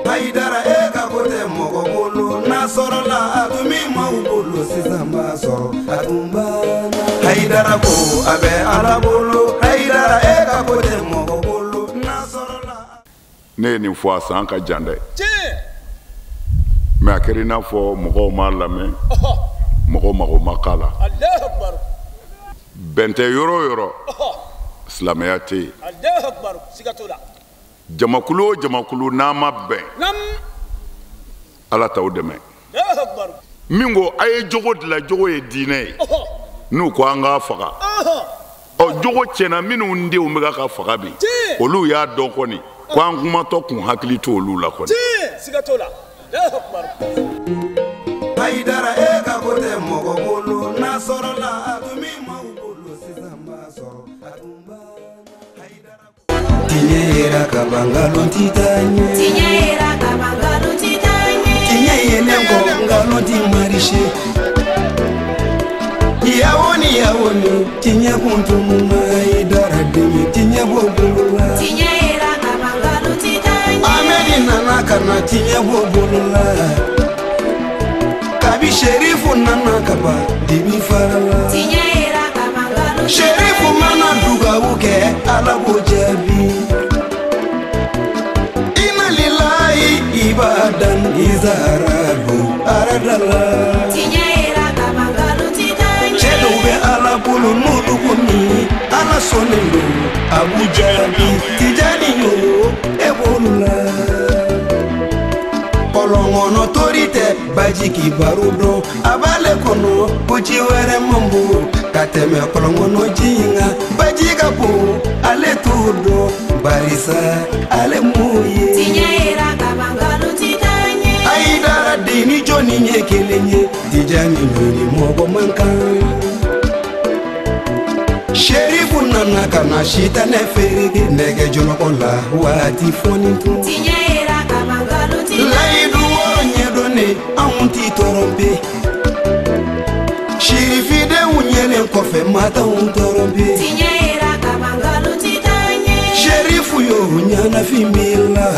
Haidara e ka ko tɛ mɔgɔ bolo n'a sɔrɔla a tun bɛ maaw bolo sisan b'a sɔrɔ a tun banna. Haidara ko a bɛ Ala bolo Haidara e ka ko tɛ mɔgɔ bolo n'a sɔrɔla. Ne ye nin fɔ a san ka jan dɛ. Mais a kɛra i n'a fɔ mɔgɔw m'a lamɛn, mɔgɔw mago ma k'a la. Bɛn tɛ yɔrɔ o yɔrɔ, silamɛya tɛ yen. Jamakulu o jamakulu n'a ma bɛn, Ala t'aw dɛmɛ. Min ko a ye jogo dilan, jogo ye diinɛ ye, n'u ko an k'a faga. Ɔ jogo tiɲɛna minnu denw bɛ ka faga bi, olu y'a dɔn kɔni ko an kumatɔ kun hakili t'olu la kɔni. Haidara e ka ko tɛ mɔgɔ bolo n'a sɔrɔla a tun bɛ maaw bolo sisan b'a sɔrɔ a tun banna. Tiɲɛ yera ka ban nkalon ti taa ɲɛ. Tiɲɛ yera ka ban nkalon ti taa ɲɛ. Tiɲɛ yelen kɔ nkalon ti marise. Yawo ni yawo ni tiɲɛ kun tununna Haidara den ye tiɲɛ bɔ bolo la. Tiɲɛ yera ka ban nkalon ti taa ɲɛ. Amedi nana ka na tiɲɛ bɔ bolo la. Kabi Sherifu nana ka ban dibi farala. Tiɲɛ yera ka ban nkalon ti taa ɲɛ. Sherifu mana dugawu kɛ Ala b'o jaabi. Inna lillahi ibadan izaradu aradala. Tiɲɛ yera ka ban nkalon ti taa ɲɛ. Cɛ dɔw bɛ Ala bolo n'olu ko min Ala sɔnnen don a b'u jaabi. Tijani yo e b'olu la. Kɔlɔn kɔnɔ tori tɛ baji kibaru dɔn a b'ale kɔnɔ ko ji wɛrɛ man bon ka tɛmɛ kɔlɔn kɔnɔ ji in kan baji ka bon ale t'o dɔn barisa ale m'o ye. Tiɲɛ yera ka ban nkalon ti taa ɲɛ. Haidara den ni jɔnni ye kelen ye Tijani ni mɔgɔ man kan. Sherifu nana ka na sitanɛ fereke nɛgɛ jɔlɔkɔ la waati fɔni tun. Tiɲɛ yera ka ban nkalon ti taa ɲɛ. Layidu wɔɔrɔ ɲɛdɔnnen anw ti tɔrɔmpe. Sirifidenw ɲɛlen kɔfɛ matanw tɔrɔmpe. Tiɲɛ yera ka ban nkalon ti taa ɲɛ. Sherifu yo ɲɛnafin b'i la.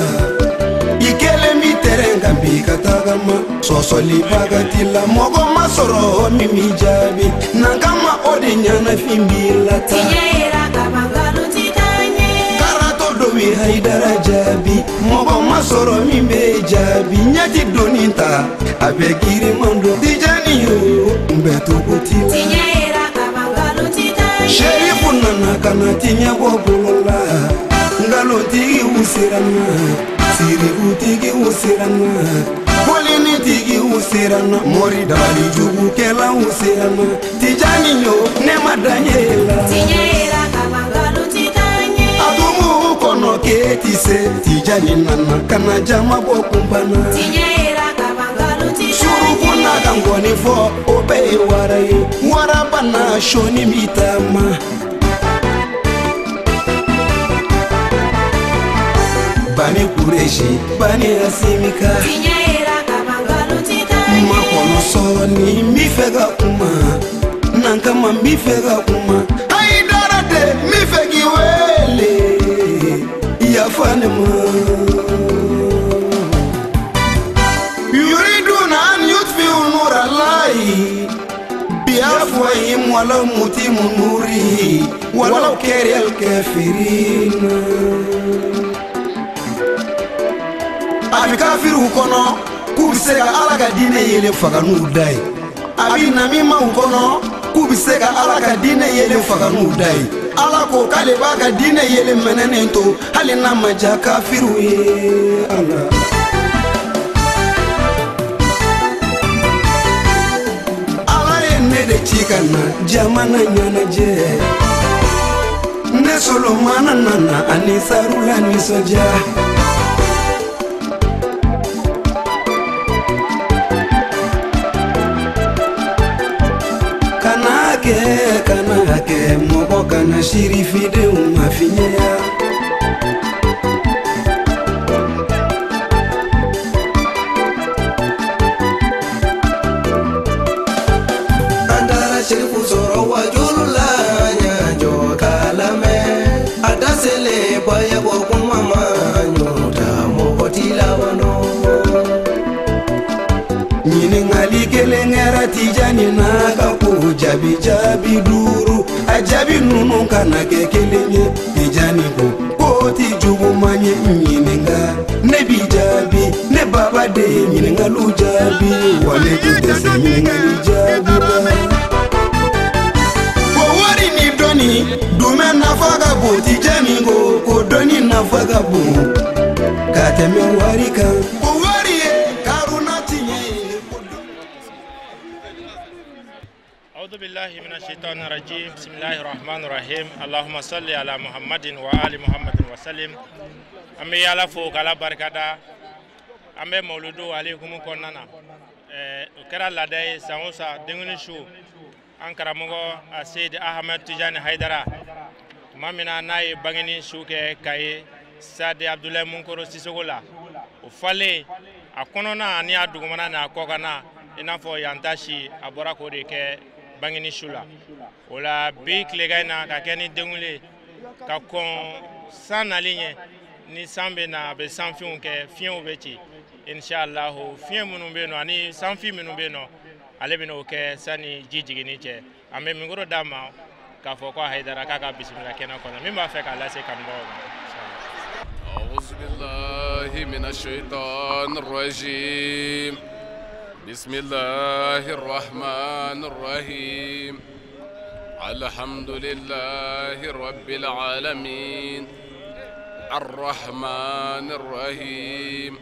I kelen b'i tɛrɛn kan bi ka tagama sɔsɔlibaga t'i la mɔgɔ ma sɔrɔ min b'i jaabi n'an kama o de ɲɛnafin b'i la ta. Tiɲɛ yera ka ban nkalon ti taa ɲɛ. Karatɔ dɔ bɛ Haidara jaabi mɔgɔ ma sɔrɔ min bɛ jaabi ɲɛ ti doni ta a bɛ giriman dɔn Tijani yo n bɛ togo t'i la. Tiɲɛ yera ka ban nkalon ti taa ɲɛ. Sherifu nana ka na tiɲɛ bɔ bolo la nkalontigiw siranna sirikutigiw siranna bolinitigiw siranna mori dabalijugukɛlaw siranna Tijani yo ne ma dan ye la. Tiɲɛ yera ka ban nkalon ti taa ɲɛ. A tun b'u kɔnɔ k'e ti se Tijani nana ka na jama bɔ kunpanna. Tiɲɛ yera ka ban nkalon ti taa ɲɛ. Suruku n'a ka ngɔni fɔ o bɛɛ ye wara ye waraba n'a sɔnni b'i taama. Bani Kureshi, Bani Asimika. Tiɲɛ yera ka ban nkalon ti taa ɲɛ. Makɔnɔ sɔɔni n b'i fɛ ka kuma n'an kama n b'i fɛ ka kuma Haidara de n b'i fɛ k'i wele yafa ne ma. Yuriduna an yutfi'u nura Allahi biafwahihim walaw mutimu nurihi walaw kariha al-kafirina. A bɛ kafiriw kɔnɔ k'u bɛ se ka Ala ka diinɛ yelen faga n'u da ye. A bɛ namimaw kɔnɔ k'u bɛ se ka Ala ka diinɛ yelen faga n'u da ye. Ala ko k'ale b'a ka diinɛ yelen mɛnɛnen to hali n'a ma diya kafiriw ye. Ala. Ala ye ne de ci ka na jamana ɲɛnajɛ. Ne Solomana nana ani Sarula nisɔndiya. Kana kɛ mɔgɔ kana sirifidenw mafiɲɛya. An taara Sherifu sɔrɔ wajulu la ɲajɔ k'a lamɛn a da selen bayɛbɔ kuma ma ɲɔ ta mɔgɔ ti. Tijani n'a ka ko jaabi jaabi duuru a jaabi ninnu kana kɛ kelen ye Tijani ko k'o ti juguman ye n ɲininka ne b'i jaabi ne baba de ye ɲininkaliw jaabi wa ne tɛ dɛsɛ ɲininkali jaabi la. Ko wari ni dɔnni jumɛn nafa ka bon Tijani ko ko dɔnni nafa ka bon ka tɛmɛ wari kan ko wari ye karuna tiɲɛ ye. أعوذ بالله من الشيطان الرجيم بسم الله الرحمن الرحيم اللهم صل على محمد وآل محمد وسلم an bɛ Ala fo k'Ala barikada an bɛ mawuludu ale hukumu kɔnɔna na o kɛra laada ye san o san denkuni su an karamɔgɔ Seyidi Ahmed Tijani Hayidara tuma min na n'a ye bangeni su kɛ Kayi Sadi Abudulayi Munkoro Sisoko la o falen a kɔnɔna ani a dugumana n'a kɔkanna i n'a fɔ yan ta si a bɔra k'o de kɛ bangeni su la o la bi tilegan in na ka kɛ ni denkuli ka kɔn san nali ɲɛ ni san bɛ na a bɛ sanfinw kɛ fiɲɛw bɛ ci inshallah fiɲɛ minnu bɛ yen nɔ ani sanfin minnu bɛ yen nɔ ale bɛ n'o kɛ sani ji jiginni cɛ an bɛ mikoro d'a ma k'a fɔ ko Hayidara k'a ka bisimila kɛnɛ kɔnɔ min b'a fɛ k'a lase kanubagaw ma. أعوذ بالله من الشيطان الرجيم بسم الله الرحمن الرحيم الحمد لله رب العالمين الرحمن الرحيم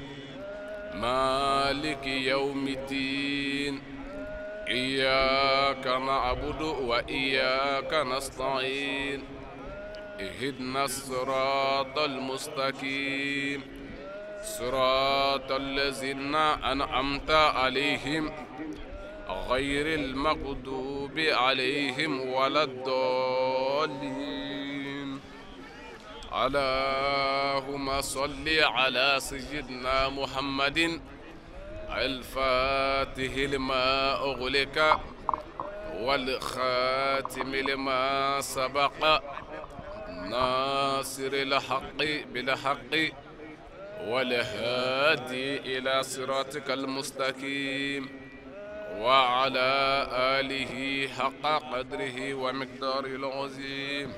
مالك يوم الدين إياك نعبد وإياك نستعين اهدنا الصراط المستقيم صراط الذين أنعمت عليهم غير المغضوب عليهم ولا الضالين اللهم صل على سيدنا محمد الفاتح لما أغلق والخاتم لما سبق ناصر الحق بالحق والهادي إلى صراطك المستقيم وعلى آله حق قدره ومقداره العظيم.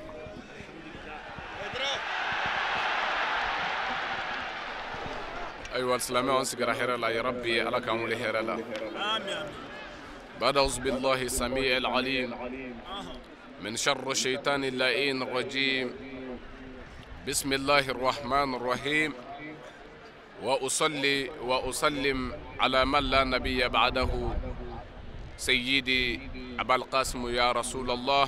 أيها السلام عليكم خير الله يا ربي على كامل خير الله. بعد أعوذ بالله السميع العليم من شر الشيطان اللعين الرجيم. بسم الله الرحمن الرحيم. وأصلي وأسلم على من لا نبي بعده سيدي أبا القاسم يا رسول الله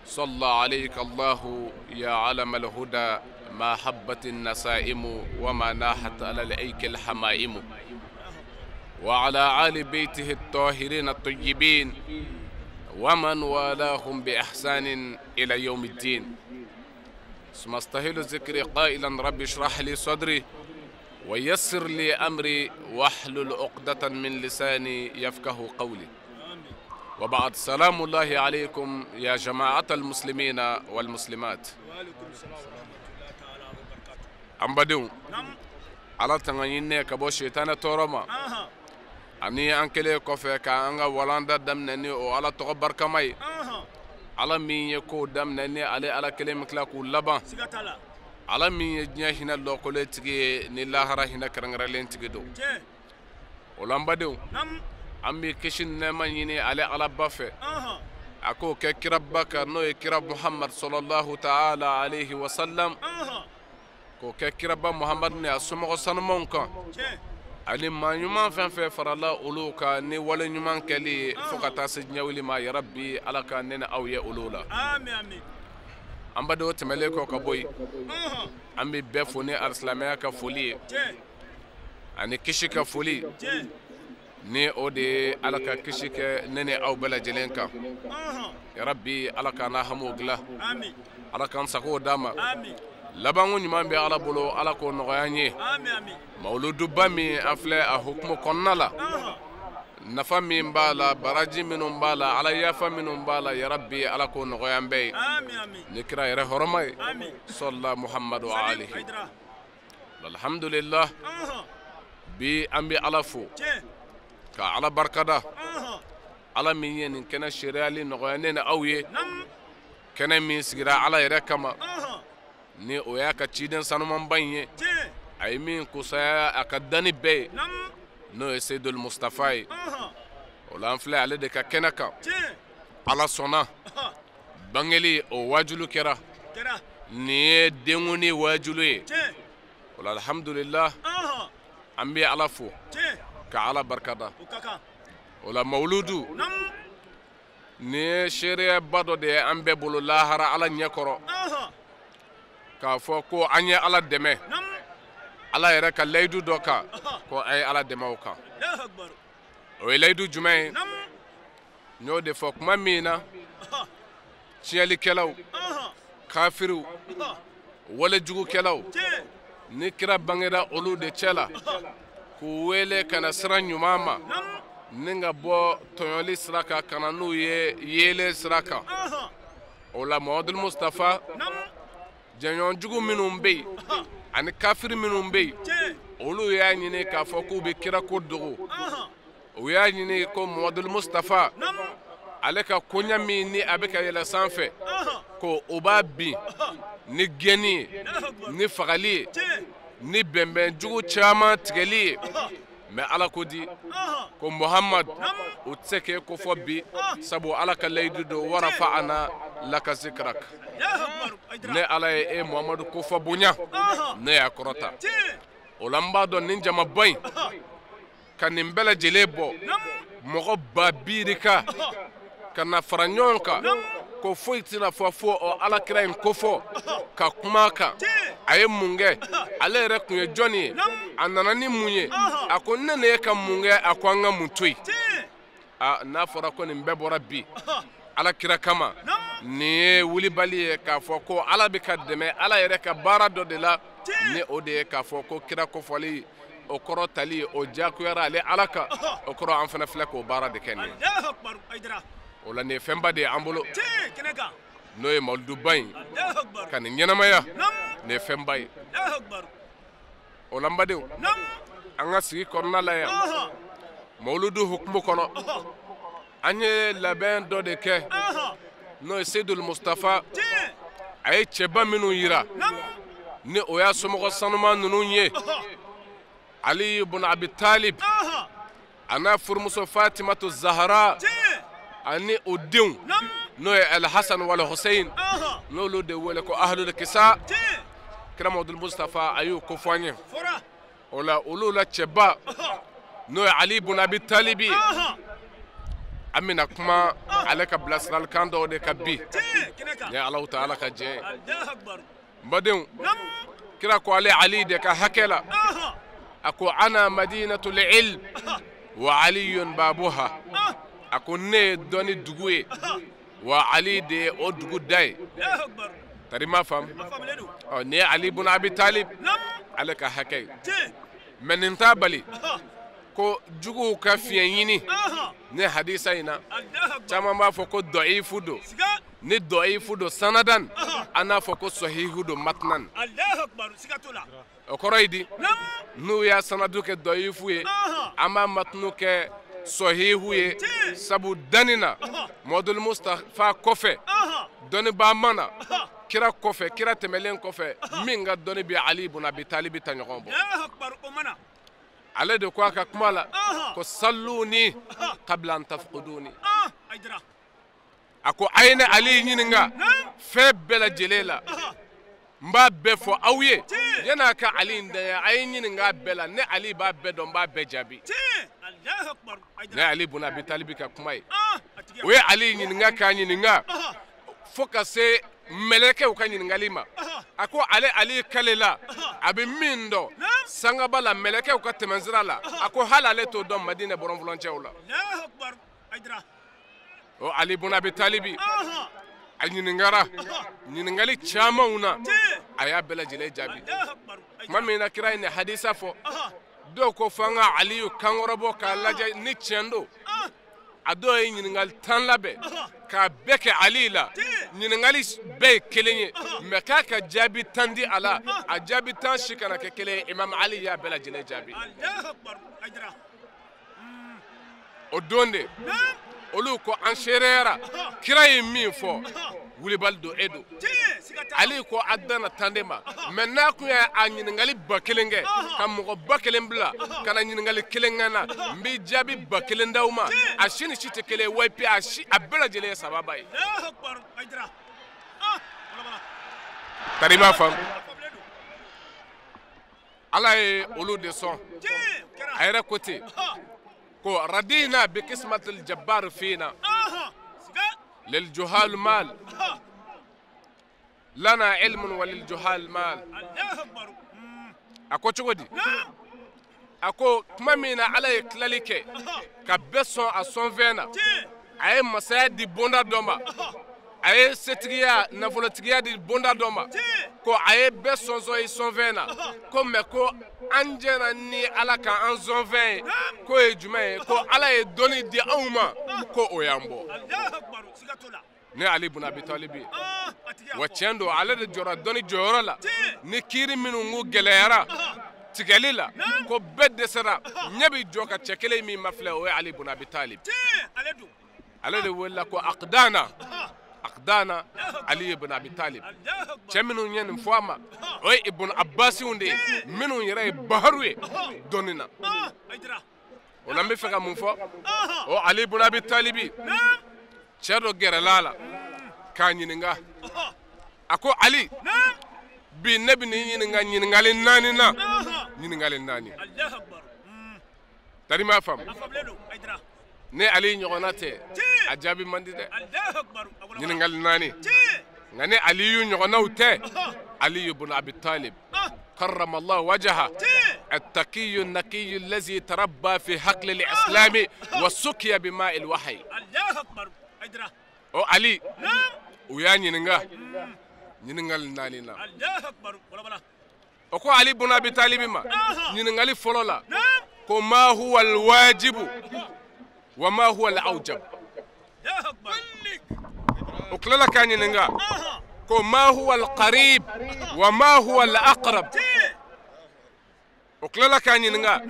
صلى عليك الله يا علم الهدى ما حبت النسائم وما ناحت على الأيك الحمائم وعلى آل بيته الطاهرين الطيبين ومن والاهم بإحسان إلى يوم الدين. ثم استهل ذكري قائلا رب اشرح لي صدري ويسر لي أمري واحلل عقدة من لساني يفقه قولي. وبعد، سلام الله عليكم يا جماعة المسلمين والمسلمات. An badenw, Ala tanga ɲininen ka bɔ sitana tɔɔrɔ ma ani an kɛlen kɔfɛ k'an ka walanda daminɛ ni o Ala tɔgɔ barikama ye, Ala min ye kow daminɛ ni ale Ala kelen min tila k'u laban, Ala min ye diɲɛ hinɛ lɔkɔlen tigi ye ni lahara hinɛ kɛrɛnkɛrɛnlen tigi don. O la n badenw, an bɛ kisi ni nɛɛma ɲini ale Ala ba fɛ a k'o kɛ kiraba kan n'o ye kira Muhamad sɔlɔlahu taala alayhi wa salam, k'o kɛ kiraba Muhamad ni a somɔgɔ sanumanw kan ani maa ɲuman fɛn fɛn farala olu kan ni wale ɲuman kɛli ye fo ka taa se diɲɛ wuli ma. Yarabi Ala ka ne ni aw ye olu la. An badenw, tɛmɛlen kɔ ka bɔ yen, an bɛ bɛɛ fo ni alisilamɛya ka foli ye ani kisi ka foli ni o de ye Ala ka kisi kɛ ne ni aw bɛɛ lajɛlen kan. Yarabi Ala k'an n'a hamiw dilan, Ala k'an sagow d'a ma, labanko ɲuman bɛ Ala bolo, Ala k'o nɔgɔya an ye. Mawuluduba min an filɛ a hukumu kɔnɔna la, nafa min b'a la, baraji minnu b'a la, Ala yafa minnu b'a la, yarabi Ala k'o nɔgɔya an bɛɛ ye ni kira yɛrɛ hɔrɔma ye sɔlila Muhamadu alayhi. Alhamdulillah, bi an bɛ Ala fo ka Ala barikada. Ala min ye nin kɛnɛ seereyali nɔgɔya ne ni aw ye kɛnɛ min sigira Ala yɛrɛ kama ni o y'a ka ciden sanumanba in ye a ye min kusaya a ka danni bɛɛ ye n'o ye Seyidul Mustafa ye o la an filɛ ale de ka kɛnɛ kan Ala sɔnna bangeli o waajulu kɛra nin ye denkundi waajulu ye o la alhamdulillah an bɛ Ala fo ka Ala barikada o la mawuludu nin ye seereyaba dɔ de ye an bɛɛ bolo lahara Ala ɲɛkɔrɔ k'a fɔ ko an ye Ala dɛmɛ Ala yɛrɛ ka layidu dɔ kan ko an ye Ala dɛmɛ o kan o ye layidu jumɛn ye n y'o de fɔ kuma min na tiɲɛlikɛlaw kafiriw walejugukɛlaw ni kira bangera olu de cɛ la k'u wele ka na sira ɲuman ma ni ka bɔ tɔɲɔli sira kan ka na n'u ye yeelen sira kan o la Muhamadu Mustafa jɛɲɔgɔn jugu minnu bɛ yen ani kafiri minnu bɛ yen olu y'a ɲini k'a fɔ k'u bɛ kira ko dogo u y'a ɲini ko Muhamadu Mustafa ale ka koɲa min ni a bɛ ka yɛlɛ sanfɛ ko o b'a bin ni gɛnni ye ni fagali ye ni bɛnbɛn jugu caman tigɛli ye mɛ Ala ko di ko Muhamad o tɛ se k'e ko fɔ bi sabu Ala ka layidu don warafa'ana laka zikrak ne Ala ye e Muhamadu ko fɔ bonya ne y'a kɔrɔta o la n b'a dɔn nin jamaba in ka nin bɛɛ lajɛlen bɔ mɔgɔ 200 ka na fara ɲɔgɔn kan ko foyi tɛna fɔ fo o Ala kira in kofɔ ka kuma kan a ye mun kɛ ale yɛrɛ tun ye jɔnni ye a nana ni mun ye a ko ne ne ye ka mun kɛ a ko an ka mun to yen a n'a fɔra ko nin bɛɛ bɔra bi Ala kira kama nin ye wulibali ye k'a fɔ ko Ala bɛ ka dɛmɛ Ala yɛrɛ ka baara dɔ de la ni o de ye k'a fɔ ko kira kofɔli o kɔrɔ tali o diyagoyara ale Ala kan o kɔrɔ an fana filɛ k'o baara de kɛ nin ye o la nin ye fɛnba de ye an bolo n'o ye mawuluduba in ka nin ɲɛnamaya nin ye fɛnba ye o la n badenw an ka sigi kɔnɔna la yan mawuludu hukumu kɔnɔ an ye labɛn dɔ de kɛ n'o ye Seyidul Mustafa a ye cɛba minnu yira ni o y'a somɔgɔ sanuman ninnu ye Ali ibn Abi Talib a n'a furumuso Fatimatu Zahara ani o denw n'o ye Alhasan wal Hussein n'olu de wele ko Ahlul Kisa kira Muhamadu Mustafa a y'o ko fɔ an ye o la olu la cɛba n'o ye Ali ibn Abi Talib ye an bɛna kuma ale ka bilasiralikan dɔw de kan bi ni Alahu taala ka jɛ ye n badenw kira ko ale Ali de ka hakɛ la a ko ana madinatul ilm wa aliyun babuha a ko ne ye dɔnni dugu ye wa Ali de ye o dugu da ye tari ma faamu ɔ nin ye Ali ibn Abi Talib ale ka hakɛ ye mɛ nin t'a bali ko juguw ka fiɲɛ ɲini ni hadisa in na caman b'a fɔ ko dɔifu don ni dɔifu don sanadan an n'a fɔ ko sɔhihu don matnan o kɔrɔ ye di n'u y'a sanadu kɛ dɔifu ye an b'a matnu kɛ sɔhihu ye sabu danni na Muhamadu Mustafa kɔfɛ dɔnnibaa ma na kira kɔfɛ kira tɛmɛlen kɔfɛ min ka dɔnni bɛ Ali ibn Abi Talib ta ɲɔgɔn bɔ ale de ko a ka kuma la ko salluni qabla an tafquduni a ko a ye ne Ali ɲininka fɛn bɛɛ lajɛlen la n b'a bɛɛ fɔ aw ye yan'a ka Ali in danya a ye ɲininka a bɛɛ la ne Ali b'a bɛɛ dɔn n b'a bɛɛ jaabi ne Ali ibn Abi Talib ka kuma ye o ye Ali ɲininka k'a ɲininka fo ka se mɛlɛkɛw ka ɲininkali ma a ko ale Ali kale la a bɛ min dɔn sangaba la mɛlɛkɛw ka tɛmɛsira la a ko hali ale t'o dɔn Madinɛ bɔrɔnfɔlɔncɛw la o Ali ibn Abi Talib a ɲininkara ɲininkali camanw na a y'a bɛɛ lajɛlen jaabi tuma min na kira ye nin hadisa fɔ dɔw ko f'an ka Aliyu kankɔrɔbɔ k'a lajɛ ni tiɲɛ don a dɔw ye ɲininkali 10 labɛn k'a bɛɛ kɛ Ali la ɲininkali bɛɛ ye kelen ye mɛ k'a ka jaabi 10 di a la a jaabi 10 si kana kɛ kelen ye Imam Ali y'a bɛɛ lajɛlen jaabi o don de Olu ko an seereyara kira ye min fɔ wulibali don e don Ali ko a danna tan de ma mɛ n'a kun y'a ɲininkali 1000 kɛ ka mɔgɔ 1000 bila ka na ɲininkali kelen kɛ n na n b'i jaabi 1000 d'aw ma a si ni si tɛ kelen ye wa epi a si a bɛɛ lajɛlen ye sababa ye. Tari b'a faamu Ala ye olu de sɔn a yɛrɛ ko ten ko radina bi kismatil jabbar fina lil juhal mal lana ilmun wa lil juhal mal. A ko cogo di? A ko tuma min na Ala ye tilali kɛ ka bɛɛ sɔn a sɔnfɛn na, a ye masaya di bonda dɔ ma, a ye setigiya nafolotigiya di bonda dɔ ma, ko a ye bɛɛ sɔnsɔn i sɔnfɛn na, ko mɛ ko an jɛra ni Ala ka an sɔnfɛn ye k'o ye jumɛn ye? Ko Ala ye dɔnni di anw ma ko o y'an bɔ. Ne Ali bun Abi Talib ye wa tiɲɛ don, ale de jɔra dɔnni jɔyɔrɔ la ni kiiri minnu ko gɛlɛyara tigɛli la ko bɛɛ dɛsɛra ɲɛ bɛ jɔ ka cɛ kelen min ma filɛ o ye Ali bun Abi Talib. Ale de welela ko Aqdana Aqdana Ali ibn Abi Talib. Cɛ minnu ye nin fɔ a ma o ye Ibn Abbasiw de ye minnu yɛrɛ ye baharu ye dɔnni na. O la n bɛ fɛ ka mun fɔ o Ali ibn Abi Talib cɛ dɔ gɛrɛla a la k'a ɲininka a ko Ali bi ne bɛ nin ɲininka ɲininkali 4 na ɲininkali 4. Tari m'a faamu ne Ali ɲɔgɔnna tɛ a jaabi man di dɛ ɲininkali 4 nka ne Aliyu ɲɔgɔnnaw tɛ. Ali ibn Abi Talib karrama Allah wajaha التقي النقي الذي تربى في حقل الإسلام وسقي بماء الوحي. O Ali u y'a ɲininka ɲininkali 4 na. O ko Ali bun Abi Talib ma ɲininkali fɔlɔ la ko ma huwa alwajibu wa ma huwa alawjab. O tilala k'a ɲininka ko ma huwa alqarib wa ma huwa alaqrab. O tilala k'a ɲininka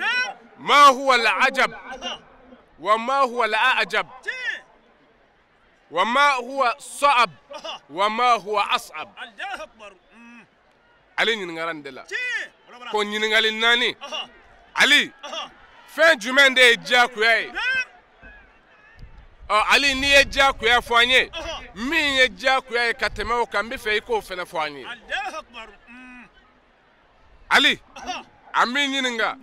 ma huwa alajab wa ma huwa alajab wa ma huwa sa'ab wa ma huwa as'ab. Ale ɲininkara nin de la ko ɲininkali 4. Ali fɛn jumɛn de ye diyagoya ye? Ɔ Ali n'i ye diyagoya fɔ an ye min ye diyagoya ye ka tɛmɛ o kan n bɛ fɛ i k'o fana fɔ an ye. Ali an b'i ɲininka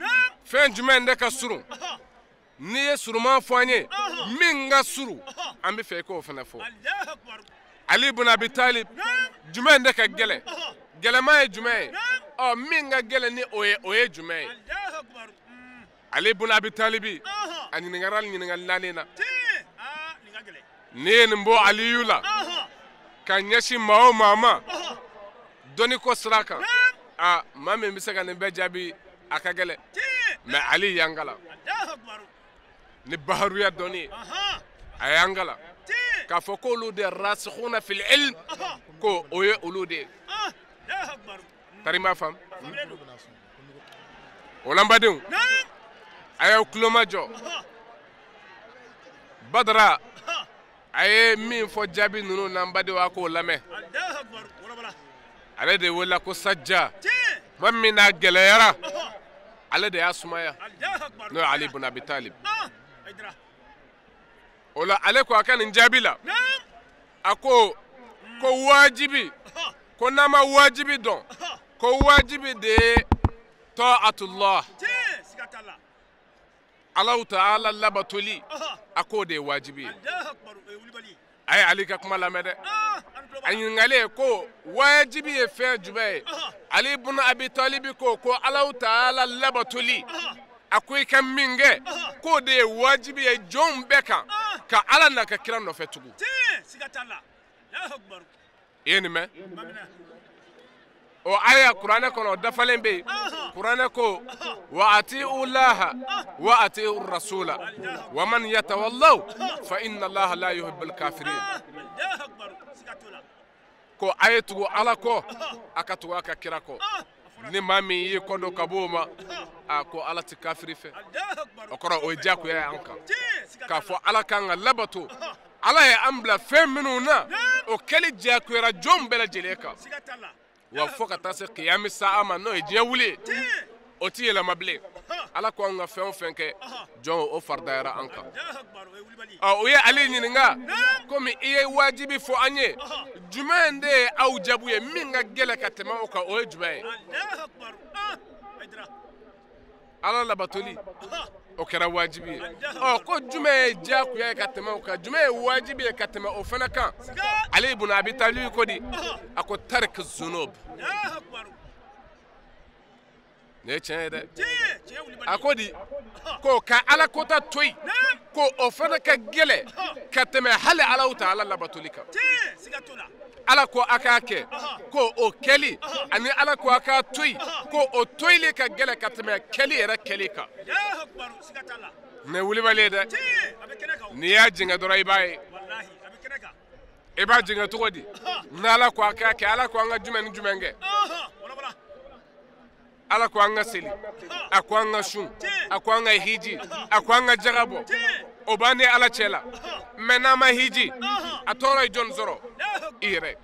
fɛn jumɛn de ka surun? N'i ye suruman fɔ an ye min ka surun an bɛ fɛ i k'o fana fɔ. Ali ibn Abi Talib jumɛn de ka gɛlɛn? Gɛlɛman ye jumɛn ye? Ɔ min ka gɛlɛn ni o ye o ye jumɛn ye? Ali ibn Abi Talib a ɲininkara ɲininkali 4 na. N'i ye nin bɔ Aliyu la ka ɲɛsin maa o maa ma dɔnni ko sira kan a maa min bɛ se ka nin bɛɛ jaabi a ka gɛlɛn mɛ Ali y'an kalan ni baharuya dɔnni ye a y'an kalan k'a fɔ k'olu de rasikhuna fil ilm ko o ye olu de ye. Tari m'a faamu o la n badenw a y'aw tulo majɔ Badara a ye min fɔ jaabi ninnu na n badenw a k'o lamɛn. Ale de welela ko Sajja tuma min n'a gɛlɛyara ale de y'a sumaya n'o ye Ali ibn Abi Talib. O la ale ko a ka nin jaabi la a ko ko wajibi ko n'a ma wajibi dɔn ko wajibi de ye ta'atullah Allahu ta'ala labatoli a k'o de ye wajibi ye. A ye Ali ka kuma lamɛn dɛ. A ɲininkalen ko wajibi ye fɛn jumɛn ye? Ali ibn Abi Talib ko ko Allahu ta'ala labatoli a ko i ka min kɛ k'o de ye wajibi ye jɔnw bɛɛ kan ka Ala n'a ka kira nɔfɛ tugun. I ye nin mɛn? O aya kuranɛ kɔnɔ o dafalen bɛ yen. Kuranɛ ko wa ati'u laha wa ati'u rasula wa man yatawallaw fa inna allaha la yuhibbul kafirin. Ko a ye tugu Ala kɔ a ka tugu a ka kira kɔ. Ni maa min y'i kɔ don ka bɔ o ma, a ko Ala tɛ kafiri fɛ. O kɔrɔ o ye diyagoya ye an kan k'a fɔ Ala kan ka labato. Ala ye an bila fɛn minnu na, o kɛli diyagoyara jɔn bɛɛ lajɛlen kan. Wa fo ka taa se kiyami sa'a ma, n'o ye diɲɛ wuli ye, o ti yɛlɛma bilen. Ala ko an ka fɛn o fɛn kɛ, jɔn o faridayara an kan. Ɔ, u ye Ale ɲininka, komi i ye wajibi fɔ an ye, jumɛn de ye aw jaabu ye min ka gɛlɛn ka tɛmɛ o kan, o ye jumɛn ye? Ala labatoli, o kɛra wajibi ye. Ɔ, ko jumɛn ye diyagoya ye ka tɛmɛ o kan, jumɛn ye wajibi ye ka tɛmɛ o fana kan? Ali ibn Abi Talib ko di? A ko tarik zunub. Nin ye tiɲɛ ye dɛ. A ko di? Ko ka Ala kota to yen, ko o fana ka gɛlɛn ka tɛmɛ hali Alahu taala labatoli kan. Ala ko a k'a kɛ, ko o kɛli, ani Ala ko a k'a to yen, ko o toyili ka gɛlɛn ka tɛmɛ kɛli yɛrɛ kɛli kan. Nin ye wulibali ye dɛ. N'i y'a jɛngɛ dɔrɔn i b'a ye. I b'a jɛngɛ cogo di? N'Ala ko a k'a kɛ, Ala ko an ka jumɛn ni jumɛn kɛ? Ala ko an ka seli, a ko an ka sun, a ko an ka hiji, a ko an ka jaga bɔ. O b'an ni Ala cɛ la. Mɛ n'an ma hiji, a tɔɔrɔ ye jɔn sɔrɔ? I yɛrɛ.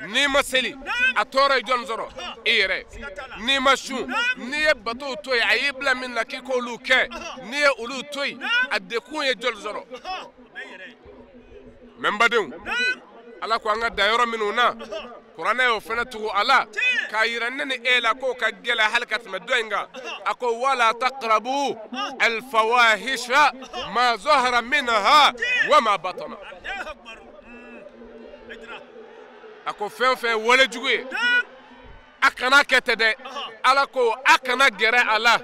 N'i ma seli, a tɔɔrɔ ye jɔn sɔrɔ? I yɛrɛ. N'i ma sun, n'i ye batow to yen, a y'i bila min na k'i k'olu kɛ, n'i ye olu to yen, a dekun ye jɔn sɔrɔ? Mɛ n badenw, Ala ko an ka dan yɔrɔ minnu na, kuranɛ y'o fana tugu a la k'a yira ne ni e la k'o ka gɛlɛn hali ka tɛmɛ dɔ in kan. A ko wala taqrabu alfawahisha ma zahara minha wa ma batana. A ko fɛn o fɛn ye wale jugu ye, a kana kɛ ten dɛ. Ala ko a kana gɛrɛ a la,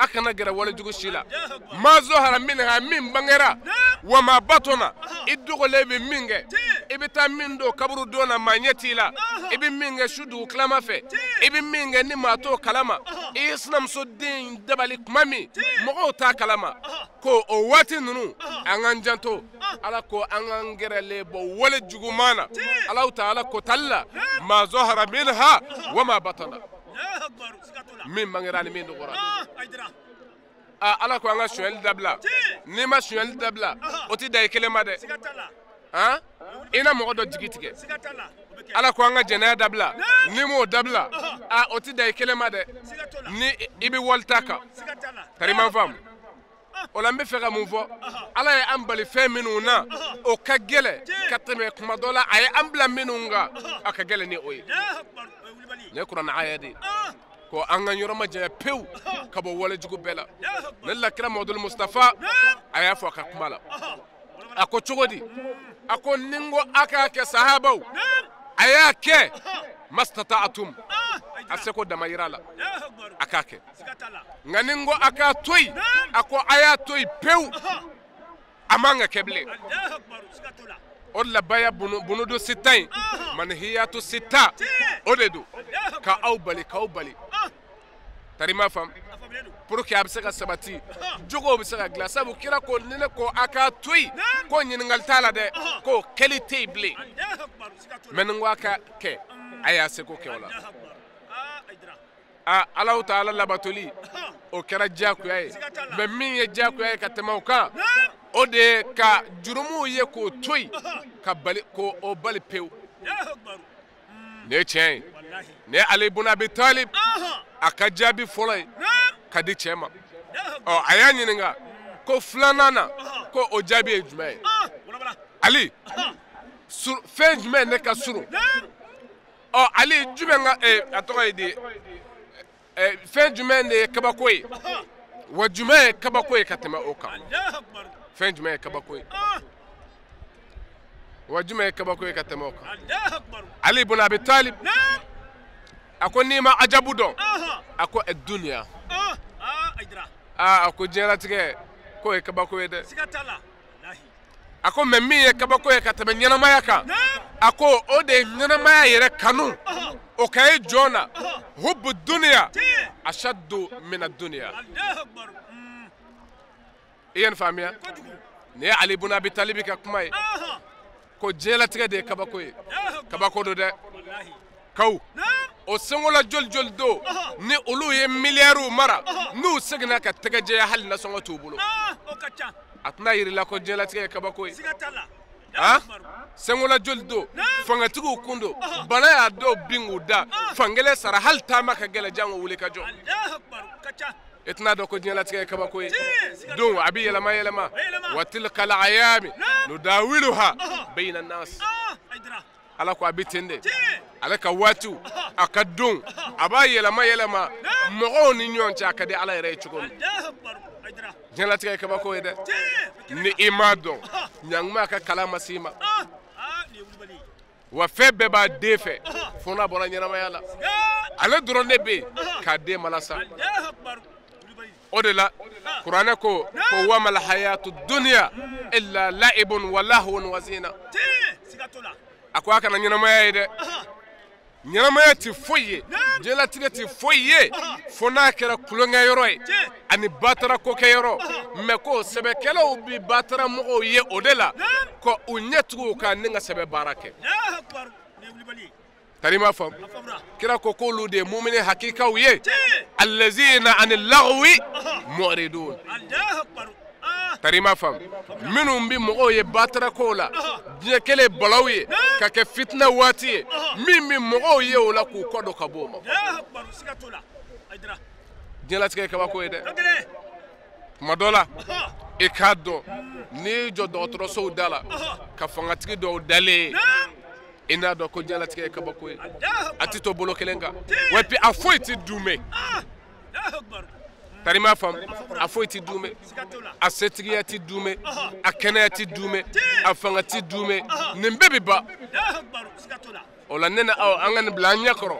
a kana gɛrɛ walejugu si la. Ma zahara minha, min bangera, wa ma batana, i dogolen bɛ min kɛ, i bɛ taa min don kaburu don na, maa ɲɛ t'i la, i bɛ min kɛ su dugu tilama fɛ, i bɛ min kɛ ni maa t'o kalama, i ye sinamuso den dabali kuma min mɔgɔw t'a kalama, ko o waati ninnu an k'an janto. Ala ko an k'an gɛrɛlen bɔ wale juguman na, Alahu taala ko tali la, ma zahara minha wa ma batana, min bangera ni min dɔgɔra. Ala ko an ka sonyali dabila. N'i ma sonyali dabila, o ti da i kelen ma dɛ. Han, i na mɔgɔ dɔ jigi tigɛ. Ala ko an ka jɛnɛya dabila. N'i m'o dabila, a o ti da i kelen ma dɛ. Ni i bɛ wali ta kan, tari ma faamu. O la n bɛ fɛ ka mun fɔ? Ala ye an bali fɛn minnu na, o ka gɛlɛn ka tɛmɛ kuma dɔ la a ye an bila minnu kan, a ka gɛlɛn ni o ye. Nin ye kuranɛ aya de ye ko an ka yɔrɔ ma janya pewu ka bɔ walejugu bɛɛ la. Ne la kira Mamadu Mustafa a y'a fɔ a ka kuma la, a ko cogo di? A ko ni n ko a k'a kɛ sahabaw, a y'a kɛ mastata'atum, a seko dama yira la, a k'a kɛ. Nka ni n ko a k'a to yen, a ko a y'a to yen pewu, a man ka kɛ bilen. O de la baya bunudu sita in, manihiyatu sita, o de don ka aw bali, k'aw bali. Tari ma faamu? Pour que a bɛ se ka sabati, jogow bɛ se ka dilan. Sabu kira ko ni ne ko a k'a to yen, ko ɲininkali t'a la dɛ, ko kɛli tɛ yen bilen. Mɛ ni n ko a ka kɛ, a y'a seko kɛ o la. A Alahu taala labatoli, o kɛra diyagoya ye. Mɛ min ye diyagoya ye ka tɛmɛ o kan, o de ye ka jurumuw ye k'o to yen, ka bali k'o bali pewu. Nin ye tiɲɛ ye. Nin ye Ali ibn Abi Talib a ka jaabi fɔlɔ ye ka di cɛ ma. Ɔ, a y'a ɲininka ko filanan na, ko o jaabi ye jumɛn ye? Ali, fɛn jumɛn ne ka surun? Ɔ, Ali jumɛn ka a tɔgɔ ye di? Fɛn jumɛn de ye kabako ye? Wa jumɛn ye kabako ye ka tɛmɛ o kan? Fɛn jumɛn ye kabako ye? Wa jumɛn ye kabako ye ka tɛmɛ o kan? Ali ibn Abi Talib a ko n'i ma ajabu dɔn, a ko duniya. A ko diɲɛlatigɛ k'o ye kabako ye dɛ. A ko mɛ min ye kabako ye ka tɛmɛ ɲɛnamaya kan, a ko o de ye ɲɛnamaya yɛrɛ kanu, o ka ye jɔn na. Hubbu duniya ashaddu mina duniya. I ye nin faamuya? Nin ye Ali ibn Abi Talib ka kuma ye, ko diɲɛlatigɛ de ye kabako ye. Kabako don dɛ. Kaw, O sengola joli joli don ni olu ye miliyariw mara n'u seginna ka tɛgɛjɛya hali nasɔngɔ t'u bolo. A tɛna yir'i la ko diɲɛlatigɛ ye kabako ye. Sengola joli don fangatigiw kun don bana y'a dɔw bin k'u da fankelen sara hali taama ka gɛlɛn jango wuli ka jɔ. I tɛna dɔn ko diɲɛlatigɛ ye kabako ye. Don a bɛ yɛlɛma yɛlɛma. Wa tilka al-ayami nudawiluha bayna an-nas. Ala ko a bɛ ten de. Ale ka waatiw a ka don a b'a yɛlɛma yɛlɛma mɔgɔw ni ɲɔgɔn cɛ a ka di Ala yɛrɛ ye cogo min. Diɲɛlatigɛ ye kabako ye dɛ. Ni i m'a dɔn ɲankuma ka kalan ma s'i ma. Wa fɛn bɛɛ b'a den fɛ fo n'a bɔra ɲɛnamaya la. Ale dɔrɔn de bɛ yen k'a den malasa. O de la kuranɛ ko ko wamal hayatu dunya illa la'ibun wa lahwun wa zina. A ko a kana ɲɛnamaya ye dɛ. Ɲɛnamaya tɛ foyi ye, diɲɛlatigɛ tɛ foyi ye fo n'a kɛra tulonkɛyɔrɔ ye ani batara kokɛyɔrɔ. Mɛ ko sɛbɛkɛlaw bi batara mɔgɔw ye o de la ko u ɲɛ tugu u kan ni ka sɛbɛ baara kɛ. Tari m'a faamu. Kira ko k'olu de ye mumini hakikaw ye. Allazina ani lagwi mu'ridun. Tari m'a faamu. Minnu bɛ mɔgɔw ye batara kow la diɲɛ kɛlen balaw ye ka kɛ fitina waati ye min bɛ mɔgɔw ye o la k'u kɔ don ka bɔ o ma. Diɲɛlatigɛ ye kabako ye dɛ. Tuma dɔ la i k'a dɔn n'i y'i jɔ dɔgɔtɔrɔsow da la ka fangatigi dɔw dalen ye i n'a dɔn ko diɲɛlatigɛ ye kabako ye. A tɛ to bolo kelen kan wa puis a foyi tɛ duumɛ. Tari m'a faamu. A foyi tɛ duumɛ, a setigiya tɛ duumɛ, a kɛnɛya tɛ duumɛ, a fanga tɛ duumɛ, nin bɛɛ bɛ ban. O la ne ni aw an ka nin bila an ɲɛ kɔrɔ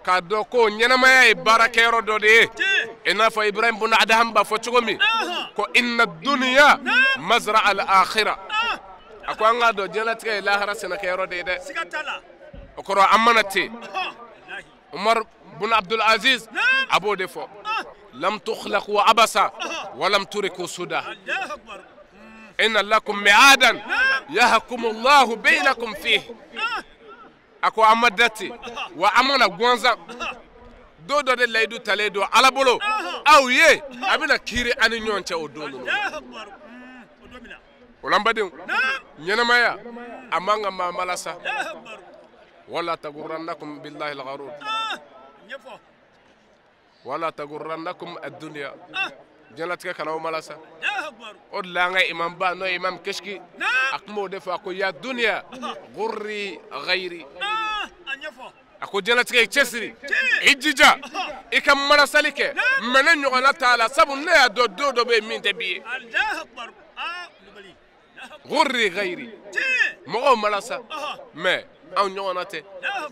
k'a dɔn ko ɲɛnamaya ye baarakɛyɔrɔ dɔ de ye. I n'a fɔ Ibrahim bun Adaham b'a fɔ cogo min ko inna dunya mazra al akhira. A ko an k'a dɔn diɲɛlatigɛ ye lahara sɛnɛkɛyɔrɔ de ye dɛ. O kɔrɔ an mana ten. Umar bun Abdul Aziz a b'o de fɔ. Lam tukhlaqu abasa wa lam turiku suda. Inna lakum mi'adan yahkumu Allahu bainakum fihi. A ko an ma date wa an mana gansan don dɔ de layidu talen don Ala bolo aw ye a bɛna kiiri an ni ɲɔgɔn cɛ o don ninnu. O la n badenw ɲɛnamaya a man ka maa malasa. Wala tagurannakum billahi al-gharur. Wala tagurannakum ad-dunya. Diɲɛlatigɛ kana o malasa. O de la an ka imam ba n'o ye imam Kishki a tun b'o de fɔ a ko ya dunya gurri ghayri. A ko diɲɛlatigɛ i cɛsiri i jija i ka malasali kɛ mɛ ne ɲɔgɔnna t'a la sabu ne y'a dɔn don dɔ bɛ yen min tɛ bi ye. Gurri ghayri mɔgɔw malasa mɛ anw ɲɔgɔnna tɛ.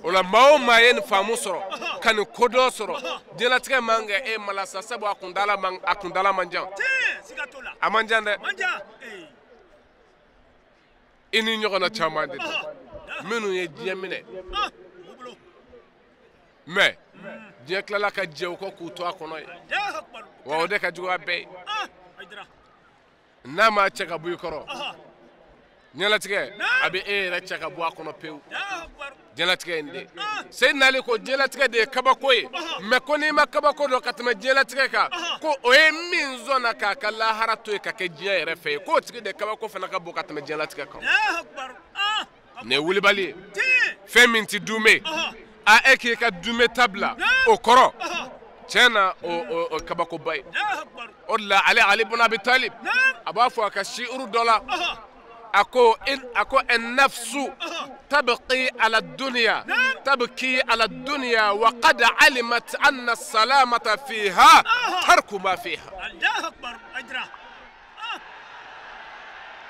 O la maa o maa ye nin faamu sɔrɔ ka nin kodɔn sɔrɔ diɲɛlatigɛ man kɛ e malasa sabu a kuntaala man jan. A man jan dɛ. I ni ɲɔgɔnna caman de don minnu ye diɲɛ minɛ mɛ diɲɛ tilala ka jɛ u kɔ k'u to a kɔnɔ ye wa o de ka jugu a bɛɛ ye. N'a ma cɛ ka bɔ i kɔrɔ diɲɛlatigɛ a bɛ e yɛrɛ cɛ ka bɔ a kɔnɔ pewu. Diɲɛlatigɛ in de Seyidina Ali ko diɲɛlatigɛ de ye kabako ye mɛ ko n'i ma kabako dɔn ka tɛmɛ diɲɛlatigɛ kan ko o ye min sɔnna k'a ka lahara to yen ka kɛ diɲɛ yɛrɛ fɛ ye k'o tigi de kabako fana ka bon ka tɛmɛ diɲɛlatigɛ kan. Nin ye wulibali ye. Fɛn min tɛ duumɛ a e k'i ka duumɛ ta bila o kɔrɔ tiɲɛ na o kabakoba ye. O de la ale Ali bun Abi Talib a b'a fɔ a ka shi'uru dɔ la a ko an-nafsu tabqi ala dunya tabki ala dunya wa qad alimat anna as-salamata fiha tarku ma fiha.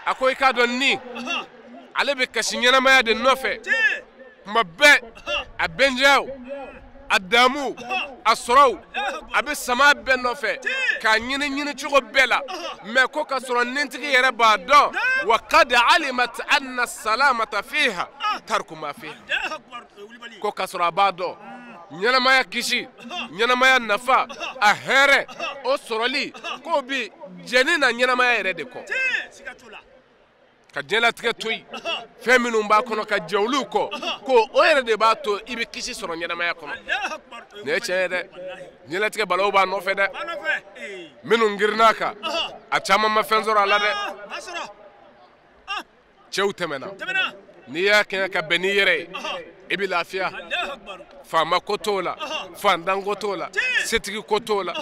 A ko i k'a dɔn ni ale bɛ kasi ɲɛnamaya de nɔfɛ tuma bɛɛ a bɛnjaw a damu a sɔrɔw a bɛ sama bɛɛ nɔfɛ k'a ɲini ɲini cogo bɛɛ la mɛ ko ka sɔrɔ nintigi yɛrɛ b'a dɔn wa qad alimat anna salamata fiha tarku ma fiha. Ko ka sɔrɔ a b'a dɔn ɲɛnamaya kisi ɲɛnamaya nafa a hɛrɛ o sɔrɔli k'o bi jɛni na ɲɛnamaya yɛrɛ de kɔ. Ka diɲɛlatigɛ to yen, fɛn minnu b'a kɔnɔ ka jɛ olu kɔ, ko o yɛrɛ de b'a to i bɛ kisi sɔrɔ ɲɛnamaya kɔnɔ. Nin ye tiɲɛ ye dɛ, diɲɛlatigɛ balawu b'a nɔfɛ dɛ. Minnu girinna a kan, a caman ma fɛn sɔrɔ a la dɛ. Cɛw tɛmɛna, n'i y'a kɛɲɛ ka bɛn n'i yɛrɛ ye, i bɛ lafiya. Faama ko t'o la, faantan ko t'o la, setigi ko t'o la.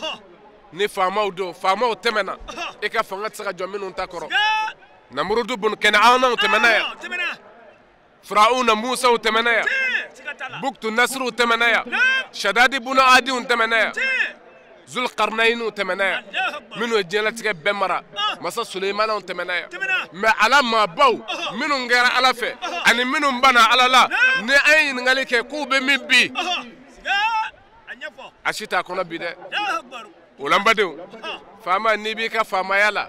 Ni faamaw don, faamaw tɛmɛna, i ka fanga tɛ se ka jɔ minnu ta kɔrɔ. Namurudu bun Kɛnɛanaw tɛmɛna yan, Firawuna Musaw tɛmɛna yan, Buktu Nasiruw tɛmɛna yan, Shadadi bun Adiw tɛmɛna yan, Zulkarnayiniw tɛmɛna yan, minnu ye diɲɛlatigɛ bɛɛ mara, Masa Suleimanaw tɛmɛna yan. Mɛ ala maabaw minnu kɛra ala fɛ ani minnu banna ala la, ni an ye ɲininkali kɛ k'u bɛ min bi, a si t'a kɔnɔ bi dɛ. O la n badenw, faama n'i b'i ka faamaya la,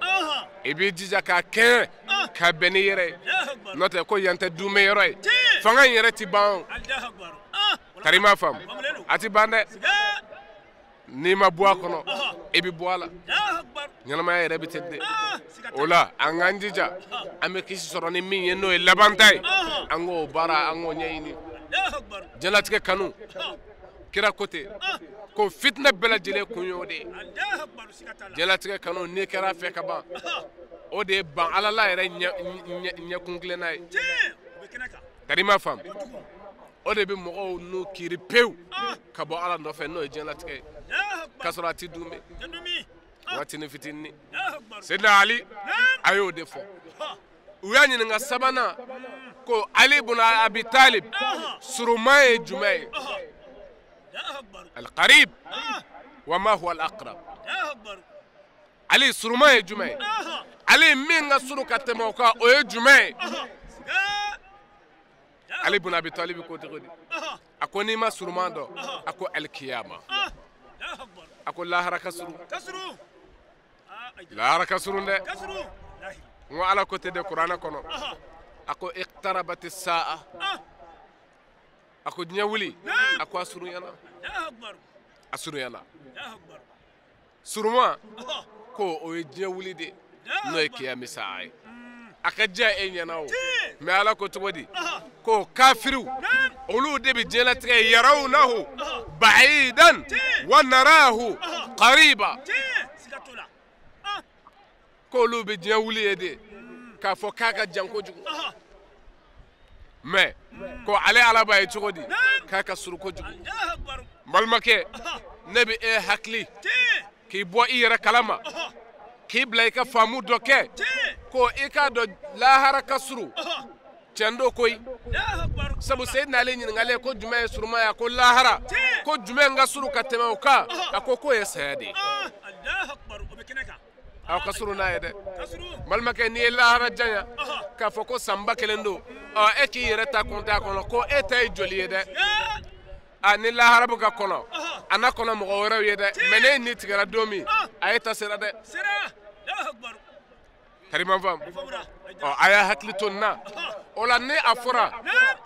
i b'i jija k'a kɛɲɛ ka bɛn n'i yɛrɛ ye, n'o tɛ ko yan tɛ dumɛ yɔrɔ ye. Fanga in yɛrɛ ti ban o, tari m'a faamu, a ti ban dɛ. N'i ma bɔ a kɔnɔ, i bɛ bɔ a la. Ɲɛnamaya yɛrɛ bɛ ten de. O la an k'an jija, an bɛ kisi sɔrɔ ni min ye, n'o ye laban ta ye, an k'o baara, an k'o ɲɛɲini. Diɲɛlatigɛ kanu, kira ko ten ko fitinɛ bɛɛ lajɛlen kun y'o de ye. Diɲɛlatigɛ kanu, n'i kɛra a fɛ ka ban, o de ye ban ala la yɛrɛ ɲɛkun tilenna ye. Tari m'a faamu, o de bɛ mɔgɔw n'u kiiri pewu ka bɔ ala nɔfɛ, n'o ye diɲɛlatigɛ ye, k'a sɔrɔ a ti dunbe waatinin fitinin. Seydina Ali a y'o de fɔ. U y'a ɲininka sabanan ko Ali bun Abi Talib surunman ye jumɛn ye? Al-qarib wa ma huwa al-aqrab. Ali surunman ye jumɛn ye? Ali min ka surun ka tɛmɛ o kan, o ye jumɛn ye? Ali bun Abi Talib ko cogo di? A ko n'i ma surunman dɔn, a ko alikiyama, a ko lahara ka surun. Lahara ka surun dɛ. N ko ala ko ten de kuranɛ kɔnɔ, a ko iqtarabati saa, a ko diɲɛ wuli, a ko a surunyana, a surunyana. Surunman ko o ye diɲɛ wuli de, n'o ye kiyami saa ye. A ka diya e ɲɛna o, mɛ ala ko cogo di? Ko kafiriw olu de bɛ diɲɛlatigɛ yarawnahu ba'idan wa narahu qariba, k'olu bɛ diɲɛ wuli ye de k'a fɔ k'a ka jan kojugu, mɛ ko ale ala b'a ye cogo di k'a ka surun kojugu. N balimakɛ, ne bɛ e hakili k'i bɔ i yɛrɛ kalama, k'i bila i ka faamu dɔ kɛ, ko i k'a dɔn lahara ka surun. Tiɲɛ don koyi, sabu Seydina Ali ɲininkalen ko jumɛn ye surunman ye, a ko lahara. Ko jumɛn ka surun ka tɛmɛ o kan, a ko k'o ye saya de ye. Aw ka surun n'a ye dɛ. Balimakɛ, n'i ye lahara janya k'a fɔ ko san 1000 don, ɔ e k'i yɛrɛ ta kɔnte a kɔnɔ ko e ta ye joli ye dɛ. A ni lahara bɛ ka kɔnɔ, a n'a kɔnɔ mɔgɔ wɛrɛw ye dɛ, mɛ ne ni tigɛra don min, a ye ta sera dɛ. Tari ma faamu? Ɔ a y'a hakili to nin na. O la ni a fɔra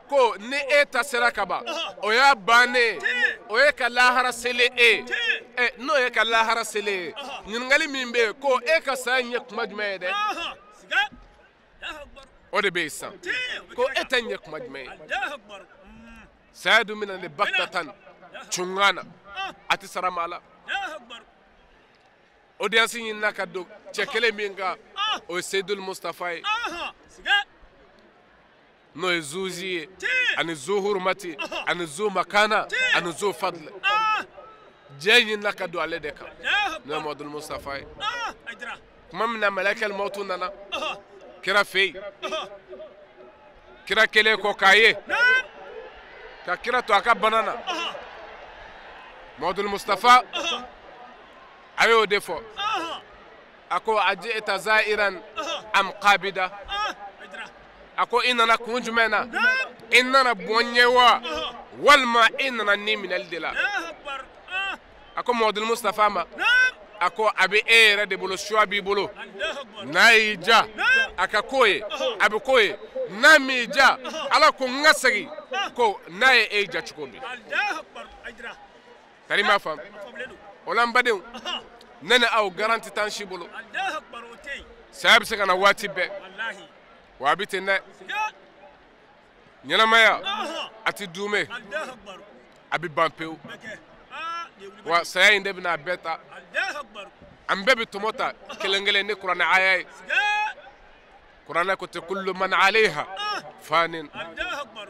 ko ni e ta sera ka ban, o y'a bannen ye, o ye ka lahara selen e ye. Ɛ n'o ye ka lahara selen ye, ɲininkali min bɛ yen ko e ka saya in ye kuma jumɛn ye dɛ, o de bɛ yen sisan, ko e ta in ye kuma jumɛn ye? Saya dun bɛ na ni baktatan cungan na, a tɛ sara maa la. Audience ɲinina ka don cɛ kelen min kan, o ye Seydul Mustafa ye, n'o ye Zuzi ye, ani Zuhurumati, ani Zumakana, ani Zufadl. Diɲɛ ɲinina ka don ale de kan, n'o ye Muhamadu Mustafa ye. Tuma min na malakal mawtu nana kira fɛ yen, kira kɛlen kɔ k'a ye, ka kira to a ka bana na, Muhamadu Mustafa a y'o de fɔ, a ko aji'ta za'iran am qabida, a ko i nana kun jumɛn na? I nana bɔ n ye wa, walima i nana ni minɛli de la? A ko Muhamadu Mustafa ma, a ko a bɛ e yɛrɛ de bolo, suwa b'i bolo, n'a y'i ja a ka k'o ye, a bɛ k'o ye, n'a m'i ja ala ko n ka segin, ko n'a ye e ja cogo min. Tari m'a faamu? O la n badenw, ne ni aw garanti t'an si bolo. Saya bɛ se ka na waati bɛɛ. Wa a bɛ ten dɛ. Ɲɛnamaya a ti duumɛ, a bɛ ban pewu. Wa saya in de bɛna a bɛɛ ta. An bɛɛ bɛ tɔmɔ ta kelen kelen ni kuranɛ aya ye. Kuranɛ ko ten kullu man alayha fanin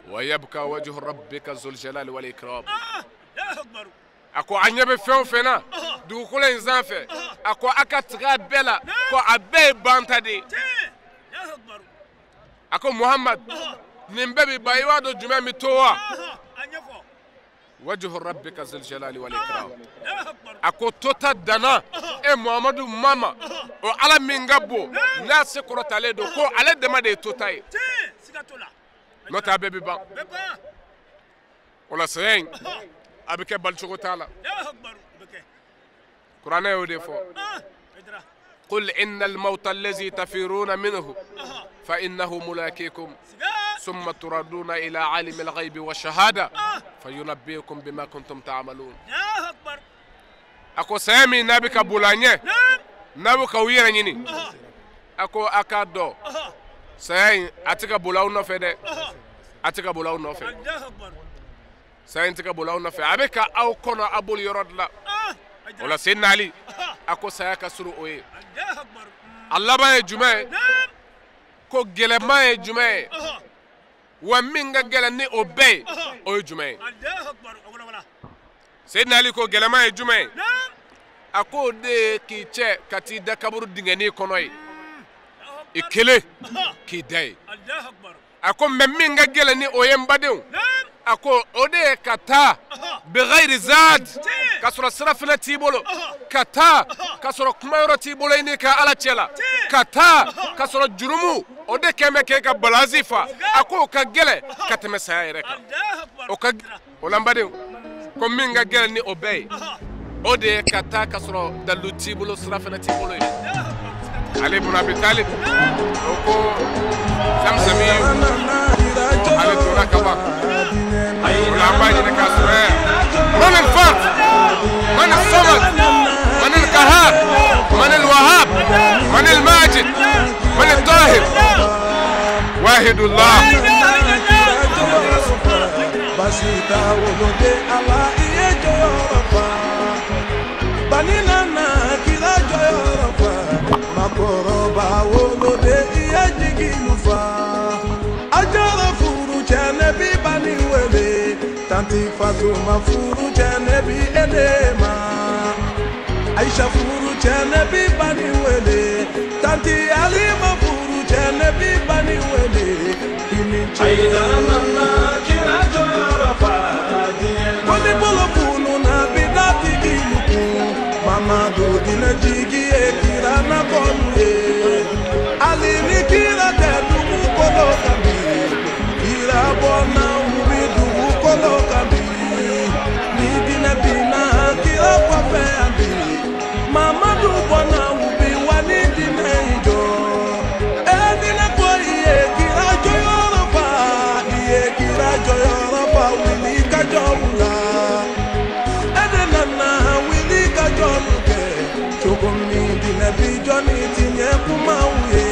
wa yabqa wajhu rabbika zul jalali wal ikram. A ko a ɲɛ bɛ fɛn o fɛn na dugukolo in sanfɛ, a ko a ka tigɛ a bɛɛ la, ko a bɛɛ ye banta de ye. A ko Muhammad, nin bɛɛ bɛ ban, i b'a dɔn jumɛn bɛ to wa? Wajhu rabbika zul jalali wal ikram. A ko tota danna e Muhammadu mama, o Ala min ka bon n'a se kɔrɔtalen don, ko ale dama de ye tota ye. N'o tɛ a bɛɛ bɛ ban. O la saya in a bɛ kɛ balicogo t'a la. Kuranɛ y'o de fɔ. Qul inna al-mawta allazi tafiruna minhu fa innahu mulaqikum summa turaduna ila alimi al-ghaybi wa shahada fayunabbiukum bima kuntum ta'malun. A ko saya min n'a bɛ ka boli an ɲɛ, n'a bɛ k'aw yɛrɛ ɲini, a ko a k'a dɔn saya in a tɛ ka boli aw nɔfɛ dɛ, a tɛ ka boli aw nɔfɛ. Saya in tɛ ka boli aw nɔfɛ, a bɛ ka aw kɔnɔ a boli yɔrɔ de la. O la Seydina Ali a ko saya ka surun o ye. A laban ye jumɛn ye? Ko gɛlɛman ye jumɛn ye? Wa min ka gɛlɛn ni o bɛɛ ye, o ye jumɛn ye? Seydina Ali ko gɛlɛman ye jumɛn ye? A ko o de ye k'i cɛ ka t'i da kaburu dingɛnin kɔnɔ ye, i kelen k'i da ye. A ko mɛ min ka gɛlɛn ni o ye n badenw, a ko o de ye ka taa bighayri zaad, ka sɔrɔ sira fana t'i bolo, ka taa ka sɔrɔ kumayɔrɔ t'i bolo i n'i ka Ala cɛ la, ka taa ka sɔrɔ jurumu o de kɛn bɛ k'e ka balazi fa. A ko o ka gɛlɛn ka tɛmɛ saya yɛrɛ kan. O ka o la n badenw, ko min ka gɛlɛn ni o bɛɛ ye, o de ye ka taa ka sɔrɔ dalilu t'i bolo, sira fana t'i bolo ye. Ale ibn Abi Talib o ko Samsami ko ale tora ka ban. O la an b'a ɲini k'a sɔrɔ yan. Man al-Fard, man al-Samad, man al-Qahhar, man al-Wahhab, man al-Majid, man al-Tahir, wahidullah. Makoroba wolode iye jigilu fa ajara furu cɛ bi bani wele tanti Fatuma furu cɛ bi edema Aisha furu cɛ bi bani wele tanti Alima furu cɛ bi bani wele ini cɛ Aidara nana kira jɔyɔrɔ fa diɲɛ ko ni bolo funu na bi datigi lukun Mamadu diinɛ jigi ye kira na kɔnu ye hali ni kira tɛ dugukolo kan bi kira bɔnna u bi dugukolo kan bi ni diinɛ binna kira kɔfɛ yan bi Mamadu bɔnna u bi wa ni diinɛ in jɔ e diinɛ ko i ye kira jɔyɔrɔ fa i ye kira jɔyɔrɔ fa wuli ka jɔ u la e de nana wuli ka jɔ u kɛ cogo min diinɛ bi jɔ ni tiɲɛ kumaw ye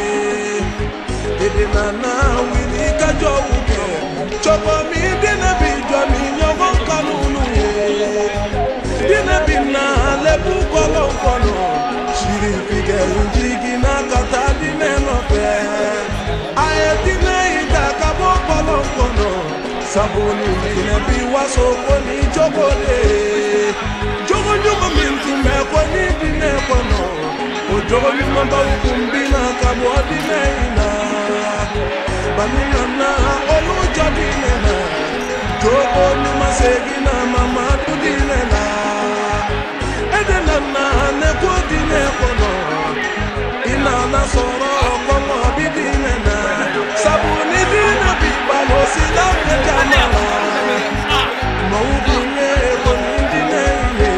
e de nana wuli ka jɔ u kɛ cogo min diinɛ bi jɔ ni ɲɔgɔn kanunu ye diinɛ bi na lebu kɔlɔn kɔnɔ sirifikɛ n jiginna ka taa diinɛ nɔfɛ a ye diinɛ in ta ka bɔ kɔlɔn kɔnɔ sabu ni diinɛ bi waso ko ni jogo de ye jogo ɲuman min tun bɛ ko ni diinɛ kɔnɔ o jogo ɲumanbaw kun bina ka bɔ diinɛ in na bani nana olu jɔ diinɛ na jogo ɲuman seginna Mamadu diinɛ la e de nana ne ko diinɛ kɔnɔ i nana sɔrɔ kɔngɔ bi diinɛ na sabu ni diinɛ bi balo silamɛ caman la maaw kun ye ko ni diinɛ in ye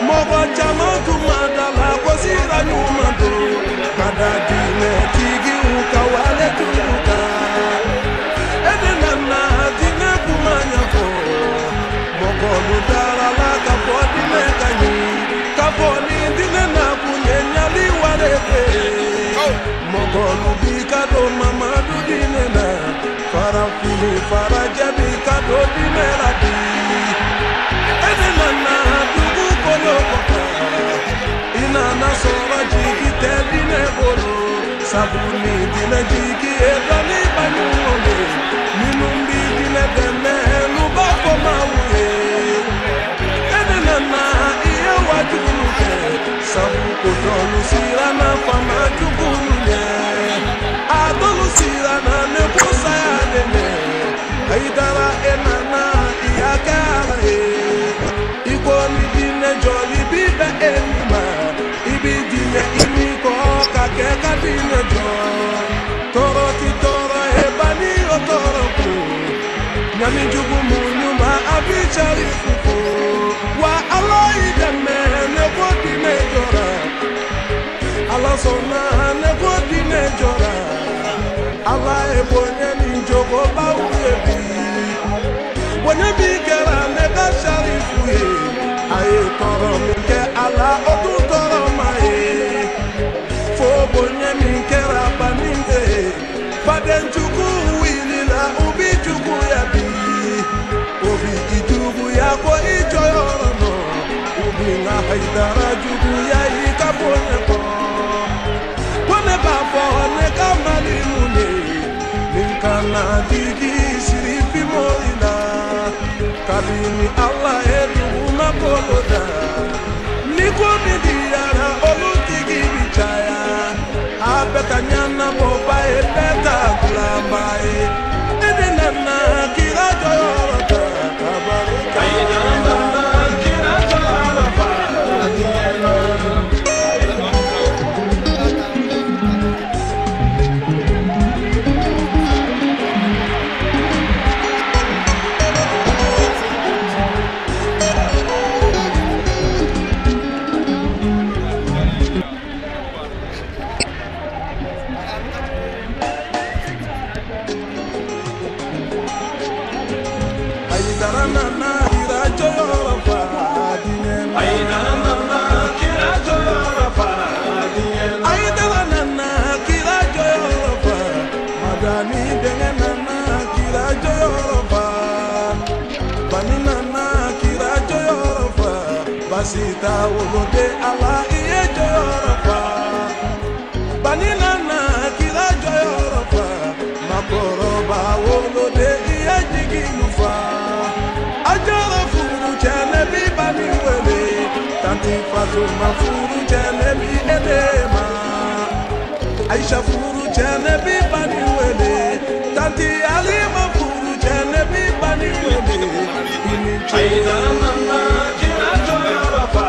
mɔgɔ caman tun ma da la ko sira ɲuman don ka da diinɛ tigiw ka wale jugu kan e de nana diinɛ kuma ɲɛfɔ mɔgɔlu taara la ka fɔ diinɛ ka ɲi ka fɔ ni diinɛ na kun ye ɲali wale de mɔgɔlu bi ka don Mamadu diinɛ. ni farajɛ bi ka don diinɛ la bi. E de nana dugukolo kɔkan, i nana sɔrɔ jigi tɛ diinɛ bolo. Sabu ni diinɛ jigi ye dɔnniba ɲumanw ye, minnu bi diinɛ dɛmɛ n'u b'a fɔ maaw ye. E de nana i ye wajulu kɛ, sabu ko dɔlu siranna faama jugu ɲɛ. A dɔlu siranna ne ko saya de ɲɛ. Hayidara e nana i y'a kɛ Ala ye. I ko ni diinɛ jɔli bi bɛn e ni ma, i bi diinɛ i ni kɔ ka kɛ ka diinɛ jɔ. Tɔɔrɔ ti tɔɔrɔ ye bani o tɔɔrɔ ko. Ɲani jugu muɲu ma a bi cari fuko. Wa Ala y'i dɛmɛ ne ko diinɛ jɔra. Ala sɔnna ne ko diinɛ jɔra. Ala ye bonya ni jogobaw ye bi. Bonya min kɛra ne ka sarifu ye, a ye tɔɔrɔ min kɛ a la o tun tɔɔrɔ ma ye. Fo bonya min kɛra banin ye, faden jugu wulila u bi juguya bi. O bi i juguya ko i jɔyɔrɔ nɔ, u bi na Hayidara juguya i ka bonya kɔ. Ko ne b'a fɔ ne ka Mali mun ye, nin kana jigi sirifi mori la. Kabini Ala ye dugumakolo da, ni ko min diyara olu tigi bi caya. A bɛɛ ka ɲɛnabɔba ye, bɛɛ ta dilanba ye. E de nana kira jɔyɔrɔ ta ka barika. Hayidara nana kira jɔyɔrɔ fa diɲɛ na. Hayidara nana kira jɔyɔrɔ fa diɲɛ na. Hayidara nana kira jɔyɔrɔ fa diɲɛ na. Hayidara nana kira jɔyɔrɔ fa. Madani denkɛ nana kira jɔyɔrɔ fa. Bani nana kira jɔyɔrɔ fa. Basi t'a woloden Ala i ye jɔyɔrɔ fa. Bani nana kira jɔyɔrɔ fa. Makɔrɔba woloden i ye jigilu fa. A jɔrɔ furu cɛ ne bi bani wele. Tanti Fatuma furu cɛ ne bi e de ma. Aisha furu cɛ ne bi bani wele. Tanti Alima furu cɛ ne bi bani wele. I ni ce. Hayidara nana kira jɔyɔrɔ fa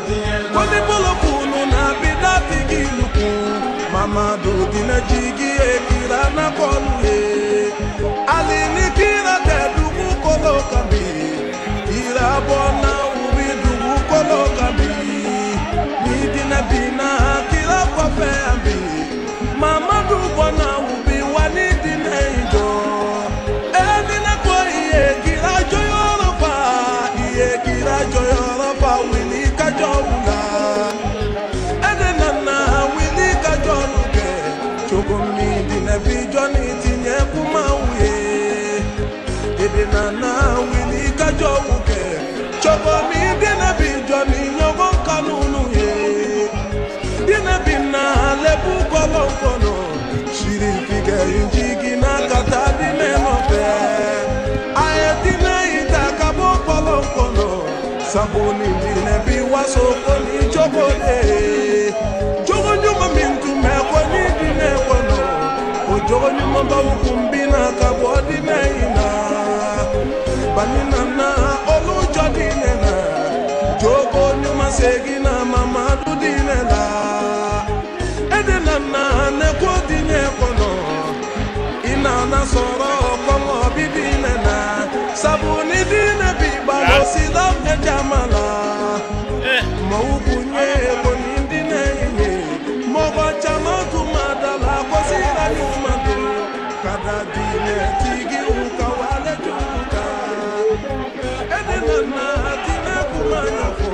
diɲɛ na. Ko ni bolo fununa bi da tigilu kun. Mamadu diinɛ jigi ye kira na kɔlu ye. Hali ni kira tɛ dugukolo kan bi, kira bɔnna u bi dugukolo kan bi. Ni diinɛ binna kira kɔfɛ yan bi, Mamadu bɔnna u bi wa ni diinɛ in jɔ. E diinɛ ko i ye kira jɔyɔrɔ fa, i ye kira jɔyɔrɔ fa wuli ka jɔ u la. E de nana wuli ka jɔlu kɛ, cogo min diinɛ bi jɔ ni tiɲɛ kumaw ye. E de nana wuli ka jɔw kɛ, cogo min diinɛ bi jɔ ni ɲɔgɔn kanunu ye. Diinɛ bi na lebu kɔlɔn kɔnɔ, sirifikɛ in jiginna ka taa diinɛ nɔfɛ. A ye diinɛ in ta ka bɔ kɔlɔn kɔnɔ, sabu ni diinɛ bi waso ko ni cogo de ye. Jogo ɲuman min tun bɛ ko ni diinɛ kɔnɔ, o jogo ɲumanbaw kun binna ka bɔ diinɛ in na. Bani nana olu jɔ diinɛ na, jogo ɲuman seginna Mamadu diinɛ la. E de nana ne ko diinɛ kɔnɔ, i nana sɔrɔ kɔngɔ bi diinɛ na. Sabu ni diinɛ bi balo silamɛ jama la. Maaw kun ye ko ni diinɛ in ye, mɔgɔ caman tun ma da la ko sira ɲuman don. Ka da diinɛ tigiw ka wale jugu kan. E de nana diinɛ kuma ɲɛfɔ,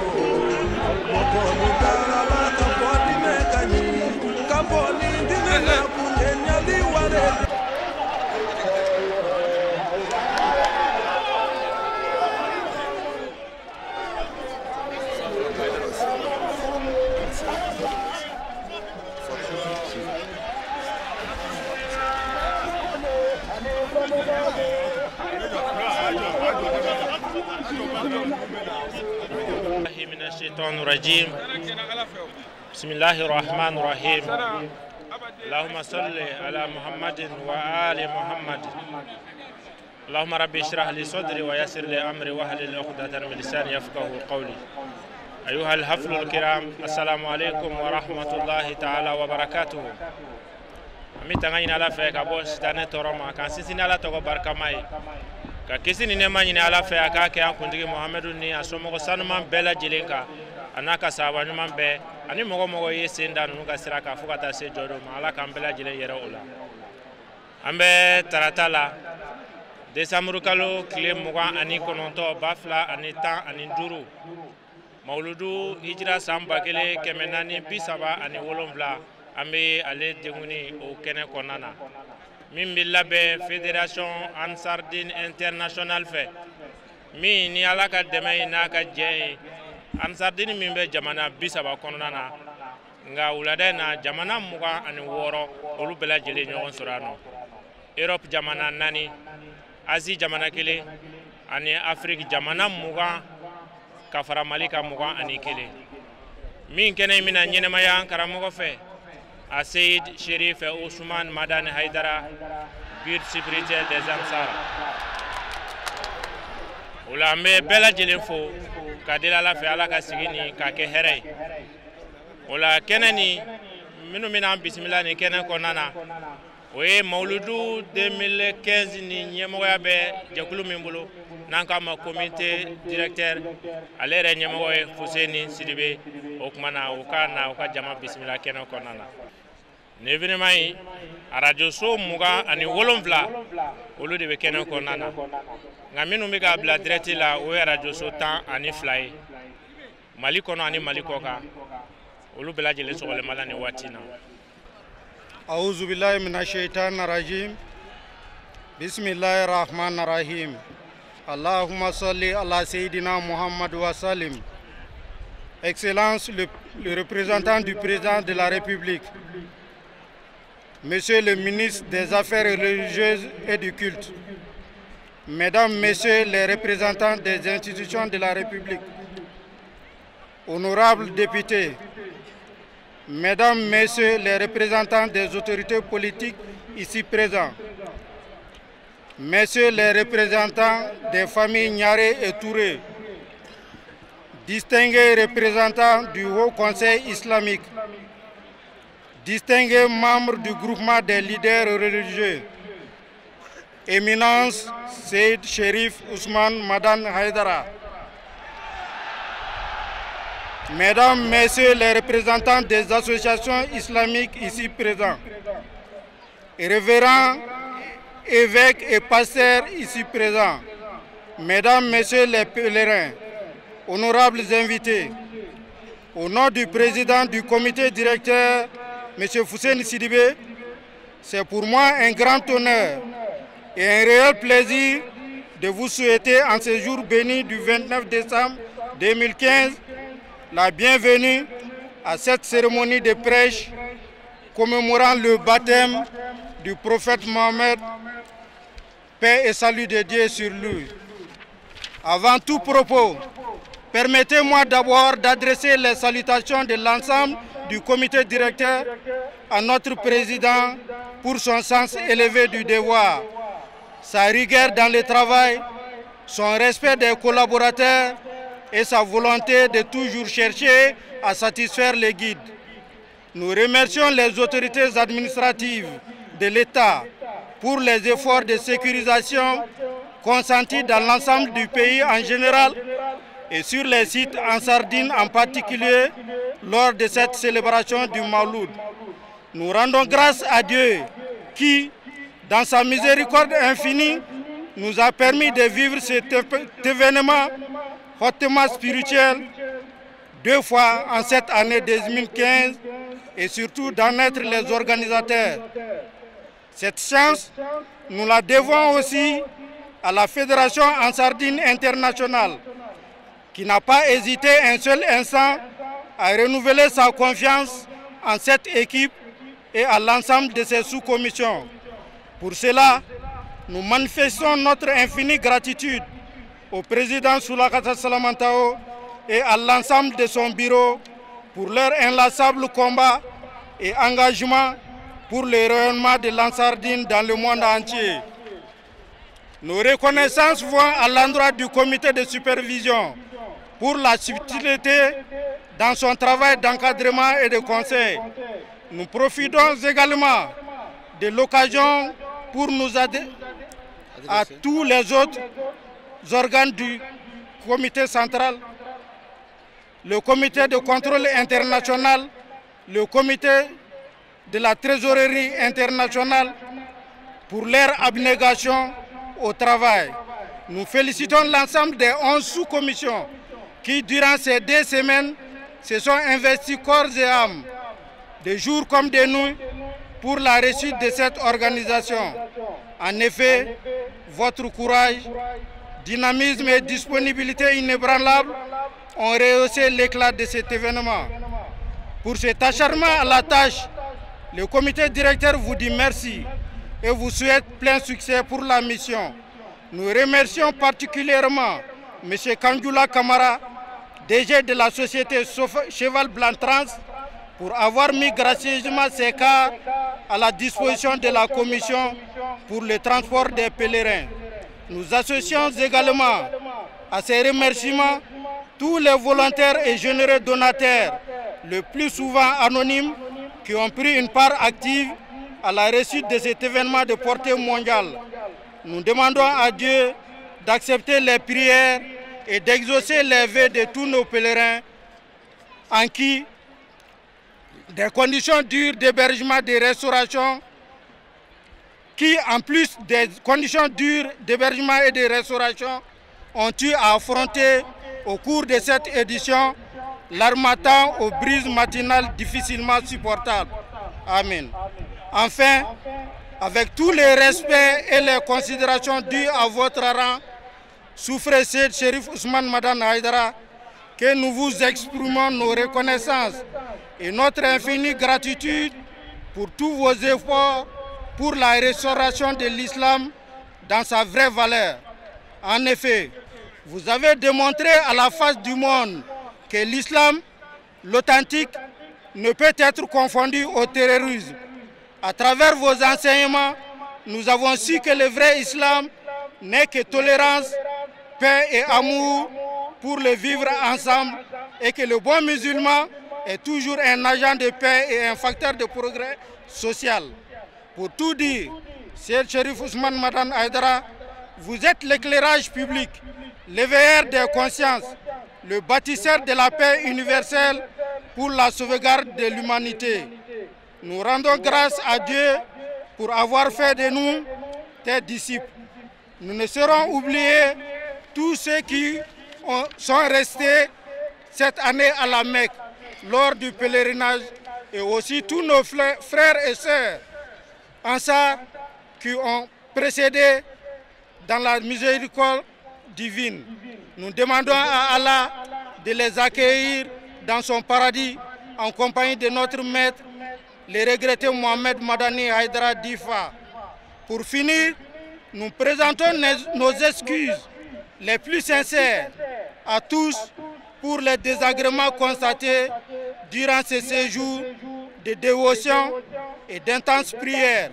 mɔgɔ min taara la ka fɔ diinɛ ka ɲi, ka fɔ ni diinɛ na kun ye ɲali wale. الشيطان الرجيم. بسم الله الرحمن الرحيم. اللهم صل على محمد وآل محمد. اللهم ربي اشرح لي صدري ويسر لي أمري واحلل عقدة من لساني يفقهوا قولي. أيها الحفل الكرام، السلام عليكم ورحمة الله تعالى وبركاته. An bɛ tanga ɲini Ala fɛ ka bɔ sitanɛ tɔɔrɔ ma, k'an sinsin Ala tɔgɔ barikama ye, ka kisi ni nɛɛma ɲini Ala fɛ a k'a kɛ an kuntigi Muhamadu ni a somɔgɔ sanuman bɛɛ lajɛlen kan, a n'a ka sahaba ɲuman bɛɛ ani mɔgɔ mɔgɔ ye sen da ninnu ka sira kan fo ka taa se jɔdon ma. Ala k'an bɛɛ lajɛlen yɛrɛ o la. An bɛ tarata la, desanburu kalo tile 29 2015, mawuludu hijira san 1437, an bɛ ale denkuni o kɛnɛ kɔnɔna na min bɛ labɛn Fédération Ansardine Internationale fɛ, min ni Ala ka dɛmɛ ye n'a ka jɛ ye, Ansardine min bɛ jamana 30 kɔnɔna na, nka wulada in na jamana 26 olu bɛɛ lajɛlen ɲɔgɔn sɔrɔ yan nɔ. Europe jamana 4, Asie jamana 1 ani Afrique jamana 20 ka fara Mali kan 21. Min kɛnɛ in bɛna ɲɛnɛmaya an karamɔgɔ fɛ, a Seyid Sherif Ousmane Madani Haidara, guide spirituel des Ansar. O la an bɛ bɛɛ lajɛlen fo ka deli Ala fɛ, Ala ka sigi nin k'a kɛ hɛrɛ ye. O la kɛnɛ nin, minnu bɛna an bisimila nin kɛnɛ kɔnɔna na, o ye mawuludu 2015 ni ɲɛmɔgɔya bɛ jɛkulu min bolo n'an k'a ma comité directeur, ale yɛrɛ ɲɛmɔgɔ ye Fuseni Sidibe. O tuma na o ka na o ka jama bisimila kɛnɛ kɔnɔna na. Nin événement in, arajoso 27 olu de bɛ kɛnɛ kɔnɔna na, nka minnu bɛ k'a bila direct la, o ye arajoso 12 ye Mali kɔnɔ ani Mali kɔ kan, olu bɛɛ lajɛlen sɔgɔlen b'a la nin waati in na. أعوذ بالله من الشيطان الرجيم. بسم الله الرحمن الرحيم. اللهم صل على سيدنا محمد وسلم. Excellence le représentant du président de la République, Monsieur le ministre des Affaires religieuses et du culte, Mesdames, Messieurs les représentants des institutions de la République, honorables députés, Mesdames, Messieurs les représentants des autorités politiques ici présents, Messieurs les représentants des familles Niaré et Touré, distingués représentants du Haut Conseil islamique, distingués membres du groupement des leaders religieux, Éminence Seyid Sherif Ousmane Madani Haidara, Mesdames, Messieurs les représentants des associations islamiques ici présents, révérends, évêques et pasteurs ici présents, Mesdames, Messieurs les pèlerins, honorables invités, au nom du président du comité directeur, M. Fousseni Sidibé, c'est pour moi un grand honneur et un réel plaisir de vous souhaiter en ce jour béni du 29 décembre 2015 la bienvenue à cette cérémonie de prêche commémorant le baptême du prophète Mohammed, paix et salut de Dieu sur lui. Avant tout propos, permettez-moi d'abord d'adresser les salutations de l'ensemble du comité directeur à notre président pour son sens élevé du devoir, sa rigueur dans le travail, son respect des collaborateurs et sa volonté de toujours chercher à satisfaire les guides. Nous remercions les autorités administratives de l'État pour les efforts de sécurisation consentis dans l'ensemble du pays en général et sur les sites Ansardine en particulier lors de cette célébration du Mawloud. Nous rendons grâce à Dieu qui, dans sa miséricorde infinie, nous a permis de vivre cet événement hautement spirituel deux fois en cette année 2015 et surtout d'en être les organisateurs. Cette chance, nous la devons aussi à la Fédération Ansardine Internationale qui n'a pas hésité un seul instant à renouveler sa confiance en cette équipe et à l'ensemble de ses sous-commissions. Pour cela, nous manifestons notre infinie gratitude au président Soulakata Salamantao et à l'ensemble de son bureau pour leur inlassable combat et engagement pour le rayonnement de l'Ansar Dine dans le monde entier. Nos reconnaissances vont à l'endroit du comité de supervision pour la subtilité dans son travail d'encadrement et de conseil. Nous profitons également de l'occasion pour nous adresser à tous les autres organes du comité central, le comité de contrôle international, le comité de la trésorerie internationale pour leur abnégation au travail. Nous félicitons l'ensemble des 11 sous-commissions qui, durant ces 2 semaines, se sont investis corps et âme, de jour comme de nuit, pour la réussite de cette organisation. En effet, votre courage, dynamisme et disponibilité inébranlable ont rehaussé l'éclat de cet événement. Pour cet acharnement à la tâche, le comité directeur vous dit merci et vous souhaite plein succès pour la mission. Nous remercions particulièrement M. Kandjoula Kamara, DG de la société Cheval Blanc Trans, pour avoir mis gracieusement ses cars à la disposition de la commission pour le transport des pèlerins. Nous associons également à ces remerciements tous les volontaires et généreux donateurs, le plus souvent anonymes, qui ont pris une part active à la réussite de cet événement de portée mondiale. Nous demandons à Dieu d'accepter les prières et d'exaucer les vœux de tous nos pèlerins en qui des conditions dures d'hébergement, de restauration, qui en plus des conditions dures d'hébergement et de restauration, ont eu à affronter au cours de cette édition l'harmattan aux brises matinales difficilement supportables. Amen. Enfin, avec tous les respects et les considérations dues à votre rang, souffrez Chérif Ousmane Madani Haïdara, que nous vous exprimons nos reconnaissances et notre infinie gratitude pour tous vos efforts pour la restauration de l'islam dans sa vraie valeur. En effet, vous avez démontré à la face du monde que l'islam, l'authentique, ne peut être confondu au terrorisme. À travers vos enseignements, nous avons su que le vrai islam n'est que tolérance, paix et amour pour le vivre ensemble et que le bon musulman est toujours un agent de paix et un facteur de progrès social. Pour tout dire, Cheikh Chérif Ousmane Madani Haïdara, vous êtes l'éclairage public, l'éveilleur des consciences, le bâtisseur de la paix universelle pour la sauvegarde de l'humanité. Nous rendons grâce à Dieu pour avoir fait de nous tes disciples. Nous ne saurons oublier tous ceux qui sont restés cette année à la Mecque lors du pèlerinage et aussi tous nos frères et sœurs Ansar qui ont précédé dans la miséricorde divine. Nous demandons à Allah de les accueillir dans son paradis en compagnie de notre maître, le regretté Mohamed Madani Haïdara Difa. Pour finir, nous présentons nos excuses les plus sincères à tous pour les désagréments constatés durant ces séjours de dévotion et d'intenses prières.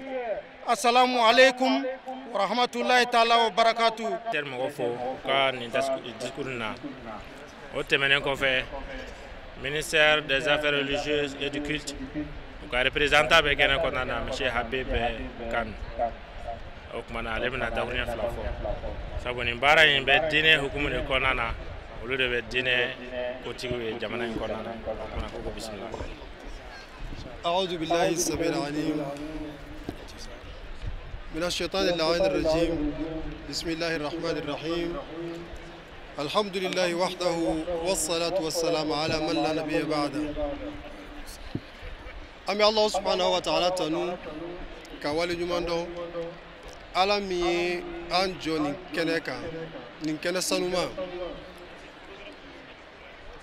Assalamu alaikum wa rahmatullahi ta'ala wa barakatuh. Mɔgɔ fo u ka nin discours na. O tɛmɛnen kɔfɛ, ministère des Affaires religieuses et du culte, u ka représentant bɛ kɛnɛ kɔnɔna na, monsieur Habib Kane. O tuma na, ale bɛna dakuruɲɛ fila fɔ, sabu nin baara in bɛ diinɛ hukumu de kɔnɔna na. Olu de bɛ diinɛ kotigiw ye jamana in kɔnɔna na. O tuma na, ko bisimila. أعوذ بالله السميع العليم من الشيطان اللعين الرجيم. بسم الله الرحمن الرحيم. الحمد لله وحده، والصلاة والسلام على من لا نبي بعده. An bɛ Allah subhanahu wa ta'ala tanu ka waleɲuman dɔn, Ala min ye an jɔ nin kɛnɛ kan, nin kɛnɛ sanuma,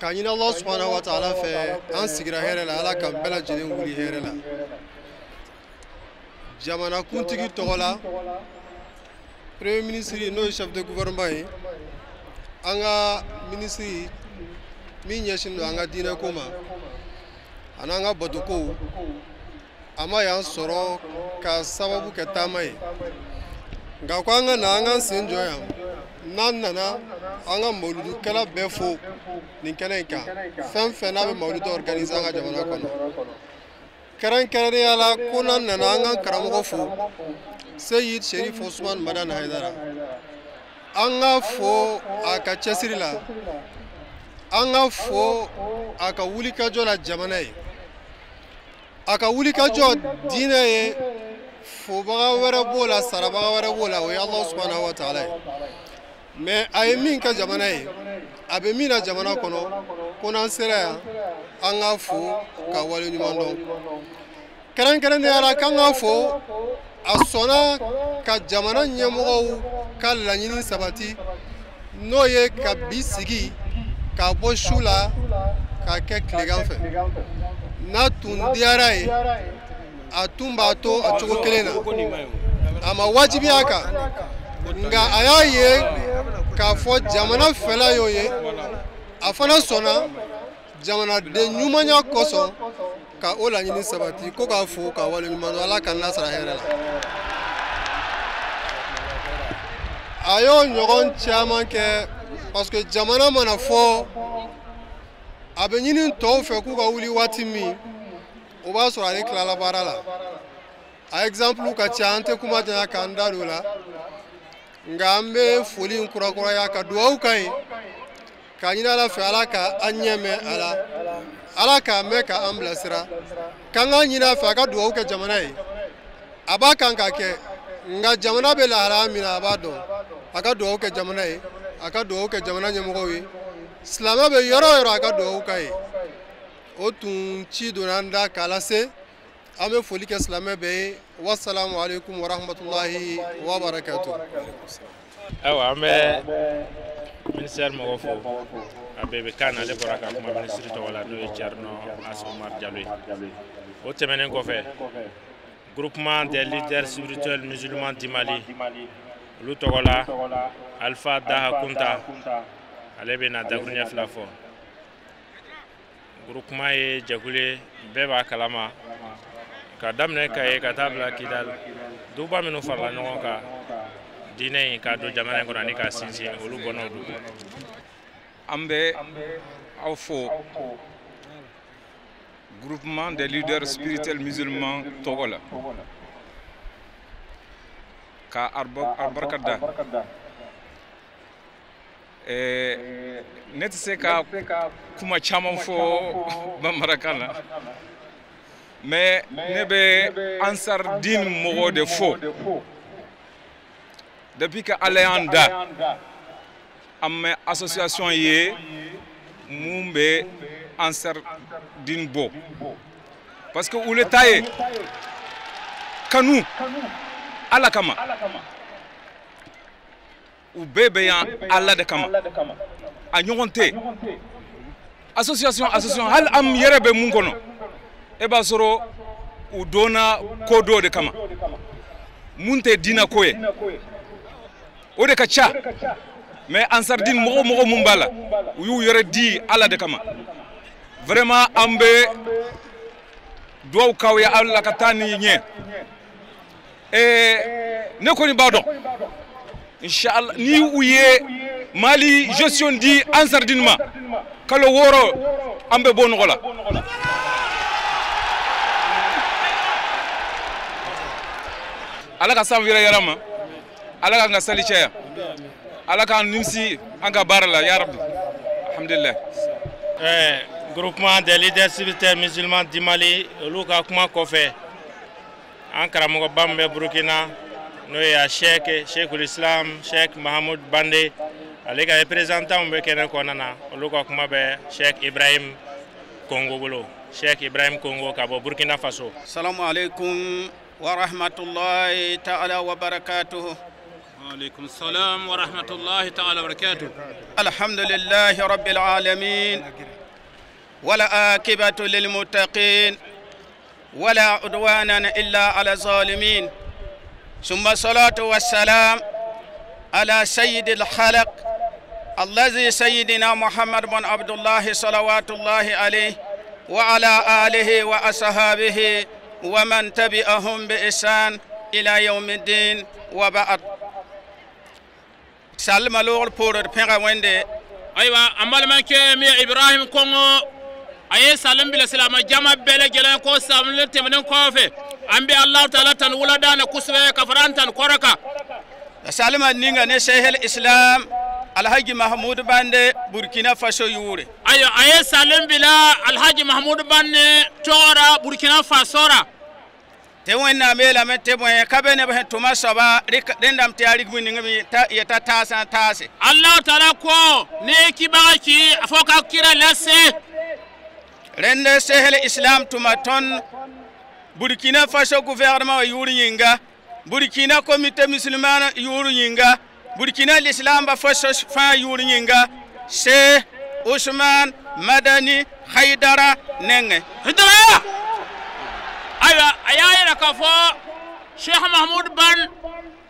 k'a ɲini Allah subhanahu wa ta'ala fɛ, an sigira hɛrɛ la, Ala k'an bɛɛ lajɛlen wuli hɛrɛ la. Jamanakuntigi tɔgɔ la, premier ministre, n'o ye chef de gouvernement ye, an ka ministre Min ɲɛsin don an ka diinɛ ko ma ani an ka batokow, a ma y'an sɔrɔ ka sababu kɛ taama ye, nka ko an ka na an k'an sen jɔ yan. N'an nana an ka mawuludukɛla bɛɛ fo nin kɛnɛ in kan, fɛn fɛn n'a bɛ mawuludu organiser an ka jamana kɔnɔ, kɛrɛnkɛrɛnnenya la ko n'an nana an ka karamɔgɔ fo, Seyid Sherif Osman Madani Hayidara, an ka fo a ka cɛsiri la, an ka fo a ka wulikajɔ la jamana ye, a ka wulikajɔ diinɛ ye. Fobaga wɛrɛ b'o la, sarabaga wɛrɛ b'o la, o ye Alahu subahanahu wa taala ye. Mais a ye min kɛ jamana ye, a bɛ min na jamana kɔnɔ, ko n'an sera yan an ka fo ka wale ɲuman dɔn. Kɛrɛnkɛrɛnnenya la k'an ka fo a sɔnna ka jamana ɲɛmɔgɔw ka laɲini sabati, n'o ye ka bi sigi k'a bɔ su la k'a kɛ tilegan fɛ. N'a tun diyara ye, a tun b'a to a cogo kelen na, a ma wajibiya a kan, nka a y'a ye k'a fɔ jamana fɛla y'o ye, a fana sɔnna jamanaden ɲumanya kosɔn ka o laɲini sabati, ko k'a fo ka waleɲuman dɔn. Ala k'an lasara hɛrɛ la. A y'o ɲɔgɔn caman kɛ, parce que jamana mana fɔ a bɛ ɲini tɔw fɛ k'u ka wuli waati min, o b'a sɔrɔ ale tilala baara la. A exemple ka ca, an tɛ kuma janya k'an da don o la, nka an bɛ foli in kurakuraya ka dugawu k'a ye, k'a ɲini Ala fɛ Ala ka an ɲɛ mɛn a la, Ala k'a mɛn k'an bilasira, k'an k'a ɲini a fɛ a ka dugawu kɛ jamana ye. A b'a kan k'a kɛ, nka jamana bɛ lahalaya min na a b'a dɔn. A ka dugawu kɛ jamana ye, a ka dugawu kɛ jamana ɲɛmɔgɔw ye, silamɛ bɛ yɔrɔ o yɔrɔ a ka dugawu k'a ye. O tun ci donna an da k'a lase. An bɛ foli kɛ silamɛ bɛɛ ye. Wasalamu aleykum warahmatulahi wabarakatu. Ayiwa, an bɛ ministère mɔgɔ fo, a bɛɛ bɛ kan na, ale bɔra ka kuma minisiri tɔgɔ la, n'o ye Thierno Oumar Diallo ye. O tɛmɛnen kɔfɛ, groupement des leaders spirituels musulmans du Mali, olu tɔgɔ la Alpha Daha Kunta, ale bɛ na dakuruɲɛ fila fɔ. Groupement ye jɛkulu ye, bɛɛ b'a kalama, ka daminɛ Kaye ka taa bila Kidal, duba minnu farala ɲɔgɔn kan diinɛ in k'a don jamana in kɔnɔ ani k'a sinsin, olu bɔnnaw don. An bɛ aw fo groupement des leaders spirituels musulmans tɔgɔ la, ka a barika da. Ne tɛ se ka kuma caman fɔ bamanankan na, mais ne bɛ Ansar Dine mɔgɔw de fo. Depuis que Ala y'an da, an bɛ association ye mun bɛ Ansar Dine bɔ, parce que olu ta ye kanu Ala kama, u bɛɛ bɛ yan Ala de kama, a ɲɔgɔn tɛ. Association hali an yɛrɛ bɛ mun kɔnɔ, e b'a sɔrɔ u donna ko dɔ de kama mun tɛ diinɛ ko ye, o de ka ca. Mais Ansar Dine mɔgɔ mun b'a la, u y'u yɛrɛ di Ala de kama. Vraiment an bɛ duwawu k'aw ye Ala ka taa ni ɲɛ. Ne kɔni b'a dɔn inshallah ni u ye Mali gestion di Ansar Dine ma kalo 6, an bɛ bɔ nɔgɔ la. Ala ka san wɛrɛ yɛrɛ ma, Ala k'an ka sali caya, Ala k'an nimisi an ka baara la, ya Rabbi, alhamdulillah. Groupement des leaders spirituels musulmans du Mali, olu ka kuma kɔfɛ, an karamɔgɔba min bɛ Burukina, n'o ye a Sheikh Sheikhul Islam Sheikh Mahamud Bande, ale ka représentant bɛ kɛnɛ kɔnɔna na, olu ka kuma bɛ Sheikh Ibrahim Kongo bolo. Sheikh Ibrahim Kongo ka bɔ Burkina Faso. Salamu aleykum wa rahmatullahi ta'ala wa barakatuhu. Wa alaikum salam wa rahmatullahi ta'ala wa barakatuh. Alhamdulillahi rabbil alamin, wala akibatu lil muttaqin, wala udwana illa ala zalimin. ثم الصلاة والسلام على سيد الخلق الذي سيدنا محمد بن عبد الله صلوات الله عليه وعلى آله وأصحابه ومن تبعهم بإحسان إلى يوم الدين وبعد سلم لور بور بيغا ويندي أيوة أمال ما كي إبراهيم كونغو أي سلم بلا سلام جمع بلا جلان كو سامل تمنن كوفي أمبي الله تعالى تن ولدان كسوة كفران تن كوركا سلم نينغا نشيخ الإسلام الحاج محمود باندي بوركينا فاسو يوري أيوة أي سلم بلا الحاج محمود باندي تورا بوركينا فاسورا te wẽnnaam yeelame tɩ bõe ka be neb sẽn tʋma soaba rẽndame tɩ yaa rig bũmb ning me t'a yeta taasã taase Allah taala ko ne kibaga ki fo ka kira lase rẽnd sehel islam tʋma tõnd Burkina Faso gouvernement wa yʋʋr yĩnga Burkina comité musulman yʋʋr yĩnga Burkina l'islam ba faso fãa yʋʋr yĩnga se Ousmane Madani Haidara nengẽ Haidara aywa a y'a yira k'a fɔ Cheikh Mahmoud Ban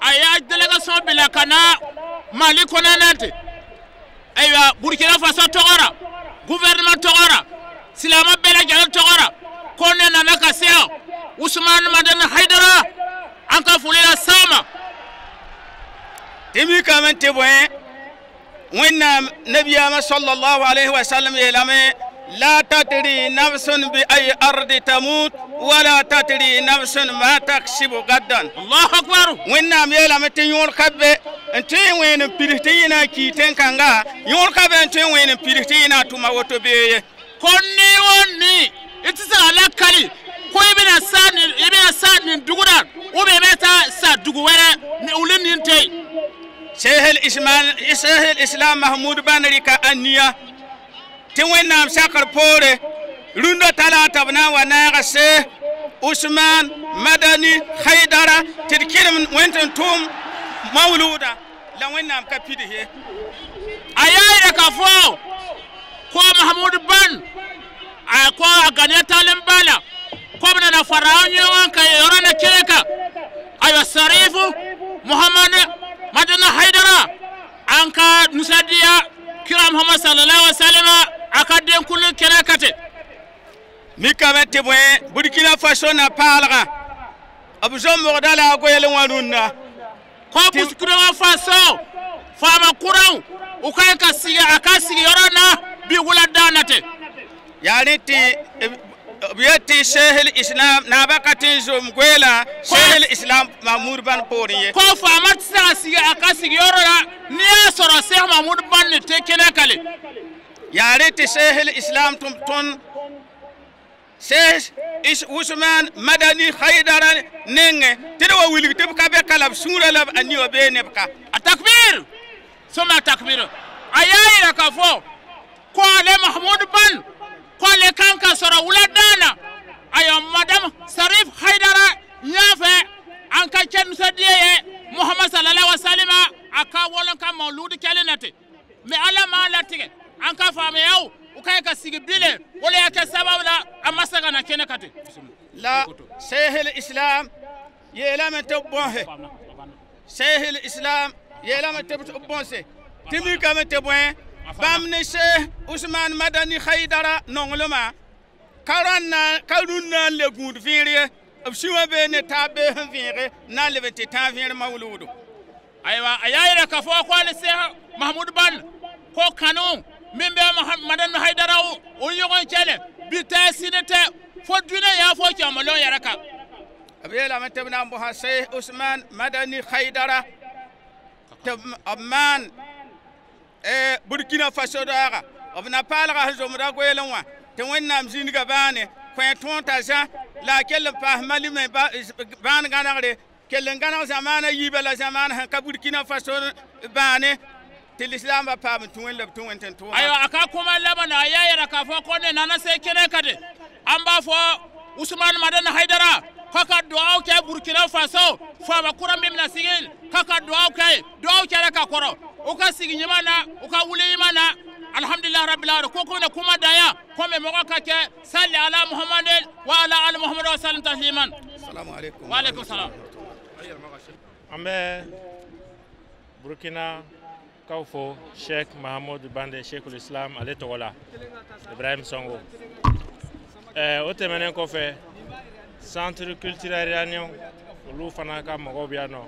a y'a délégation bila ka na Mali kɔnɔna na ten ayiwa Burkina Faso tɔgɔ la gouvernement tɔgɔ la silamɛ bɛɛ lajɛlen tɔgɔ la ko ne nana ka se yan Ousmane Madani Haidara an ka foli las'a ma. Tɩ mikame tɩ bõe wẽnnaam nabiyaamã sallallahu alayhi wa sallam yeelame لا تدري نفس بأي أرض تموت ولا تدري نفس ما تكسب غدا الله أكبر وإنام يلا متين يور كبة أنتين وين بيرتينا كيتين كانغا يور كبة أنتين وين بيرتينا توما وتبيه كوني وني إتصل على كالي كوي بنا سان يبنا سان ندوغنا وبيمتا سان دوغنا نقولين ننتي شيخ الإسلام شيخ الإسلام محمود بانريكا أنيا tɩ wẽnnaam sakr poore rũndã talaata b na n wa naaga se Ousmane Madani Haidara tɩ d kɩrem wẽnd tɩ n tʋʋm mawluuda la wẽnnaam ka pid ye a yaa yɛla ka fɔ ko Mahmoud Ban a ko a ganiya taalen ba la ko b nana fara an ɲɔgɔn kan yɔrɔ na kelen kan ayiwa Sarifu Muhamad Madani Haidara an ka nisɔndiya kira Muhammad sallallahu alaihi wasallam a ka denkulu kɛnɛ kan ten. Mikame tɩ bõe Burkina Faso na paalgã b zõmbgda la a goɛl wã rũnnã. Ko Burkina Faso faama kuraw u ka ɲi ka sigi a ka sigiyɔrɔ na bi wula da na ten. Yaa rẽ tɩ b yet tɩ Cheikh Islam naabã ka tɩ n zom goeelã Cheikh Islam Mahmoud Ban poorẽ ye. Ko faama tɛ se ka sigi a ka sigiyɔrɔ la n'i y'a sɔrɔ Cheikh Mahmoud Ban ne tɛ kɛnɛ kan le. Yaa rẽ tɩ Cheikh Islam tʋm tõnd Cheikh Ousmane Madani Haidara nengẽ tɩ d wa wilg tɩ b ka be ka la b sũurã la a ni wã bee neb ka. A takbir soma takbir a y'a yira k'a fɔ ko ale Mahmoud Ban ko ale kan ka sɔrɔ wulada na ayiwa madame Sarif Haidara ɲɛfɛ an ka cɛ nisɔndiya ye Muhammad sallallahu alaihi wa sallam a ka wɔlɔn ka mawuludu kɛlen na ten mɛ Ala m'a latigɛ an ka faamuyaw u ka ɲi ka sigi bilen o de y'a kɛ sababu la a ma se ka na kɛnɛ kan ten. La Cheikh Islam yeelame tɩ b bõse Cheikh Islam yeelame tɩ b bõse tɩ mikame tɩ bõe bãmb ne Cheikh Ousmane Madani Haidara nonglmã ka rũnnã n le gũud vẽer ye b sũwã bee ne taab bee sẽn vẽege na n leb n tɩ tãag vẽer mawluudo. Ayiwa a y'a yira k'a fɔ ko ale Cheikh Mahmoud Ban ko kanu min bɛ Madani Haidara o ɲɔgɔn cɛ lɛ bi tɛ sini tɛ fo diinɛ y'a fɔ cɛmalɔn yɛrɛ kan. B yeelame tɩ b na n bõsa Cheikh Ousmane Madani Haidara tɩ b maan Burkina Faso daaga b na paalga sẽn zomda goeelẽ wã tɩ wẽnnaam zĩnigã bãane kõ tõog t'a zã la a kell n paas Mali me bãan gãnegre kell n gãneg zamaana yiibã la zamaana sẽn ka Burkina Faso bãane tɩ lislaambã paam n tũ wẽn la b tũ wẽn tɩ n tʋʋma. Ayiwa a ka kuma laban na a y'a yira k'a fɔ ko ne nana se kɛnɛ kan de an b'a fɔ Ousmane Madani Haidara k'a ka duwawu kɛ Burkina Faso faama kura min bɛna sigi k'a ka duwawu kɛ duwawu kɛra ka kɔrɔ u ka sigi ɲuman na u ka wuli ɲuman na alhamdulilah rabbil alamin ko komi kuma dan yan komi mɔgɔ ka kɛ sali ala muhammadin wa ala ali muhammadin wa salim tasliman. Salamu alaikum. Wa alaikum salam. An bɛ Burkina K'aw fo Sheikh Mahamudu Bande Sheikhul Islam ale tɔgɔ la, Ibrahim Songo. O tɛmɛnen kɔfɛ, Centre culturel iranien olu fana ka mɔgɔw bɛ yan nɔ.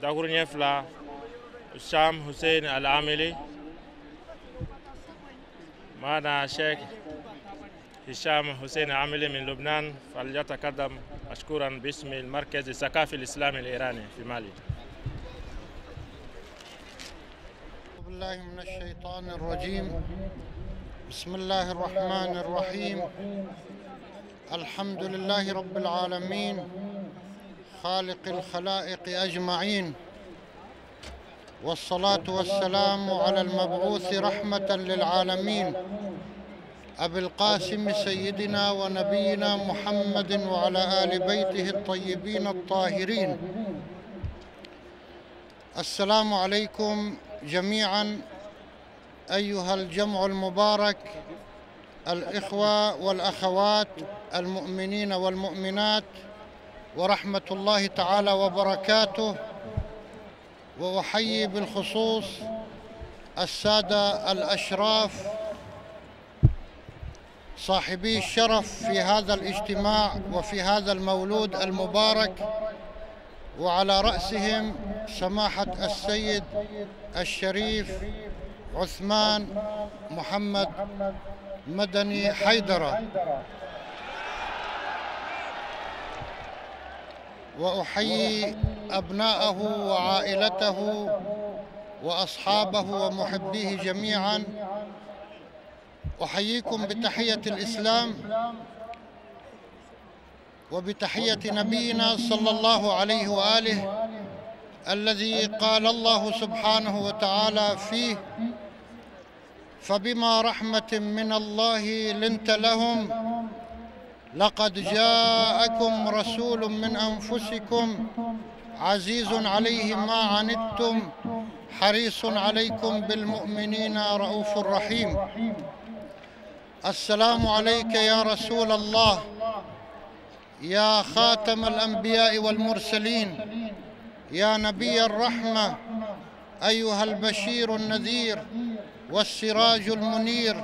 Dakuruɲɛ fila, Sham Hussein Al Amili معنا شيخ هشام حسين عاملي من لبنان، فليتقدم مشكورا باسم المركز الثقافي الإسلامي الإيراني في مالي. بالله من الشيطان الرجيم. بسم الله الرحمن الرحيم. الحمد لله رب العالمين، خالق الخلائق أجمعين، والصلاة والسلام على المبعوث رحمة للعالمين أبي القاسم سيدنا ونبينا محمد وعلى آل بيته الطيبين الطاهرين. السلام عليكم جميعا أيها الجمع المبارك، الإخوة والأخوات، المؤمنين والمؤمنات، ورحمة الله تعالى وبركاته. وأحيي بالخصوص السادة الأشراف صاحبي الشرف في هذا الاجتماع وفي هذا المولود المبارك، وعلى رأسهم سماحة السيد الشريف عثمان محمد مدني حيدرة. وأحيي أبناءه وعائلته وأصحابه ومحبيه جميعا. أحييكم بتحية الإسلام وبتحية نبينا صلى الله عليه وآله الذي قال الله سبحانه وتعالى فيه: فبما رحمة من الله لنت لهم، لقد جاءكم رسول من أنفسكم عزيز عليه ما عنتم حريص عليكم بالمؤمنين رؤوف رحيم. السلام عليك يا رسول الله، يا خاتم الأنبياء والمرسلين، يا نبي الرحمة، أيها البشير النذير والسراج المنير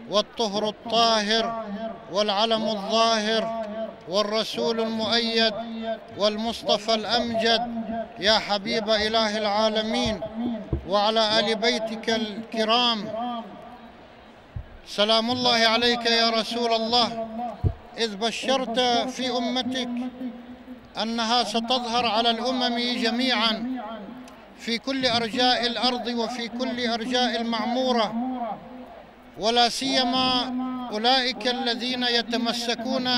والطهر الطاهر والعلم الظاهر والرسول المؤيد والمصطفى الأمجد، يا حبيب إله العالمين، وعلى آل بيتك الكرام. سلام الله عليك يا رسول الله، إذ بشرت في أمتك أنها ستظهر على الأمم جميعا في كل أرجاء الأرض وفي كل أرجاء المعمورة، ولا سيما أولئك الذين يتمسكون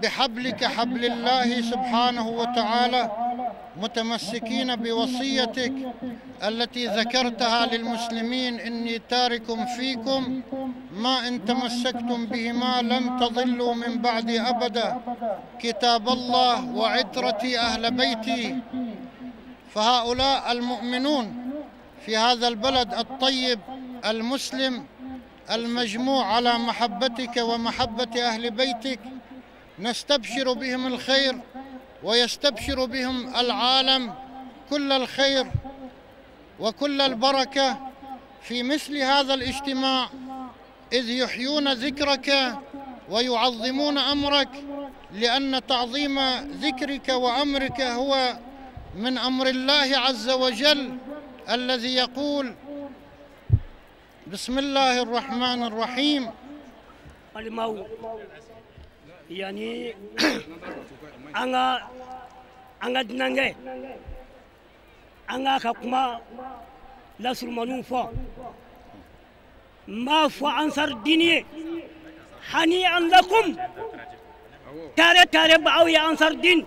بحبلك حبل الله سبحانه وتعالى، متمسكين بوصيتك التي ذكرتها للمسلمين: إني تارك فيكم ما إن تمسكتم بهما لن تضلوا من بعدي أبدا، كتاب الله وعترتي أهل بيتي. فهؤلاء المؤمنون في هذا البلد الطيب المسلم المجموع على محبتك ومحبة أهل بيتك، نستبشر بهم الخير ويستبشر بهم العالم كل الخير وكل البركة في مثل هذا الاجتماع، إذ يحيون ذكرك ويعظمون أمرك، لأن تعظيم ذكرك وأمرك هو من أمر الله عز وجل الذي يقول: بسم الله الرحمن الرحيم. Yani an ka dunankɛ, an k'a ka kuma lasurumaniw fɔ. N b'a fɔ Ansar Dine ye, hani an lakum, tare tare ba aw ye Ansar Dine.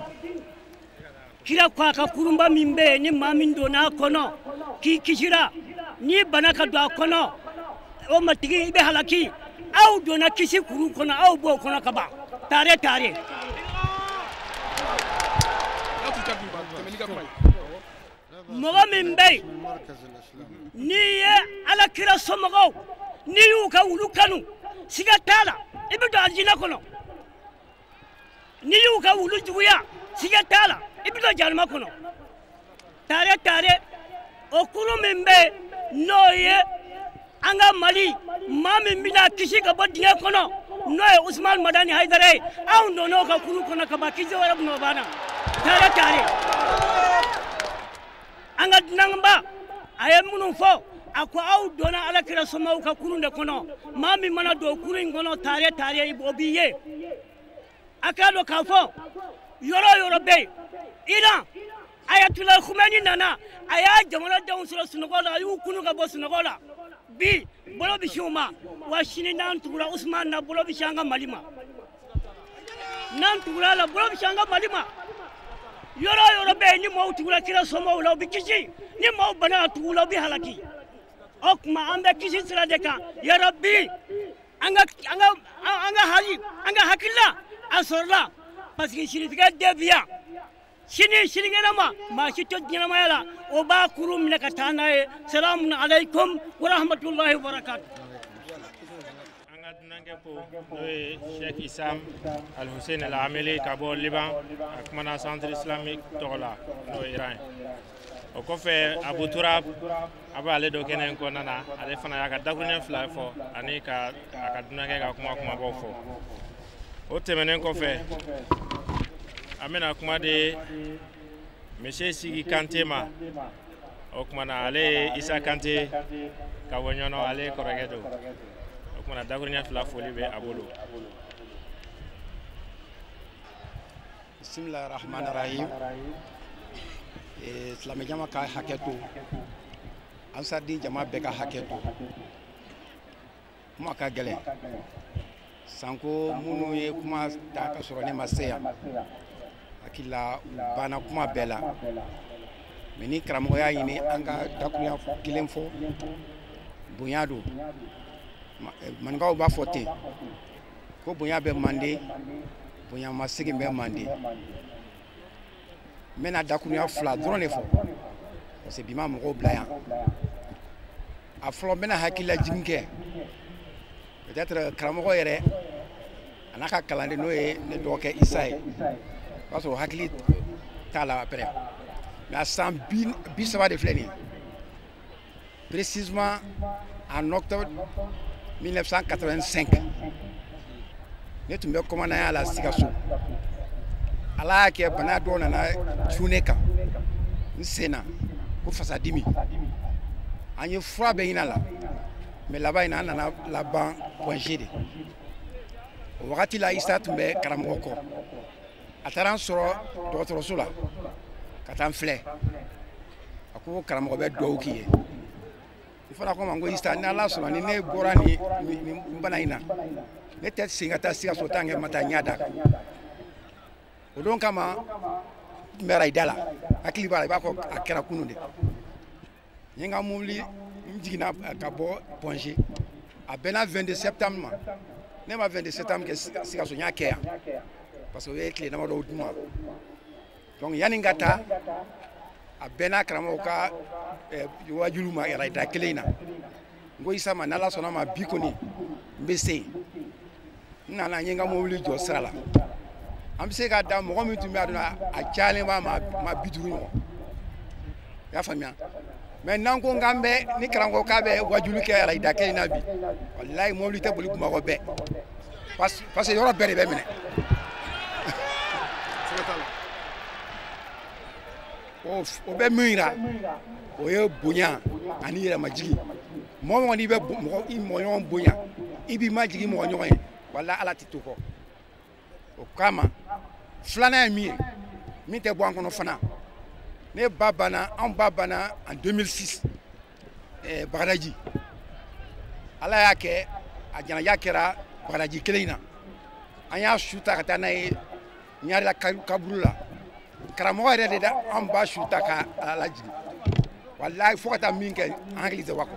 Kira ko a ka kurunba min bɛ yen, ni maa min donna a kɔnɔ k'i kisira, n'i bana ka don a kɔnɔ, o matigi i bɛ halaki. Aw donna kisi kuru kɔnɔ, aw b'o kɔnɔ ka ban. Tare tare. Mɔgɔ min bɛ yen n'i ye Ala kira somɔgɔw, n'i y'u ka wulu kanu, siga t'a la i bɛ don alijinɛ kɔnɔ. N'i y'u ka wulu juguya, siga t'a la i bɛ don jahanama kɔnɔ. Tare tare. O kurun min bɛ n'o ye an ka Mali maa min bɛna kisi ka bɔ dingɛ kɔnɔ n'o ye Usumani Madani Hayidara ye, anw donn'o ka kurun kɔnɔ ka ban, kisi wɛrɛ bɛna o banna. Taare taare. An ka dunanba a ye minnu fɔ, a ko aw donna Ala kira somaw ka kurun de kɔnɔ, maa min mana don kurun in kɔnɔ taare taare o b'i ye. A k'a dɔn k'a fɔ yɔrɔ o yɔrɔ bɛ yen, Iran Ayatollah Khomeini nana, a y'a jamanadenw sɔrɔ sunɔgɔ la, a y'u kunu ka bɔ sunɔgɔ la. Bi bolo bɛ sin u ma, wa sini n'an tugura Usumani na, bolo bɛ sin an ka Mali ma. N'an tugura a la, bolo bɛ sin an ka Mali ma. Yɔrɔ o yɔrɔ bɛ yen ni maaw tugura kira somɔgɔw la, u bɛ kisi. Ni maaw banna ka tugu u la, u bɛ halaki. O tuma an bɛ kisi sira de kan. Yarabi an ka hali an ka hakilila a sɔrɔla, parce que sinitigɛ den bi yan. Sini sinikɛnɛ ma maa si tɛ ɲɛnamaya la, o b'a kurun minɛ ka taa n'a ye. Salamu aleykum wa rahmatulahi wa barakatu. An ka dunankɛ ko n'o ye Sheikh Isam Al Hussein Al Ameli ka bɔ Liban, a kumana centre islamique tɔgɔ la n'o ye Iran ye. O kɔfɛ Abu Turab a b'ale dɔ kɛnɛ in kɔnɔna na, ale fana y'a ka dakuruɲɛ fila fɔ ani ka a ka dunankɛ ka kuma kumabaw fɔ. O tɛmɛnen kɔfɛ, an bɛna kuma di Monsieur Sigi Kante ma. O kumana ale ye Isa Kante ka bɔ Ɲɔnɔ, ale kɔrɔkɛ don. O kumana dakuruɲɛ fila foli bɛ a bolo. Bisimilahi rahmani rahim. Silamɛ jama ka hakɛ to, Ansariden jama bɛɛ ka hakɛ to. Kuma ka gɛlɛn sanko minnu ye kuma ta ka sɔrɔ ne ma se yan, hakili la u banna kuma bɛɛ la. Mɛ ni karamɔgɔ y'a ɲini an ka dakurunya kelen fɔ, bonya don. Maninkaw b'a fɔ ten ko bonya bɛ manden, bonya ma segin bɛ manden. N bɛna dakurunya fila dɔrɔn de fɔ parce que bi ma mɔgɔw bila yan. A fɔlɔ, n bɛna hakililajigin kɛ. Peut-être karamɔgɔ yɛrɛ a n'a ka kalanden n'o ye ne dɔgɔkɛ Isa ye, o b'a sɔrɔ hakili t'a la après. Mais a san 30 de filɛ nin ye, précisément en octobre 1985, ne tun bɛ kɔmandanya la Sikaso. Ala y'a kɛ bana dɔw nana cun ne kan, n sen na ko fasadimi. An ye fura bɛɛ ɲini a la, mais laban in na an nana laban Point G de. O wagati la Isa tun bɛ karamɔgɔ kɔ. A taara n sɔrɔ dɔgɔtɔrɔso la ka taa n filɛ. A ko karamɔgɔ bɛ dugawu k'i ye. N fana ko ma ko Isa, ni Ala sɔnna ni ne bɔra nin bana in na, ne tɛ segin ka taa Sikaso tant que ma taa ɲɛ d'a kan. O don kama n tun bɛ arayida la, hakili b'a la, i b'a fɔ a kɛra kunun de. N ye n ka mobili, n jiginna ka bɔ Point G, a bɛnna 22 septembre ma. Ne ma 22 septembre kɛ Sikaso, n y'a kɛ yan parce que o ye tile damadɔw d'u ma. Donc yanni n ka taa, a bɛnna karamɔgɔw ka wajulu ma arayida kelen in na. N ko Isa ma, n'Ala sɔnna ma bi kɔni n bɛ se yen. N nana, n ye n ka mobili jɔ sira la. An bɛ se ka da mɔgɔ min tun bɛ a dɔn a cayalen b'a ma 50 ɲɔgɔn. I y'a faamuya? Mais n'an ko k'an bɛ ni karamɔgɔ k'a bɛ wajulu kɛ arayida kelen in na bi, walayi mobili tɛ boli Bamakɔ bɛɛ, parce que yɔrɔ bɛɛ de bɛ minɛ. O bɛ min yira, o ye bonya ani yɛrɛmajigin. Mɔgɔ mɔgɔ n'i bɛ mɔgɔ i mɔgɔɲɔgɔn bonya, i b'i majigin mɔgɔ ɲɔgɔn ye, walayi Ala tɛ to kɔ. O kama filanan ye min ye, min tɛ bɔ an kɔnɔ fana, ne ba banna, anw ba banna en 2006 Bagadaji. Ala y'a kɛ a janaja kɛra Bagadaji kelen in na. An y'a su ta ka taa n'a ye Ɲarela kaburu la. Karamɔgɔ yɛrɛ de da an ba su ta k'a lajigin. Walayi fo ka taa min kɛ, an hakili tɛ wa kɔ.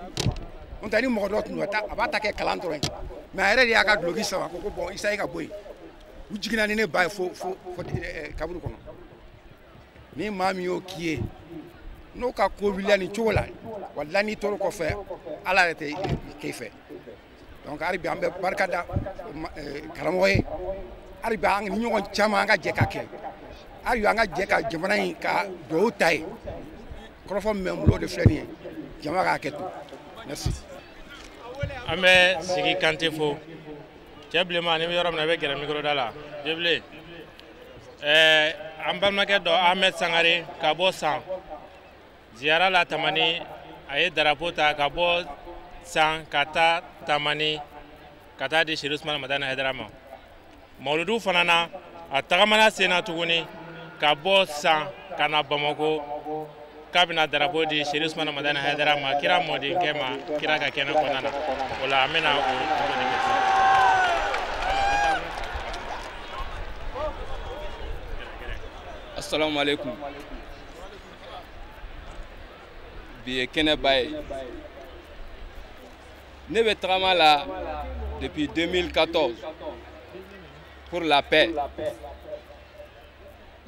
N'o tɛ ni mɔgɔ dɔ tun don, a b'a ta kɛ kalan dɔrɔn ye. Mais a yɛrɛ de y'a ka duloki sama ko ko bon Isa ye ka bɔ yen. U jiginna ni ne ba ye fo kaburu kɔnɔ. Ni maa min y'o k'i ye, n'o ka ko wulila nin cogo la, walayi n'i tor'o kɔfɛ, Ala yɛrɛ tɛ k'e fɛ. Donc hali bi an bɛ barika da karamɔgɔ ye. Hali bi an ni ɲɔgɔn caman an ka jɛ ka kɛ. Hali bi an ka jɛ ka jamana in ka dugawu ta ye. Kɔrɔfɔ min bɛ n bolo o de filɛ nin ye, jama k'a kɛ to. Merci. An bɛ Sigi Kante fo. Cɛ bilenman, ni bɛ yɔrɔ min na, i bɛ gɛrɛ micro da la. Jebile, ɛɛ, an balimakɛ dɔ Ahmed Sangare ka bɔ San ziyara la Tamani, a ye darapo ta ka bɔ San ka taa Tamani ka taa di Seri Usumani Madani Hayidara ma. Mawuludu fana na, a tagamana sen na tuguni ka bɔ San ka na Bamako k'a bɛna darapo di Seri Usumani Madani Hayidara ma, kira mɔdenkɛ ma, kira ka kɛnɛ kɔnɔna na. O la an bɛna o cogo de kɛ sisan. Assalamu alaikum. Bi ye kɛnɛba ye. Ne bɛ tagama la depuis 2014 pour la paix.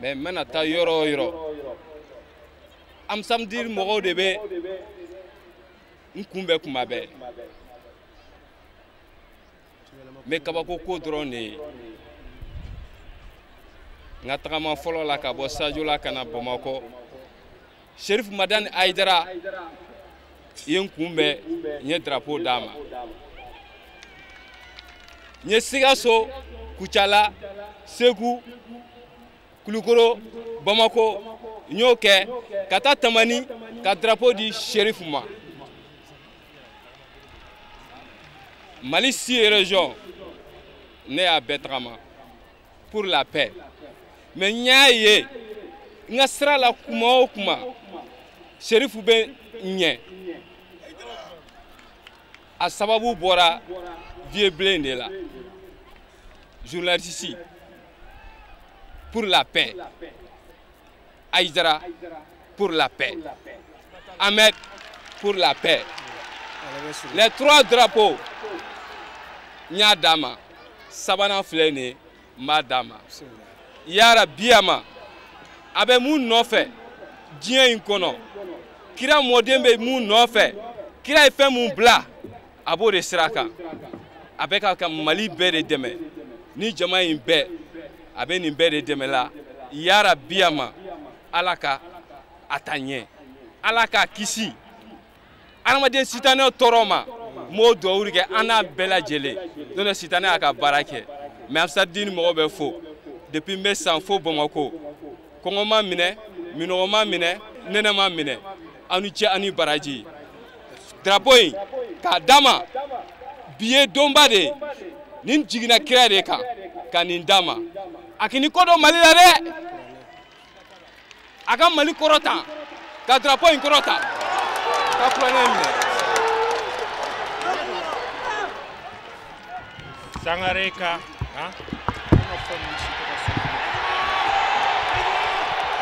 Mais n bɛna taa yɔrɔ o yɔrɔ, Amsamdir mɔgɔw de bɛ n kunbɛn kuma bɛɛ. N bɛ kabako ko dɔrɔn de ye. N ka tagama fɔlɔ la ka bɔ Sajola ka na Bamakɔ, Sherif Madani Hayidara ye n kunbɛn, n ye drapeau d'a ma. N ye Sikaso, Kucala, Segu, Kulukoro, Bamako, n y'o kɛ ka taa Tamani ka drapeau di Sherif ma. Mali 6 régions, ne y'a bɛɛ tagama pour la paix. Mais n y'a ye n ka sira la kuma o kuma, Sherif bɛ ɲɛ. A sababu bɔra Vieux Bilen de la, journaliste pour la paix, Haïdara pour la paix, Ahmed pour la paix. Les 3 drapeaux n y'a d'a ma. Sabanan filɛ nin ye, n b'a d'a ma. Yarabi a ma, a bɛ mun nɔfɛ diɲɛ in kɔnɔ, kira mɔden bɛ mun nɔfɛ, kira ye fɛn mun bila, a b'o de sira kan. A bɛ ka Mali bɛɛ de dɛmɛ, ni jama in bɛɛ, a bɛ nin bɛɛ de dɛmɛ la. Yarabi a ma, Ala ka a ta ɲɛ, Ala k'a kisi adamaden sitanɛ tɔɔrɔ ma. N b'o duwawu kɛ an n'a bɛɛ lajɛlen. N'o tɛ sitanɛ y'a ka baara kɛ. Mais Amsadini mɔgɔw bɛ fo depuis n bɛ San fo Bamako, kɔngɔ ma minɛ, minɔgɔ ma minɛ, nɛnɛ ma minɛ. Aw ni ce, aw ni baraji. Drapeau in k'a d'a ma, bi ye donba de ye. Nin jiginna kira de kan ka nin d'a ma. A k'i ni ko dɔ Mali la dɛ, a ka Mali kɔrɔta, ka drapeau in kɔrɔta, ka kuranɛ in minɛ. Sangare ka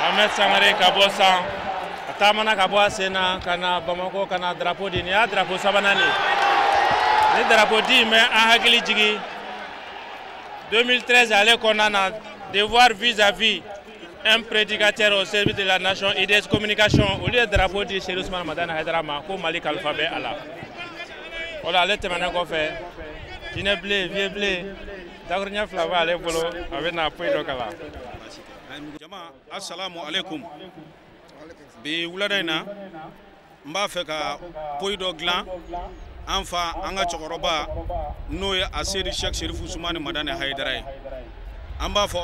Ahmed Sangare ka bɔ San, a taamana ka bɔ a sen na ka na Bamako ka na drapeau di. Nin y'a drapeau sabanan de ye. Ni drapeau di in bɛ an hakili jigin 2013 ale kɔnɔna na, devoir vis-à-vis un prédicateur au service de la nation, IDS communication, olu ye drapeau di Seri Usumani Madani Hayidara ma ko Mali kalifa bɛ a la. O la ale tɛmɛnen kɔfɛ, Jinɛ bilen, Vieux bilen, dakuruɲɛ 2 b'ale bolo, a bɛ na poyi dɔ kalan. Jama, assalamu alaikum. Bi wulada in na, n b'a fɛ ka poyi dɔ dilan an fa, an ka cɛkɔrɔba, n'o ye Aseri Sheikh Sherif Usumani Madani Hayidara ye. An b'a fɔ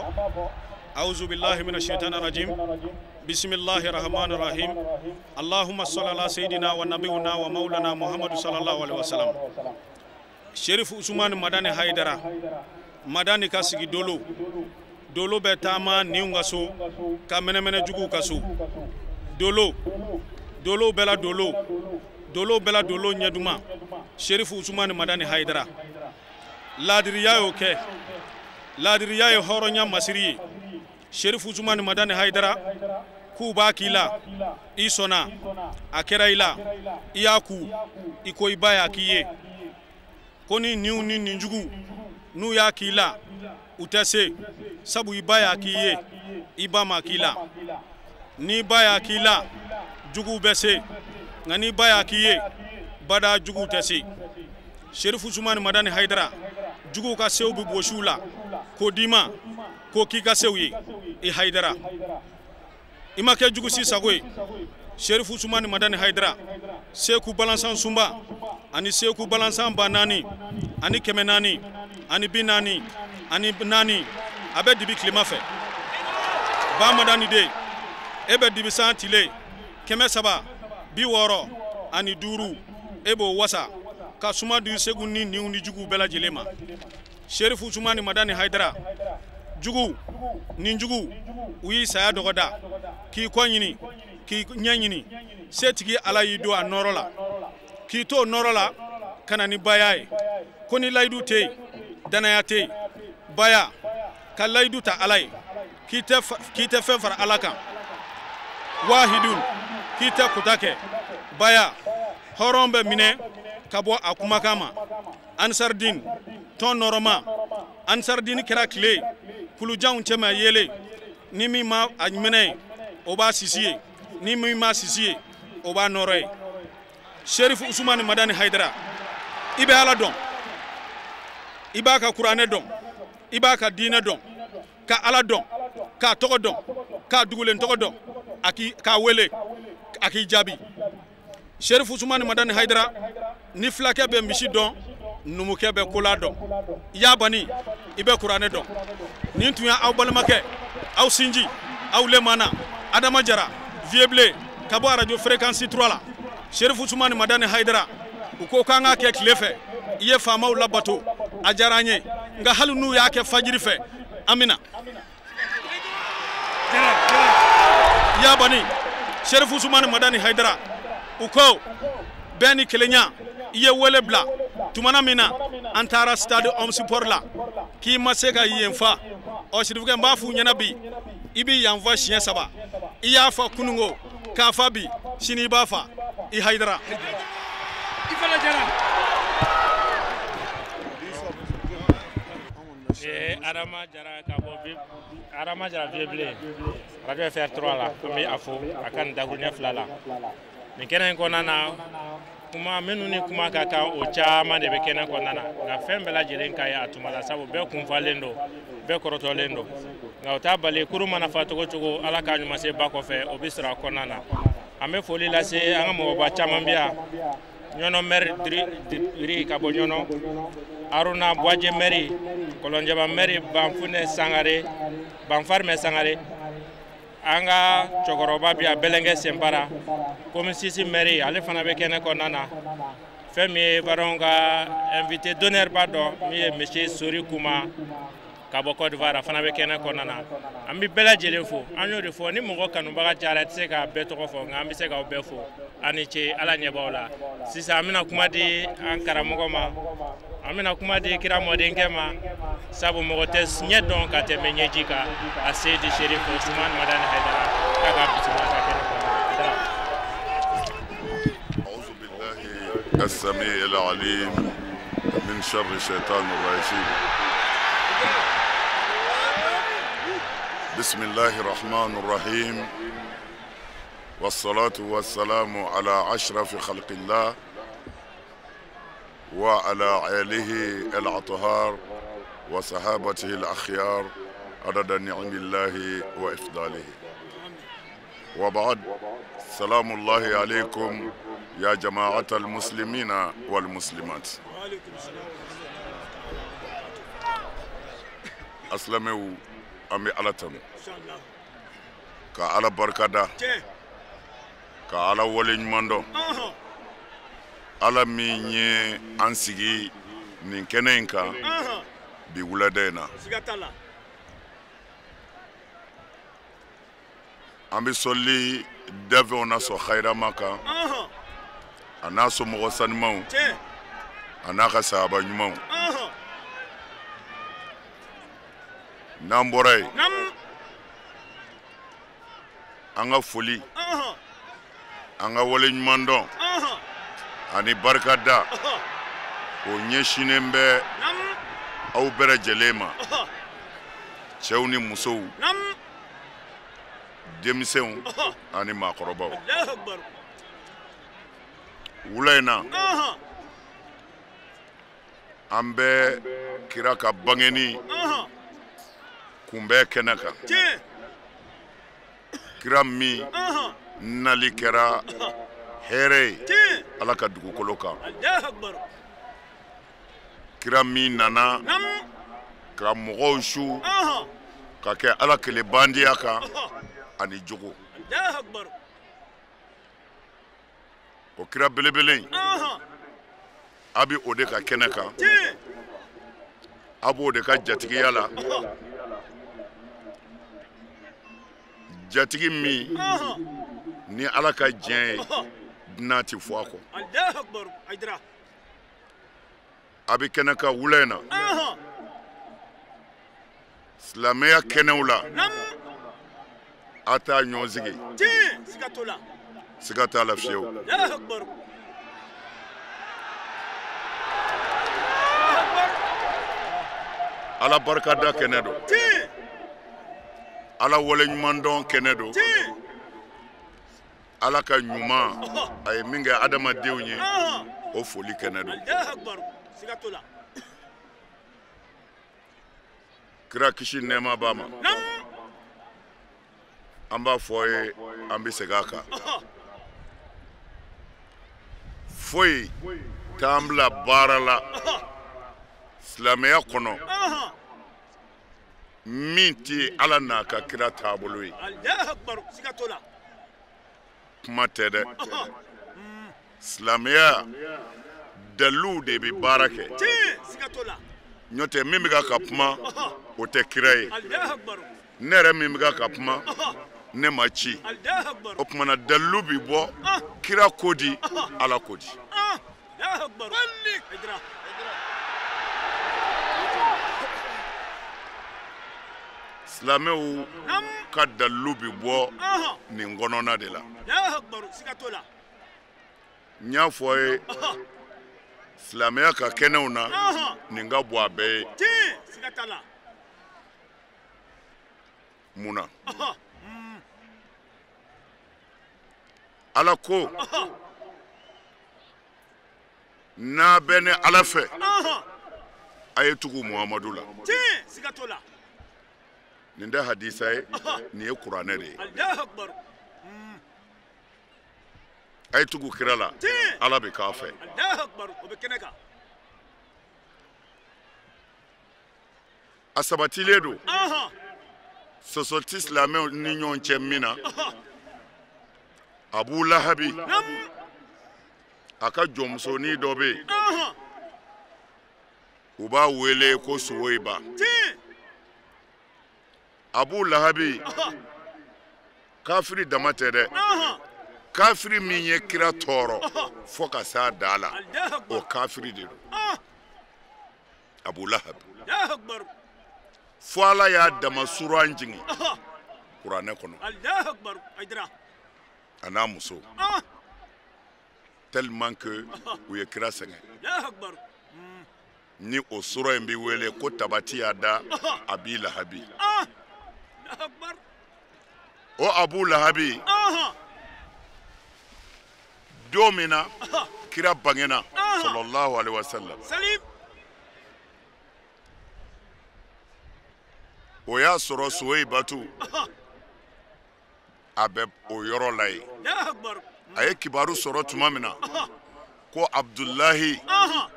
auzu billahi mina shaitani rajim, bismillahi rahmani rahim, allahumma salli ala sayyidina wa nabiyina wa maulana Muhammadu sallallahu alaihi wasallam. Sherif Usumani Madani Hayidara, Madani ka sigi dolo, dolo bɛ taama niw ka so, ka mɛnɛmɛnɛ juguw ka so. Dolo, dolo bɛɛ la dolo, dolo bɛɛ la dolo ɲɛduman, Sherif Usumani Madani Hayidara. Laadiriya y'o kɛ, laadiriya ye hɔrɔnya masiri ye. Sherif Usumani Madani Hayidara, k'u b'a k'i la, i sɔnna, a kɛra i la, i y'a ku, i ko i ba y'a k'i ye. Ko ni niw ni ninjugu n'u y'a k'i la, u tɛ se, sabu i ba y'a k'i ye, i ba ma k'i la. N'i ba y'a k'i la, juguw bɛ se, nka n'i ba y'a k'i ye, bada juguw tɛ se. Sherif Usumani Madani Hayidara, juguw ka sew bɛ bosi u la k'o d'i ma, k'o k'i ka sew ye. I Hayidara, i ma kɛ jugu si sago ye. Serifu Usumani Madani Hayidara Seku Balansan Sunba ani Seku Balansan 4000 ani 400 ani 40 ani 4 a bɛ dibi tilema fɛ. Ba Madani den e bɛ dibi san tile 365 e b'o wasa ka suma di Segu ni niw ni juguw bɛɛ lajɛlen ma. Serifu Usumani Madani Hayidara jugu ni jugu u y'i saya dɔgɔda k'i kɔ ɲini k'i ɲɛ ɲini setigi Ala y'i don a nɔrɔ la k'i to o nɔrɔ la ka na ni baya ye ko ni layidu tɛ yen danaya tɛ yen baya ka layidu ta Ala ye k'i tɛ fɛn fara Ala kan wahidun k'i tɛ kuta kɛ baya hɔrɔn bɛ minɛ ka bɔ a kumakan ma. Ansardin tɔn nɔrɔma Ansardin kɛra tile kulujanw cɛma yeelen ni min ma a minɛ o b'a sisi ye ni min ma sisi ye o b'a nɔrɔ ye. Serifu Usumani Madani Hayidara i bɛ Ala dɔn i b'a ka kuranɛ dɔn i b'a ka diinɛ dɔn ka Ala dɔn k'a tɔgɔ dɔn k'a dugulen tɔgɔ dɔn a k'i k'a wele a k'i jaabi. Serifu Usumani Madani Hayidara ni fulakɛ bɛ misi dɔn numukɛ bɛ kola dɔn yabani i bɛ kuranɛ dɔn. Nin tun y'aw balimakɛ aw sinji aw lemana Adama Jara Vieux ka bɔ arajo fréquence 3 la. Serifu Usumani Madani Hayidara u ko k'an k'a kɛ tile fɛ i ye faamaw labato a diyara an ye nka hali n'u y'a kɛ fajiri fɛ an bɛ na. Yabani Serifu Usumani Madani Hayidara u ko bɛɛ ni kelenya i ye wele bila tumana min na an taara stade Omnisport la k'i ma se ka yen fa ɔ sirifukɛ n b'a f'u ɲɛna bi i b'i yan fa siɲɛ 3 i y'a fa kununko k'a fa bi sini i b'a fa i Hayidara. I fana Jara. Adama Jara ka bɔ Adama Jara Vieux radio FR3 la an bɛ a fo a ka nin dakuruɲɛ 2 la. Nin kɛnɛ in kɔnɔna na kuma minnu ni kuma ka kan o caman de bɛ kɛnɛ kɔnɔna na nka fɛn bɛɛ lajɛlen ka ɲi a tuma la sabu bɛɛ kunfalen don bɛɛ kɔrɔtɔlen don nka o t'a bali kurun mana fa cogo cogo Ala k'a ɲuman se ba kɔfɛ o bɛ sɔrɔ a kɔnɔna na. An bɛ foli lase an ka mɔgɔba caman bɛ yan Ɲɔnɔ mɛri Diri ka bɔ Ɲɔnɔ Aruna Buwaje mɛri Kɔlɔnjɛba mɛri Banfunɛ Sangare Banfarimɛ Sangare an ka cɛkɔrɔba bi yan Bɛlɛnkɛ Senpara komi Sisi mɛri ale fana bɛ kɛnɛ kɔnɔna na. Fɛn min ye baronw ka invité d'honneur ba dɔ min ye monsieur Sori Kuma ka bɔ Côte d'Ivoire a fana bɛ kɛnɛ kɔnɔna na. An bɛ bɛɛ lajɛlen fo an y'o de fɔ ni mɔgɔ kanubaga cayara i tɛ se k'a bɛɛ tɔgɔ fɔ nka an bɛ se k'aw bɛɛ fo a ni ce Ala ɲɛ b'aw la. Sisan an bɛna kuma di an karamɔgɔ ma an bɛna kuma di kira mɔdenkɛ ma sabu mɔgɔ tɛ ɲɛ dɔn ka tɛmɛ ɲɛji kan a Seyidi Serifu Usumani Madani Hayidara k'a ka bisimila ka kɛnɛ kɔnɔna na. أعوذ بالله السميع العليم من شر الشيطان الرجيم. بسم الله الرحمن الرحيم والصلاة والسلام على أشرف خلق الله وعلى آله الأطهار وصحابته الأخيار عدد نعم الله وإفضاله. وبعد، سلام الله عليكم يا جماعة المسلمين والمسلمات. أسلموا أمي على تنو كعلى بركة كعلى ولي مندو ala min ye an sigi nin kɛnɛ in kan bi wulada in na. An bɛ sɔli dafɛnw na sɔn hayirama kan a n'a somɔgɔ sanumanw a n'a ka sahaba ɲumanw. N'an bɔra yen an ka foli an ka waleɲuman dɔn ani barikada o ɲɛsinnen bɛ aw bɛɛ lajɛlen ma, cɛw ni musow, denmisɛnw ani maakɔrɔbaw. Wula in na an bɛ kira ka bangeni kunbɛn kɛnɛ kan, kira min Nali kɛra hɛrɛ ye Ala ka dugukolo kan. Kira min nana ka mɔgɔw su ka kɛ Ala kelen bandiya kan ani jogo. O kira belebele in a bɛ o de ka kɛnɛ kan, a b'o de ka jatigiya la. Jatigi min ni Ala ka diɲɛ ye dunan tɛ fɔ a kɔ. A bɛ kɛnɛ kan wula in na, silamɛya kɛnɛw la, a t'a ɲɔgɔn sigi, siga t'a la fiyewu. Ala barikada kɛnɛ don, Ala waleɲumandɔn kɛnɛ don, Ala ka ɲuman a ye min kɛ adamadenw ye o foli kɛnɛ don. Kira kisi nɛɛma b'a ma, an b'a fɔ ye, an bɛ segin a kan. Foyi t'an bila baara la silamɛya kɔnɔ min tɛ Ala n'a ka kira taabolo ye. Kuma tɛ dɛ, silamɛya daliluw de bɛ baara kɛ. N'o tɛ min bɛ ka kuma o tɛ kira ye. Ne yɛrɛ min bɛ ka kuma ne ma ci. O tuma na dalilu bɛ bɔ kira ko di, Ala ko di. Silamɛw ka dalilu bɛ bɔ nin kɔnɔna de la. N y'a fɔ ye silamɛya ka kɛnɛw na nin ka bɔ a bɛɛ ye. Mun na? Ala ko n'a bɛ ne Ala fɛ a ye tugu Muhamadu la. Nin tɛ hadisa ye, nin ye kuranɛ de ye. A ye tugu kira la, Ala bɛ k'a fɛ. A sabatilen don sɔsɔ ti silamɛw ni ɲɔgɔn cɛ min na. Abu Lahabi a ka jɔnmusonin dɔ bɛ yen, u b'a wele ko Suwoyiba. Abu Lahabi kafiri dama tɛ dɛ, kafiri min ye kira tɔɔrɔ fo ka s'a da la, o kafiri de don Abu Lahabi. Fo Ala y'a dama suran jigin kuranɛ kɔnɔ a n'a muso, tellement que u ye kira sɛgɛn. Ni o sura in bɛ wele ko tabati y'a da Abi Lahabi. O Abu Lahabi don min na kira bangena sallallahu alaihi wasallam, o y'a sɔrɔ Suweyibatu a bɛ o yɔrɔ la yen. A ye kibaru sɔrɔ tuma min na ko Abdulahi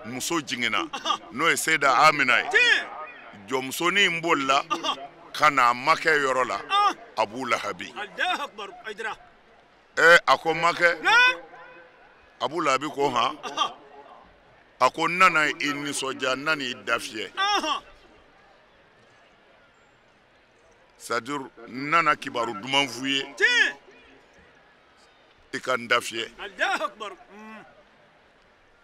muso jiginna, n'o ye Seyida Amina ye, jɔnmusonin in bolila ka na a makɛ yɔrɔ la Abu Lahabi. A ko makɛ, Abu Lahabi ko han, a ko n nana i nisɔndiya, n nana i dafiyɛ, c'est-à-dire n nana kibaru duman f'u ye, i ka n dafiyɛ.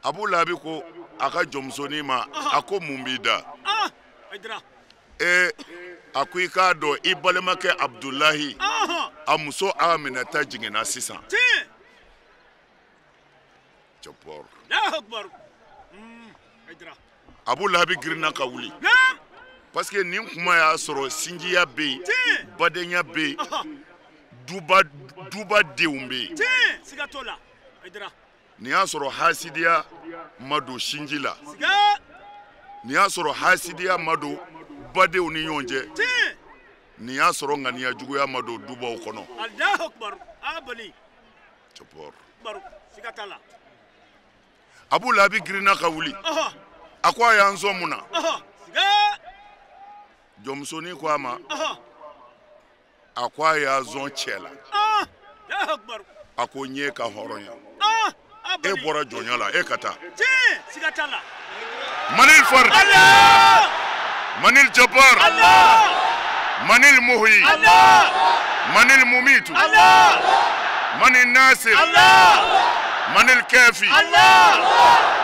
Abu Lahabi ko a ka jɔnmusonin ma, a ko mun b'i da? A ko i k'a dɔn i balimakɛ Abdulahi a muso Aminata jiginna sisan. Abu Lahabi girinna ka wuli, parce que nin kuma y'a sɔrɔ sinjiya bɛ yen, badenya bɛ yen, duba denw bɛ yen. Nin y'a sɔrɔ hasidiya ma don sinji la, nin y'a sɔrɔ hasidiya ma don badenw ni ɲɔgɔn cɛ, nin y'a sɔrɔ ŋaniya juguya ma don dubaw kɔnɔ. Jabbar. Abu Lahabi girinna ka wuli. A ko a y'an sɔn mun na? Jɔnmusonin ko a ma, a ko a y'a zɔn cɛ la. A ko n y'e ka hɔrɔnya. E bɔra jɔnya la, e ka taa. Manil Fard. Manil Jabbar. Manil Muhyi. Manil Mumitu. Manil Nasir. Manil Kafi.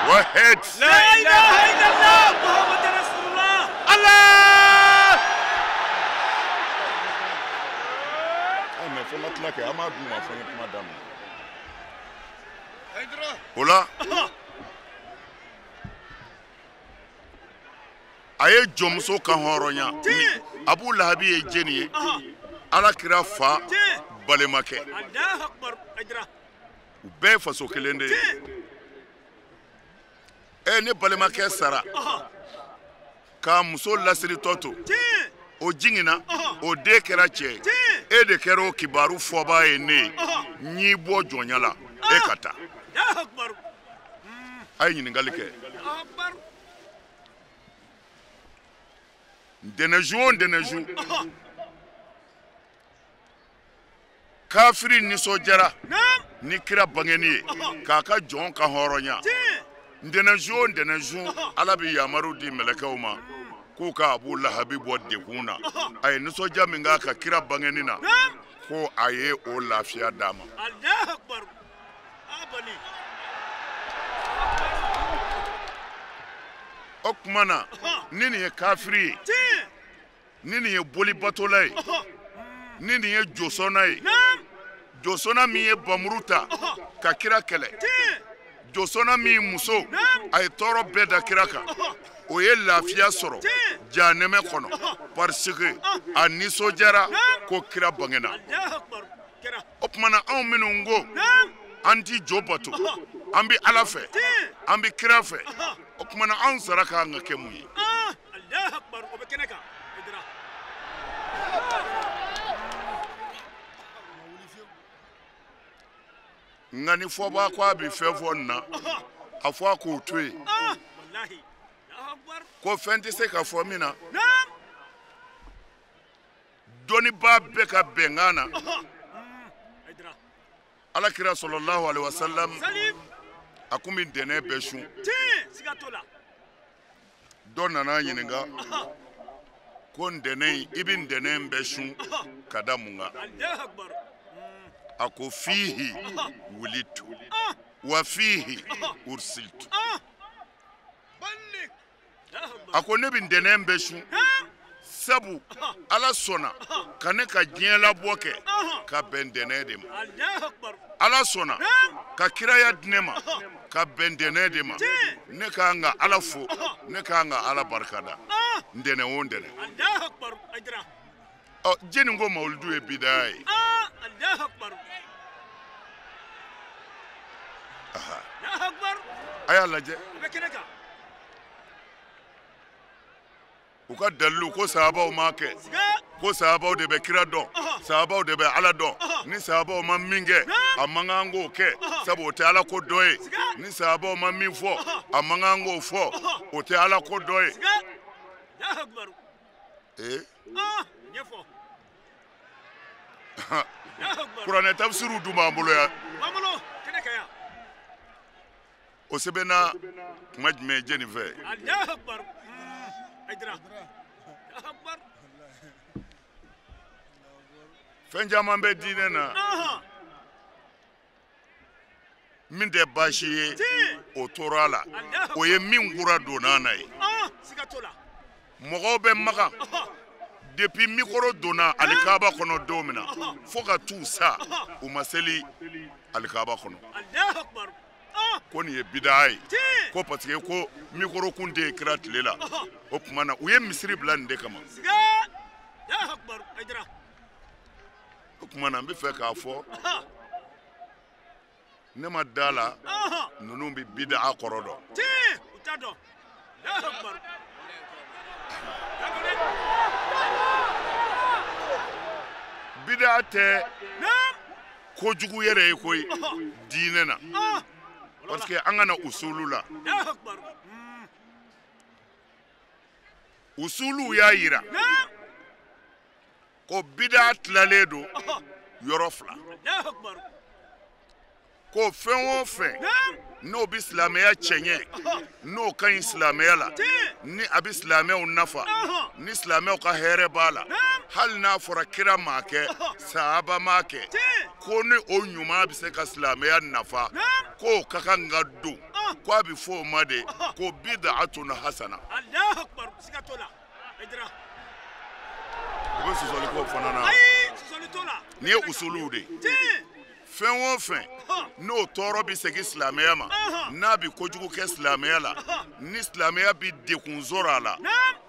Wahid. La ilaha illallah Muhammad Rasulullah. Allah. Ah mais fo n ka tila kɛ an b'a d'u ma fo n ye kuma daminɛ. O la a ye jɔnmuso kan hɔrɔnya. Abu Lahabi ye jɛni ye? Ala kira fa balimakɛ. U bɛɛ ye faso kelen de ye. Ɛ ne balimakɛ sara k'a muso lasiritɔ to, o jiginna, o den kɛra cɛ ye, e de kɛra o kibaru fɔbaa ye ne ye, n y'i bɔ jɔnya la, e ka taa. A ye ɲininkali kɛ. Ntɛnɛnsu o ntɛnɛnsu, kafiri nisɔndiyara ni kira bangeni ye k'a ka jɔn ka hɔrɔnya. Ntɛnɛnsu o ntɛnɛnsu, Ala bɛ yamaru di mɛlɛkɛw ma k'u ka Abu Lahabi bɔ degun na. A ye nisɔndiya min k'a ka kira bangeni na, ko a ye o lafiya d'a ma. O tuma na, ni nin ye kafiri ye, ni nin ye bolibatola ye, ni nin ye josɔnna ye, josɔnna min ye bamuru ta ka kira kɛlɛ, josɔnna min muso a ye tɔɔrɔ bɛɛ da kira kan, o ye lafiya sɔrɔ jahanɛmɛ kɔnɔ parce que a nisɔndiyara ko kira bangena. O tuma na, anw minnu ko an ti jo bato, an bɛ Ala fɛ, an bɛ kira fɛ, o tuma na anw sara ka kan ka kɛ mun ye? Nka ni fɔbaa ko a bɛ fɛn fɔ nin na, a fɔ a k'o to yen. Ko fɛn tɛ se ka fɔ min na, dɔnnibaa bɛɛ ka bɛnkan na. Ala kira sɔlɔlahu alaihi wa sallam, a kun bɛ ntɛnɛn bɛɛ sun. Dɔ nana ɲininka ko ntɛnɛn, i bɛ ntɛnɛn bɛɛ sun ka da mun kan? A ko fihi wulitu wa fihi ursiltu. A ko ne bɛ ntɛnɛn bɛɛ sun sabu Ala sɔnna ka ne ka diɲɛ labɔ kɛ ka bɛn ntɛnɛn de ma. Ala sɔnna ka kiraya di ne ma ka bɛn ntɛnɛn de ma. Ne ka kan ka Ala fo, ne ka kan ka Ala barikada ntɛnɛn o ntɛnɛn. Ɔ jɛni ko mawuludu ye bidaya ye. A y'a lajɛ. U ka dalilu ko sahabaw m'a kɛ, ko sahabaw de bɛ kira dɔn, sahabaw de bɛ Ala dɔn. Ni sahabaw ma min kɛ, a man kan k'o kɛ, sabu o tɛ Ala ko dɔ ye. Ni sahabaw ma min fɔ, a man kan k'o fɔ, o tɛ Ala ko dɔ ye. Ee kuranɛ tafsiriw dun b'an bolo yan. O sɛbɛnna kuma jumɛn jɛni fɛ? Fɛn caman bɛ diinɛ na min tɛ baasi ye, o tora a la, o ye min kura donna n'a ye. Mɔgɔw bɛ Makan depuis mikoro donna alikaba kɔnɔ don min na fo ka t'u sa, u ma seli alikaba kɔnɔ. Ko nin ye bidaa ye, ko parce que ko mikoro kun tɛ kira tile la. O tuma na u ye misiri bila nin de kama. O tuma na n bɛ fɛ k'a fɔ, ne ma da la ninnu bɛ bidaa kɔrɔ dɔn. Bidaa tɛ Kojugu yɛrɛ ye koyi diinɛ na. Parce que an ka na usulu la. Usulu y'a yira ko bida tilalen don yɔrɔ fila. Ko fɛn o fɛn n'o bɛ silamɛya cɛɲɛ, n'o ka ɲi silamɛya la, ni a bɛ silamɛw nafa, ni silamɛw ka hɛrɛ b'a la, hali n'a fɔra kira m'a kɛ, sahaba m'a kɛ, ko ni o ɲuman bɛ se ka silamɛya nafa, k'o ka kan ka don, ko a bɛ fɔ o ma de ko bid'atun hasana. U bɛ sɔsɔli k'o fana na. Nin ye usuluw de ye. Fɛn o fɛn n'o tɔɔrɔ bɛ segin silamɛya ma, n'a bɛ kojugu kɛ silamɛya la, ni silamɛya bɛ degun sɔrɔ a la,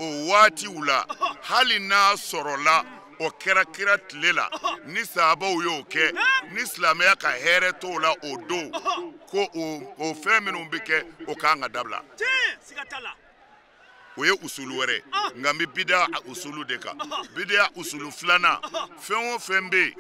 o waatiw la, hali n'a sɔrɔla o kɛra kira tile la, ni sahabaw y'o kɛ, ni silamɛya ka hɛrɛ t'o la o don, ko o fɛn minnu bɛ kɛ o kan ka dabila. O ye usulu wɛrɛ, nka n bɛ bida usulu de kan. Bida usulu filanan, fɛn o fɛn bɛ yen,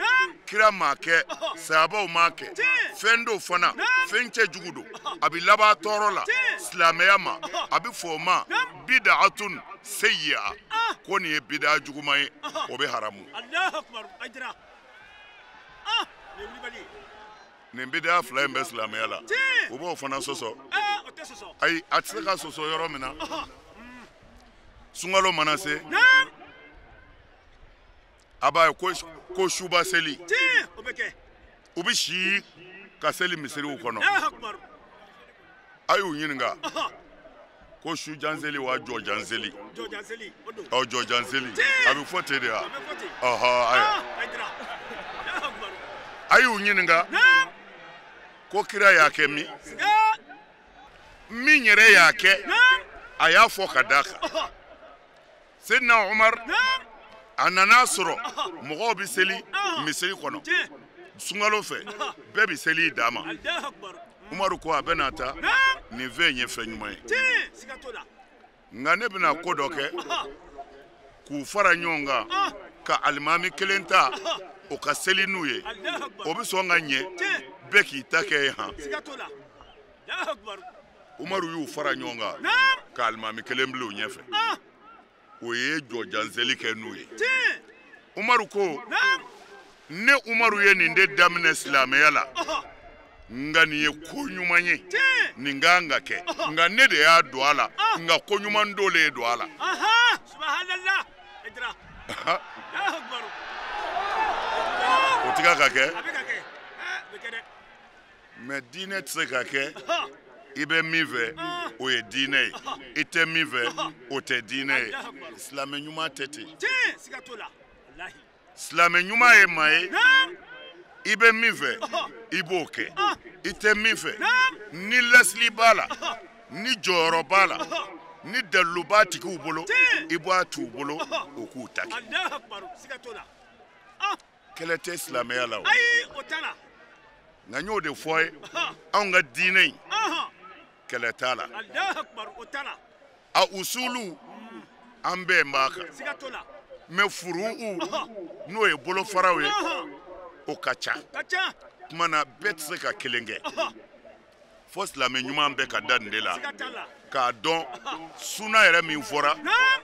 kira m'a kɛ, sahabaw m'a kɛ, fɛn dɔ fana, fɛn cɛjugu don, a bɛ laban tɔɔrɔ la silamɛya ma, a bɛ fɔ o ma bid'atun sayyi'a, ko nin ye bida juguman ye, o bɛ haramu. Nin bida fila in bɛ silamɛya la, u b'o fana sɔsɔ. Ayi, a tɛ se ka sɔsɔ yɔrɔ min na. Sunkalo mana se, a b'a ye ko suba seli, u bɛ si ka seli misiriw kɔnɔ. A y'u ɲininka ko su jan seli wa jɔ jan seli? Ɔ, jɔ jan seli, a bɛ fɔ ten de wa? Ɔhɔ, ayiwa. A y'u ɲininka ko kira y'a kɛ min? Min yɛrɛ y'a kɛ, a y'a fɔ ka d'a kan. Seydina Umar a nana sɔrɔ mɔgɔw bɛ seli misiri kɔnɔ sunkalo fɛ, bɛɛ bɛ seli d'a ma. Umaru ko a bɛna taa nin fɛn ye fɛn ɲuman ye, nka ne bɛna ko dɔ kɛ k'u fara ɲɔgɔn kan ka alimami kelen ta o ka seli n'u ye, o bɛ sɔn ka ɲɛ, bɛɛ k'i ta kɛ ye han. Umaru y'u fara ɲɔgɔn kan ka alimami kelen bila u ɲɛfɛ, o ye jɔjanseli kɛ n'u ye. Umaru ko ne Umaru ye nin de daminɛ silamɛya la, nka nin ye ko ɲuman ye, nin kan ka kɛ, nka ne de y'a don a la, nka ko ɲuman dɔ le ye don a la. O ti ka kɛ, mɛ diinɛ tɛ se ka kɛ. I bɛ min fɛ o ye diinɛ ye, i tɛ min fɛ o tɛ diinɛ ye. Silamɛ ɲuman tɛ ten. Silamɛ ɲuman ye maa ye, i bɛ min fɛ i b'o kɛ, i tɛ min fɛ, ni lasili b'a la, ni jɔyɔrɔ b'a la, ni dalilu b'a tigiw bolo, i b'a t'u bolo o k'u ta kɛ. Kɛlɛ tɛ silamɛya la o. Nka n y'o de fɔ a ye, anw ka diinɛ in kɛlɛ t'a la. A usulu an bɛɛ b'a kan, mɛ furu'u n'o ye bolofaraw ye, o ka ca. Tuma na bɛɛ tɛ se ka kelen kɛ, fo silamɛ ɲuman bɛɛ ka da nin de la k'a dɔn suna yɛrɛ min fɔra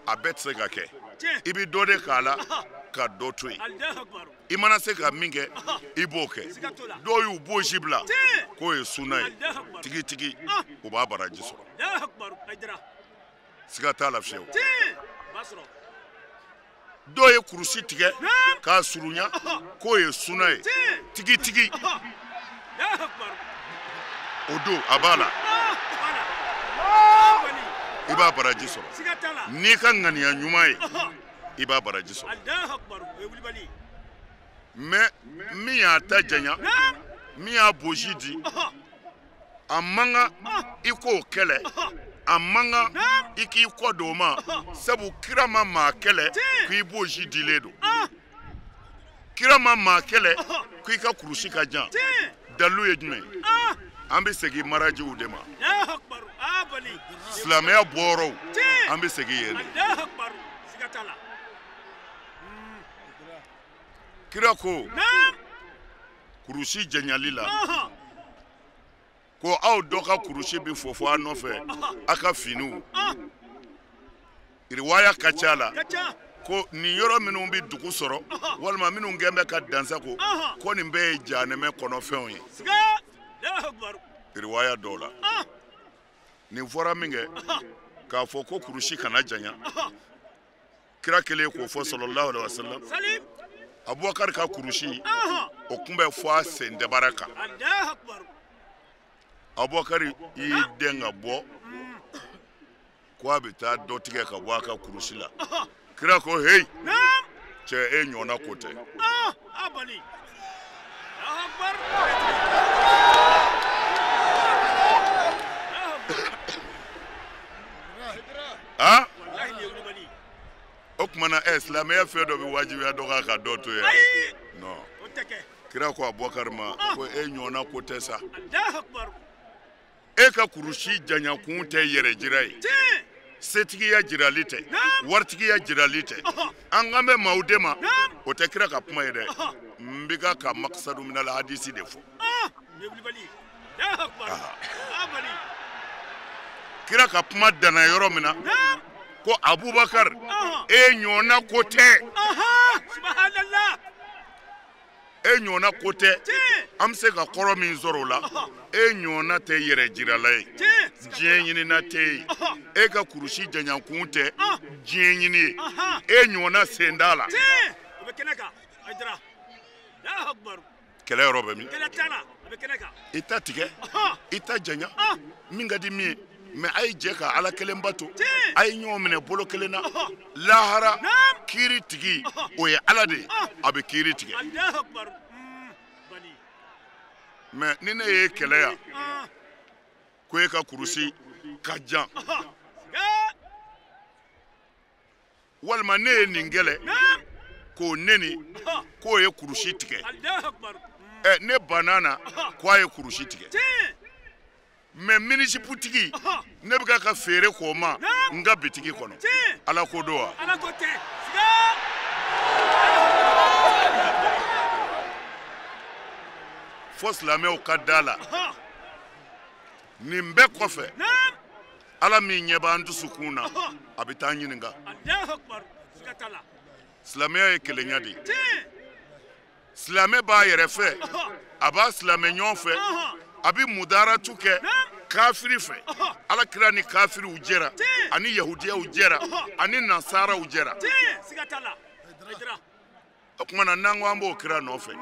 a bɛɛ tɛ se ka kɛ. I bɛ dɔ de k'a la ka dɔ to yen. I mana se ka min kɛ, i b'o kɛ. Dɔw y'u bosi bila k'o ye suna ye, tigitigi u b'a baraji sɔrɔ. Siga t'a la fiyewu. Dɔw ye kurusi tigɛ k'a surunya k'o ye suna ye, tigitigi o don a b'a la, i b'a baraji sɔrɔ. N'i ka ŋaniya ɲuman ye, i b'a baraji sɔrɔ. Mɛ min y'a ta janya, min y'a bosi di, a man kan i k'o kɛlɛ, a man kan i k'i kɔ don o ma, sabu kira ma maa kɛlɛ k'i bosi dilen don. Kira ma maa kɛlɛ k'i ka kurusi ka jan. Dalilu ye jumɛn ye? An bɛ segin marajiw de ma. Silamɛya bɔyɔrɔw, an bɛ segin yen de. Kira ko Kurusi janyali la ko aw dɔ ka kurusi bɛ fofo a nɔfɛ a ka finiw riwaya ka ca la ko nin yɔrɔ minnu bɛ dugu sɔrɔ walima minnu kɛn bɛ ka dansago ko nin bɛɛ ye jahanɛmɛ kɔnɔfɛnw ye riwaya dɔw la nin fɔra min kɛ k'a fɔ ko kurusi kana janya kira kelen k'o fɔ sallallahu alaihi wasallam Abubakar ka kurusi o kun bɛ fɔ a sen dabara kan Abubakar y'i den ka bɔ ko a bɛ taa dɔ tigɛ ka bɔ a ka kurusi la kira ko heyi cɛ e ɲɔgɔnna ko tɛ ah o tuma na silamɛya fɛn dɔ bɛ wajibiya dɔ kan ka dɔ to yen non kira ko Abubakar ma ko e ɲɔgɔnna ko tɛ sa e ka kurusi janyakun tɛ yɛrɛ jira ye setigiya jirali tɛ waritigiya jirali tɛ an kan bɛ maaw de ma o tɛ kira ka kuma ye dɛ n bɛ ka makisadu minal hadisi de fɔ kira ka kuma danna yɔrɔ min na ko Abubakar e ɲɔgɔnna ko tɛ e ɲɔgɔnna ko tɛ an bɛ se ka kɔrɔ min sɔrɔ o la e ɲɔgɔnna tɛ yɛrɛ jirala ye diɲɛ ɲinina tɛ ye e ka kurusi janyakun tɛ diɲɛ ɲini ye e ɲɔgɔnna sen t'a la kɛlɛ yɔrɔ bɛ min i ta tigɛ i ta janya min ka di min ye mɛ a ye jɛ ka ala kelen bato a ye ɲɔgɔn minɛ bolo kelen na lahara kiiri tigi o ye ala de ye a bɛ kiiri tigɛ mɛ ni ne ye kɛlɛ yan ko e ka kurusi ka jan walima ne ye nin kɛlɛ k'o neni k'o ye kurusi tigɛ ɛ ne banna na ko a ye kurusi tigɛ mɛ minisiputigi ne bɛ ka feere k'o ma n ka bitigi kɔnɔ ala ko don wa fo silamɛw ka da la nin bɛɛ kɔfɛ ala min ɲɛ b'an dusukun na a bɛ taa ɲininka silamɛya ye kelenya de ye silamɛ b'a yɛrɛ fɛ a b'a silamɛ ɲɔgɔn fɛ a bɛ mudaratu kɛ kafiri fɛ ala kira ni kafiriw jɛra ani yahudiyaw jɛra ani nasaraw jɛra o tuma na n'an ko an b'o kira nɔfɛ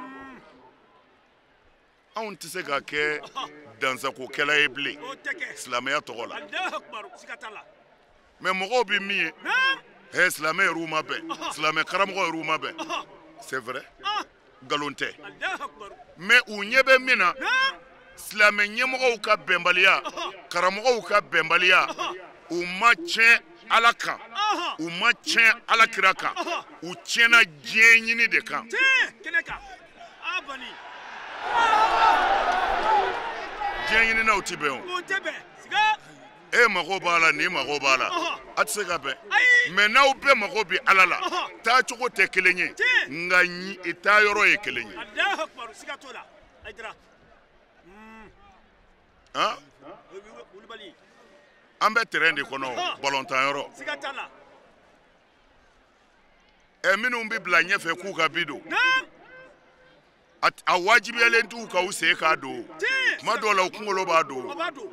anw tɛ se ka kɛ dansakokɛla ye bilen silamɛya tɔgɔ la mɛ mɔgɔw bɛ min ye hɛ silamɛ yɛrɛw ma bɛn silamɛ karamɔgɔ yɛrɛw ma bɛn c'est vrai nkalon tɛ mɛ u ɲɛ bɛ min na silamɛ ɲɛmɔgɔw ka bɛnbaliya karamɔgɔw ka bɛnbaliya u ma tiɲɛ ala kan u ma tiɲɛ ala kira kan u tiɲɛna diɲɛ ɲini de kan diɲɛ ɲininaw ti bɛn o e mago b'a la nin mago b'a la a tɛ se ka bɛn mɛ n'aw bɛɛ mago bɛ ala la taacogo tɛ kelen ye nka taayɔrɔ ye kelen ye an bɛ terrain de kɔnɔ balɔntanyɔrɔ ɛ minnu bɛ bila ɲɛfɛ k'u ka bi don a wajibiyalen t'u ka u sen k'a don tuma dɔw la u kunkolo b'a don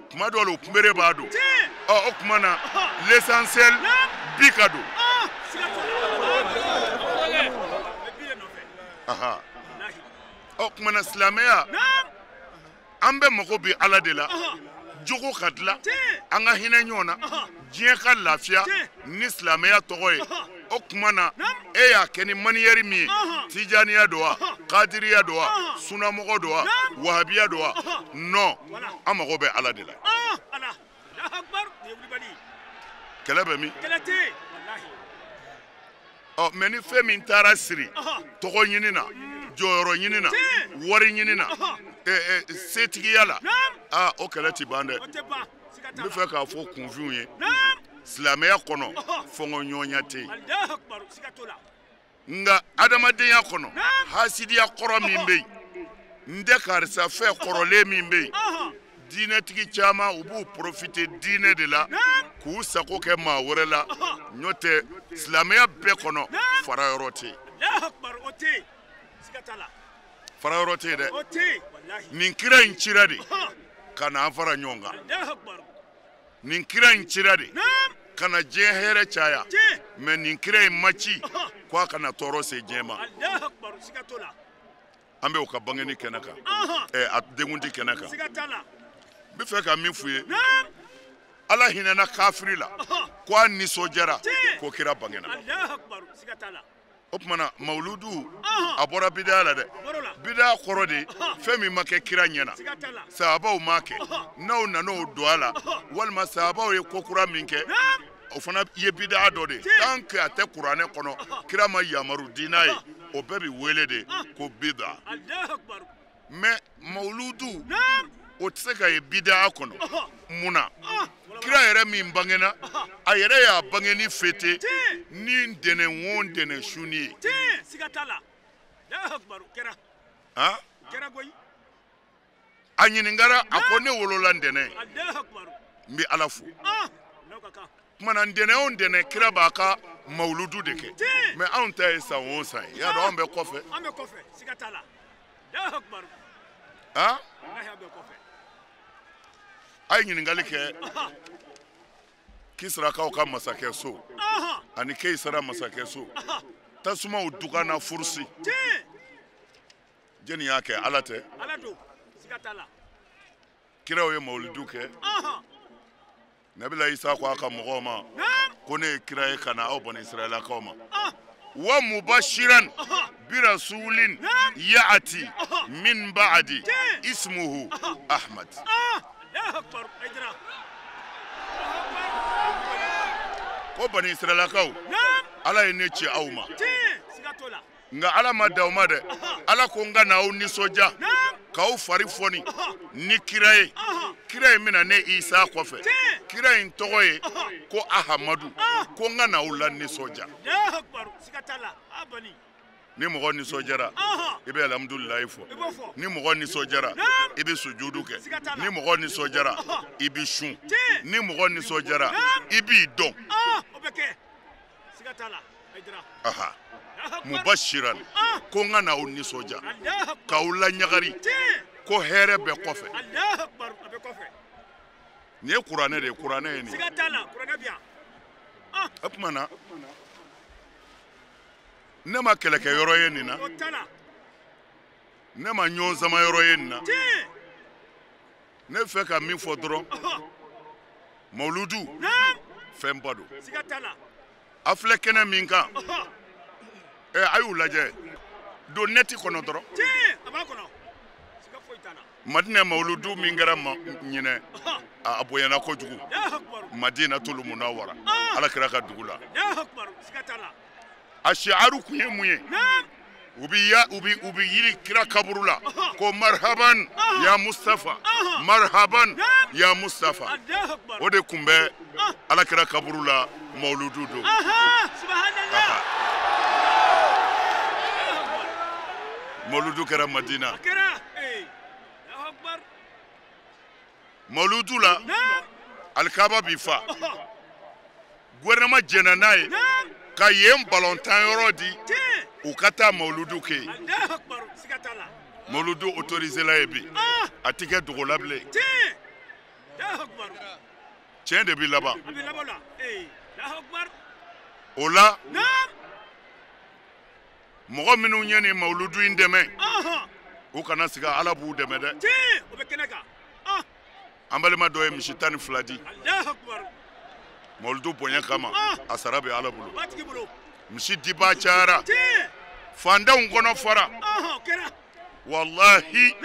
tuma dɔw la u kunbere b'a don ɔ o tuma na l'essentiel bi ka don ɔ tuma na silamɛya an bɛɛ mago bɛ ala de la jogo ka dilan an ka hinɛ ɲɔgɔn na diɲɛ ka lafiya ni silamɛya tɔgɔ ye o tuma na e y'a kɛ ni maniyɛri min ye tijaniya don wa kadiriya don wa sunamɔgɔ don wa wahabiya don wa non an mago bɛ ala de la kɛlɛ bɛ min ɔ mɛ ni fɛn min taara siri tɔgɔ ɲini na jɔyɔrɔ ɲini na wari ɲini na setigiya la aa o kɛlɛ ti ban dɛ n bɛ fɛ k'a fɔ kunfinw ye silamɛya kɔnɔ fɔnkɔɲɔgɔnya tɛ yen nka adamadenya kɔnɔ hasidiya kɔrɔ min bɛ yen N tɛ karisa fɛ kɔrɔlen min bɛ yen. Diinɛtigi caman u b'u profiter diinɛ de la k'u sago kɛ maa wɛrɛ la, n'o tɛ silamɛya bɛɛ kɔnɔ fara yɔrɔ tɛ yen. Fara yɔrɔ tɛ yen dɛ. Nin kira in cira de ka na an fara ɲɔgɔn kan. Nin kira in cira de ka na diɲɛ hɛrɛ caya. Mais nin kira in ma ci ko a kana tɔɔrɔ se diɲɛ ma. An bɛ o ka bangeni kɛnɛ kan, a denkundi kɛnɛ kan. N bɛ fɛ ka min f'u ye, Ala hinɛna kafiri la ko a nisɔndiyara ko kira bangena. O tuma na mawuludu a bɔra bidaya la dɛ. Bidaya kɔrɔ de fɛn min ma kɛ kira ɲɛna, sahabaw m'a kɛ, n'aw nan'o don a la, walima sahabaw ye ko kura min kɛ, o fana ye bidaya dɔ de ye. Tant que a tɛ kuranɛ kɔnɔ, kira ma yamaru di n'a ye, o bɛɛ bɛ wele de ko bida. Mais mawuludu o tɛ se ka ye bidaya kɔnɔ. Mun na? Kira yɛrɛ min bangena, a yɛrɛ y'a bangeni fêté ni ntɛnɛn o ntɛnɛn suni ye. A ɲininkara, a ko ne wolola ntɛnɛn, n bɛ Ala fo. Tuma na ntɛnɛn o ntɛnɛn kira b'a ka mawuludu de kɛ. Mais anw ta ye san o san ye. I y'a dɔn anw bɛ kɔfɛ. A ye ɲininkali kɛ Kisirakaw ka masakɛ so ani Keyisara masakɛ so, tasumaw dugana furusi. Jɛnni y'a kɛ? Ala tɛ. Kiraw ye mawuludu kɛ. Nabila Isa ko a ka mɔgɔw ma ko ne ye kira ye ka na aw bani Israɛlakaw ma. Wa mubashiran birasulin yaati min ba'di ismuhu Ahmad. Ko bani Israɛlakaw, Ala ye ne ci aw ma. Nka Ala ma dan o ma dɛ. Ala ko n ka na aw nisɔndiya k'aw fari fɔni ni kira ye. Kira in bɛna ne Isa kɔfɛ. Kira in tɔgɔ ye ko Ahamadu. Ko n ka na aw la nisɔndiya. Ni mɔgɔ nisɔndiyara, i bɛ alhamdulilayi fɔ. Ni mɔgɔ nisɔndiyara, i bɛ sujudu kɛ. Ni mɔgɔ nisɔndiyara, i bɛ sun. Ni mɔgɔ nisɔndiyara, i b'i dɔn. Mubashiran, ko n ka na aw nisɔndiya k'aw laɲagari ko hɛrɛ bɛ kɔfɛ. Nin ye kuranɛ de ye, kuranɛ ye nin ye. O tuma na ne ma kɛlɛkɛyɔrɔ ye nin na, ne ma ɲɔgɔn sama yɔrɔ ye nin na. Ne fɛ ka min fɔ dɔrɔn, mawuludu fɛnba don. A filɛ kɛnɛ min kan, a y'u lajɛ don nɛti kɔnɔ dɔrɔn. Madinɛ mawuludu min kɛra ɲinɛ, a bonyana kojugu. Madina tulu munawara, Ala kira ka dugu la. A shi'aru kun ye mun ye? U bɛ yiri kira kaburu la ko marhaban ya Mustafa, marhaban ya Mustafa. O de kun bɛ Ala kira kaburu la mawuludu don. Mawuludu kɛra Madina. Mawuludu la alikaba b'i fa. Gouvernement jɛnna n'a ye ka yen balontan yɔrɔ di u ka taa mawuludu kɛ yen. Mawuludu autorisé la ye bi, a ti kɛ dogo la bilen. Tiɲɛ de bi laban. O la mɔgɔ minnu ye nin mawuludu in dɛmɛ, u kana siga, Ala b'u dɛmɛ dɛ. An balima dɔ ye misi 12 di mawuludu bonya kama, a sara bɛ Ala bolo. Misi dibaa cayara, fantanw kɔnɔ fara. Walahi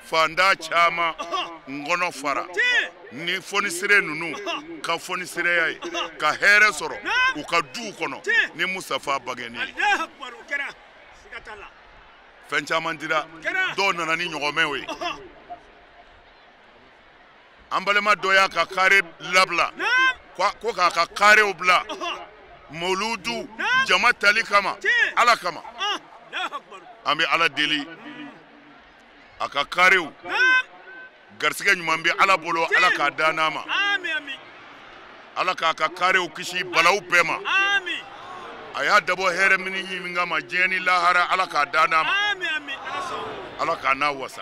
fantan caman nkɔnɔ fara ni fɔnisere ninnu ka fɔnisereya ye ka hɛrɛ sɔrɔ u ka duw kɔnɔ ni Mustafa bangeni ye. Fɛn caman dira, dɔw nana ni ɲɔgɔmɛw ye. An balima dɔ y'a ka kare labila ko k'a ka karew bila mawuludu jama tali kama, Ala kama. An bɛ Ala deli, A ka karew garisɛgɛ ɲuman bɛ Ala bolo, Ala k'a da n'a ma. Ala k'a ka karew kisi balawu bɛɛ ma. A y'a dabɔ hɛrɛ min kama diɲɛ ni lahara, Ala k'a da n'a ma. Ala k'a n'a wasa.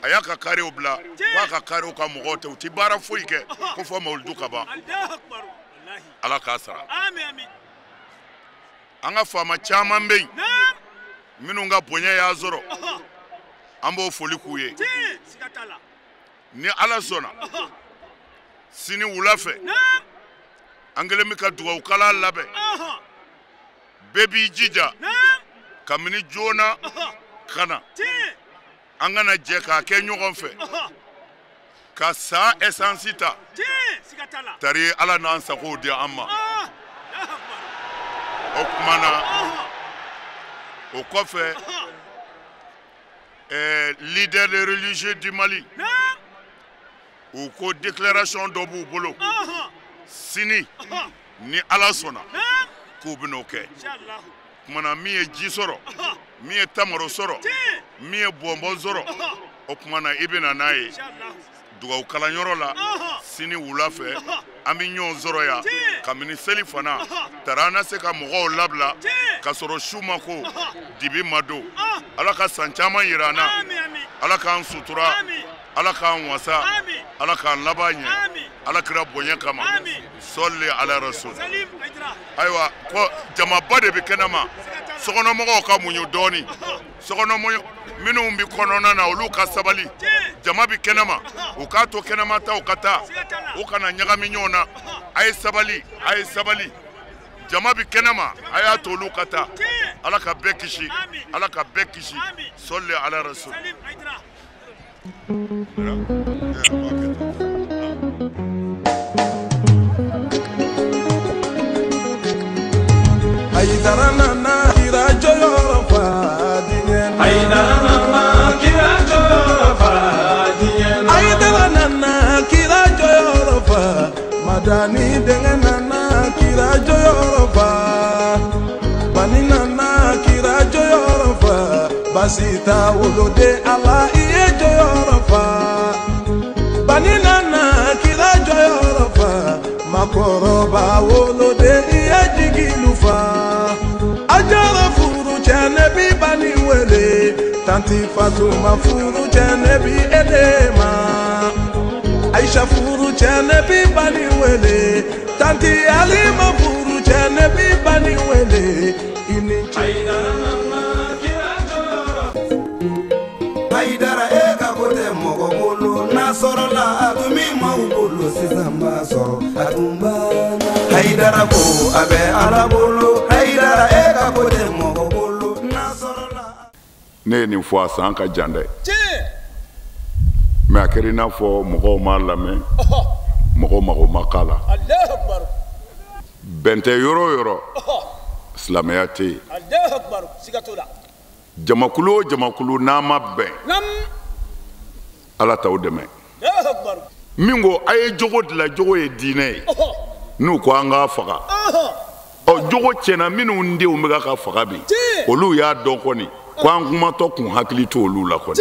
A y'a ka karew bila k'a ka karew ka mɔgɔw tɛ, u ti baara foyi kɛ ko fɔ mawuludu ka ban. Ala k'a sara. An ka faama caman bɛ yen minnu ka bonya y'a sɔrɔ, an b'o foli k'u ye. Ni Ala sɔnna, sini wula fɛ an kɛlen bɛ ka dugawu kalan labɛn. Bɛɛ b'i jija kabini joona ka na, an kana jɛ k'a kɛ ɲɔgɔn fɛ ka sa esansi ta tari Ala n'an sagow di an ma. O tuma na, o kɔfɛ, leader religieux du Mali, u ko déclaration dɔ b'u bolo sini ni Ala sɔnna k'u bɛn'o kɛ. Tuma na, min ye ji sɔrɔ, min ye tamaro sɔrɔ, min ye bɔnbɔn sɔrɔ, o tuma na i bɛ na n'a ye dugawu kalanyɔrɔ la sini wula fɛ. An bɛ ɲɔgɔn sɔrɔ yan kabini seli fana tara, an na se ka mɔgɔw labila ka sɔrɔ su ma ko, dibi ma don. Ala ka san caman yira an na. Ala k'an sutura, Ala k'an wasa, Ala k'an laban ɲɛ, Ala kira bonya kama. Sɔli ala rasul. Ayiwa, ko jamaba de bɛ kɛnɛma, sokɔnɔmɔgɔw ka muɲu dɔɔni. Sokɔnɔmɔgɔ minnu bɛ kɔnɔna na, olu ka sabali. Jama bɛ kɛnɛma, u k'a to kɛnɛma taw ka taa, u kana ɲagami ɲɔgɔn na. A ye sabali, a ye sabali. Jama bɛ kɛnɛma, a y'a to olu ka taa. Ala ka bɛɛ kisi, Ala ka bɛɛ kisi. Sɔli ala rasul. Haidara nana kira jɔyɔrɔ fa diɲɛ na. Haidara nana kira jɔyɔrɔ fa diɲɛ na. Haidara nana kira jɔyɔrɔ fa. Madani denkɛ nana kira jɔyɔrɔ fa. Bani nana kira jɔyɔrɔ fa. Basi t'a woloden Ala i ye jɔyɔrɔ fa. Bani nana kira jɔyɔrɔ fa. Makɔrɔba woloden i ye jigilu fa. A jara furu cɛ ne bi bani wele. Tanti Fatuma furu cɛ ne bi e de ma. Aisha furu cɛ ne bi bani wele. Tanti Alima furu cɛ ne bi bani wele. I ni ce. Haidara e ka ko tɛ mɔgɔ bolo, n'a sɔrɔla a tun bɛ maaw bolo, sisan b'a sɔrɔ a tun banna. Haidara ko a bɛ Ala bolo. Haidara e ka ko tɛ mɔgɔ bolo, n'a sɔrɔla. Ne ye nin fɔ a san ka jan dɛ, mais a kɛra i n'a fɔ mɔgɔw m'a lamɛn, mɔgɔw mago ma k'a la. Bɛn tɛ yɔrɔ o yɔrɔ, silamɛya tɛ yen. Jamakulu o jamakulu n'a ma bɛn, Ala t'aw dɛmɛ. Min ko a ye jogo dilan, jogo ye diinɛ ye, n'u ko an k'a faga, ɔ jogo tiɲɛna minnu denw bɛ ka faga bi, olu y'a dɔn kɔni ko an kumatɔ kun hakili t'olu la kɔni.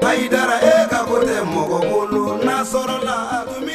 Haidara e ka ko tɛ mɔgɔ bolo, n'a sɔrɔla a tun bɛ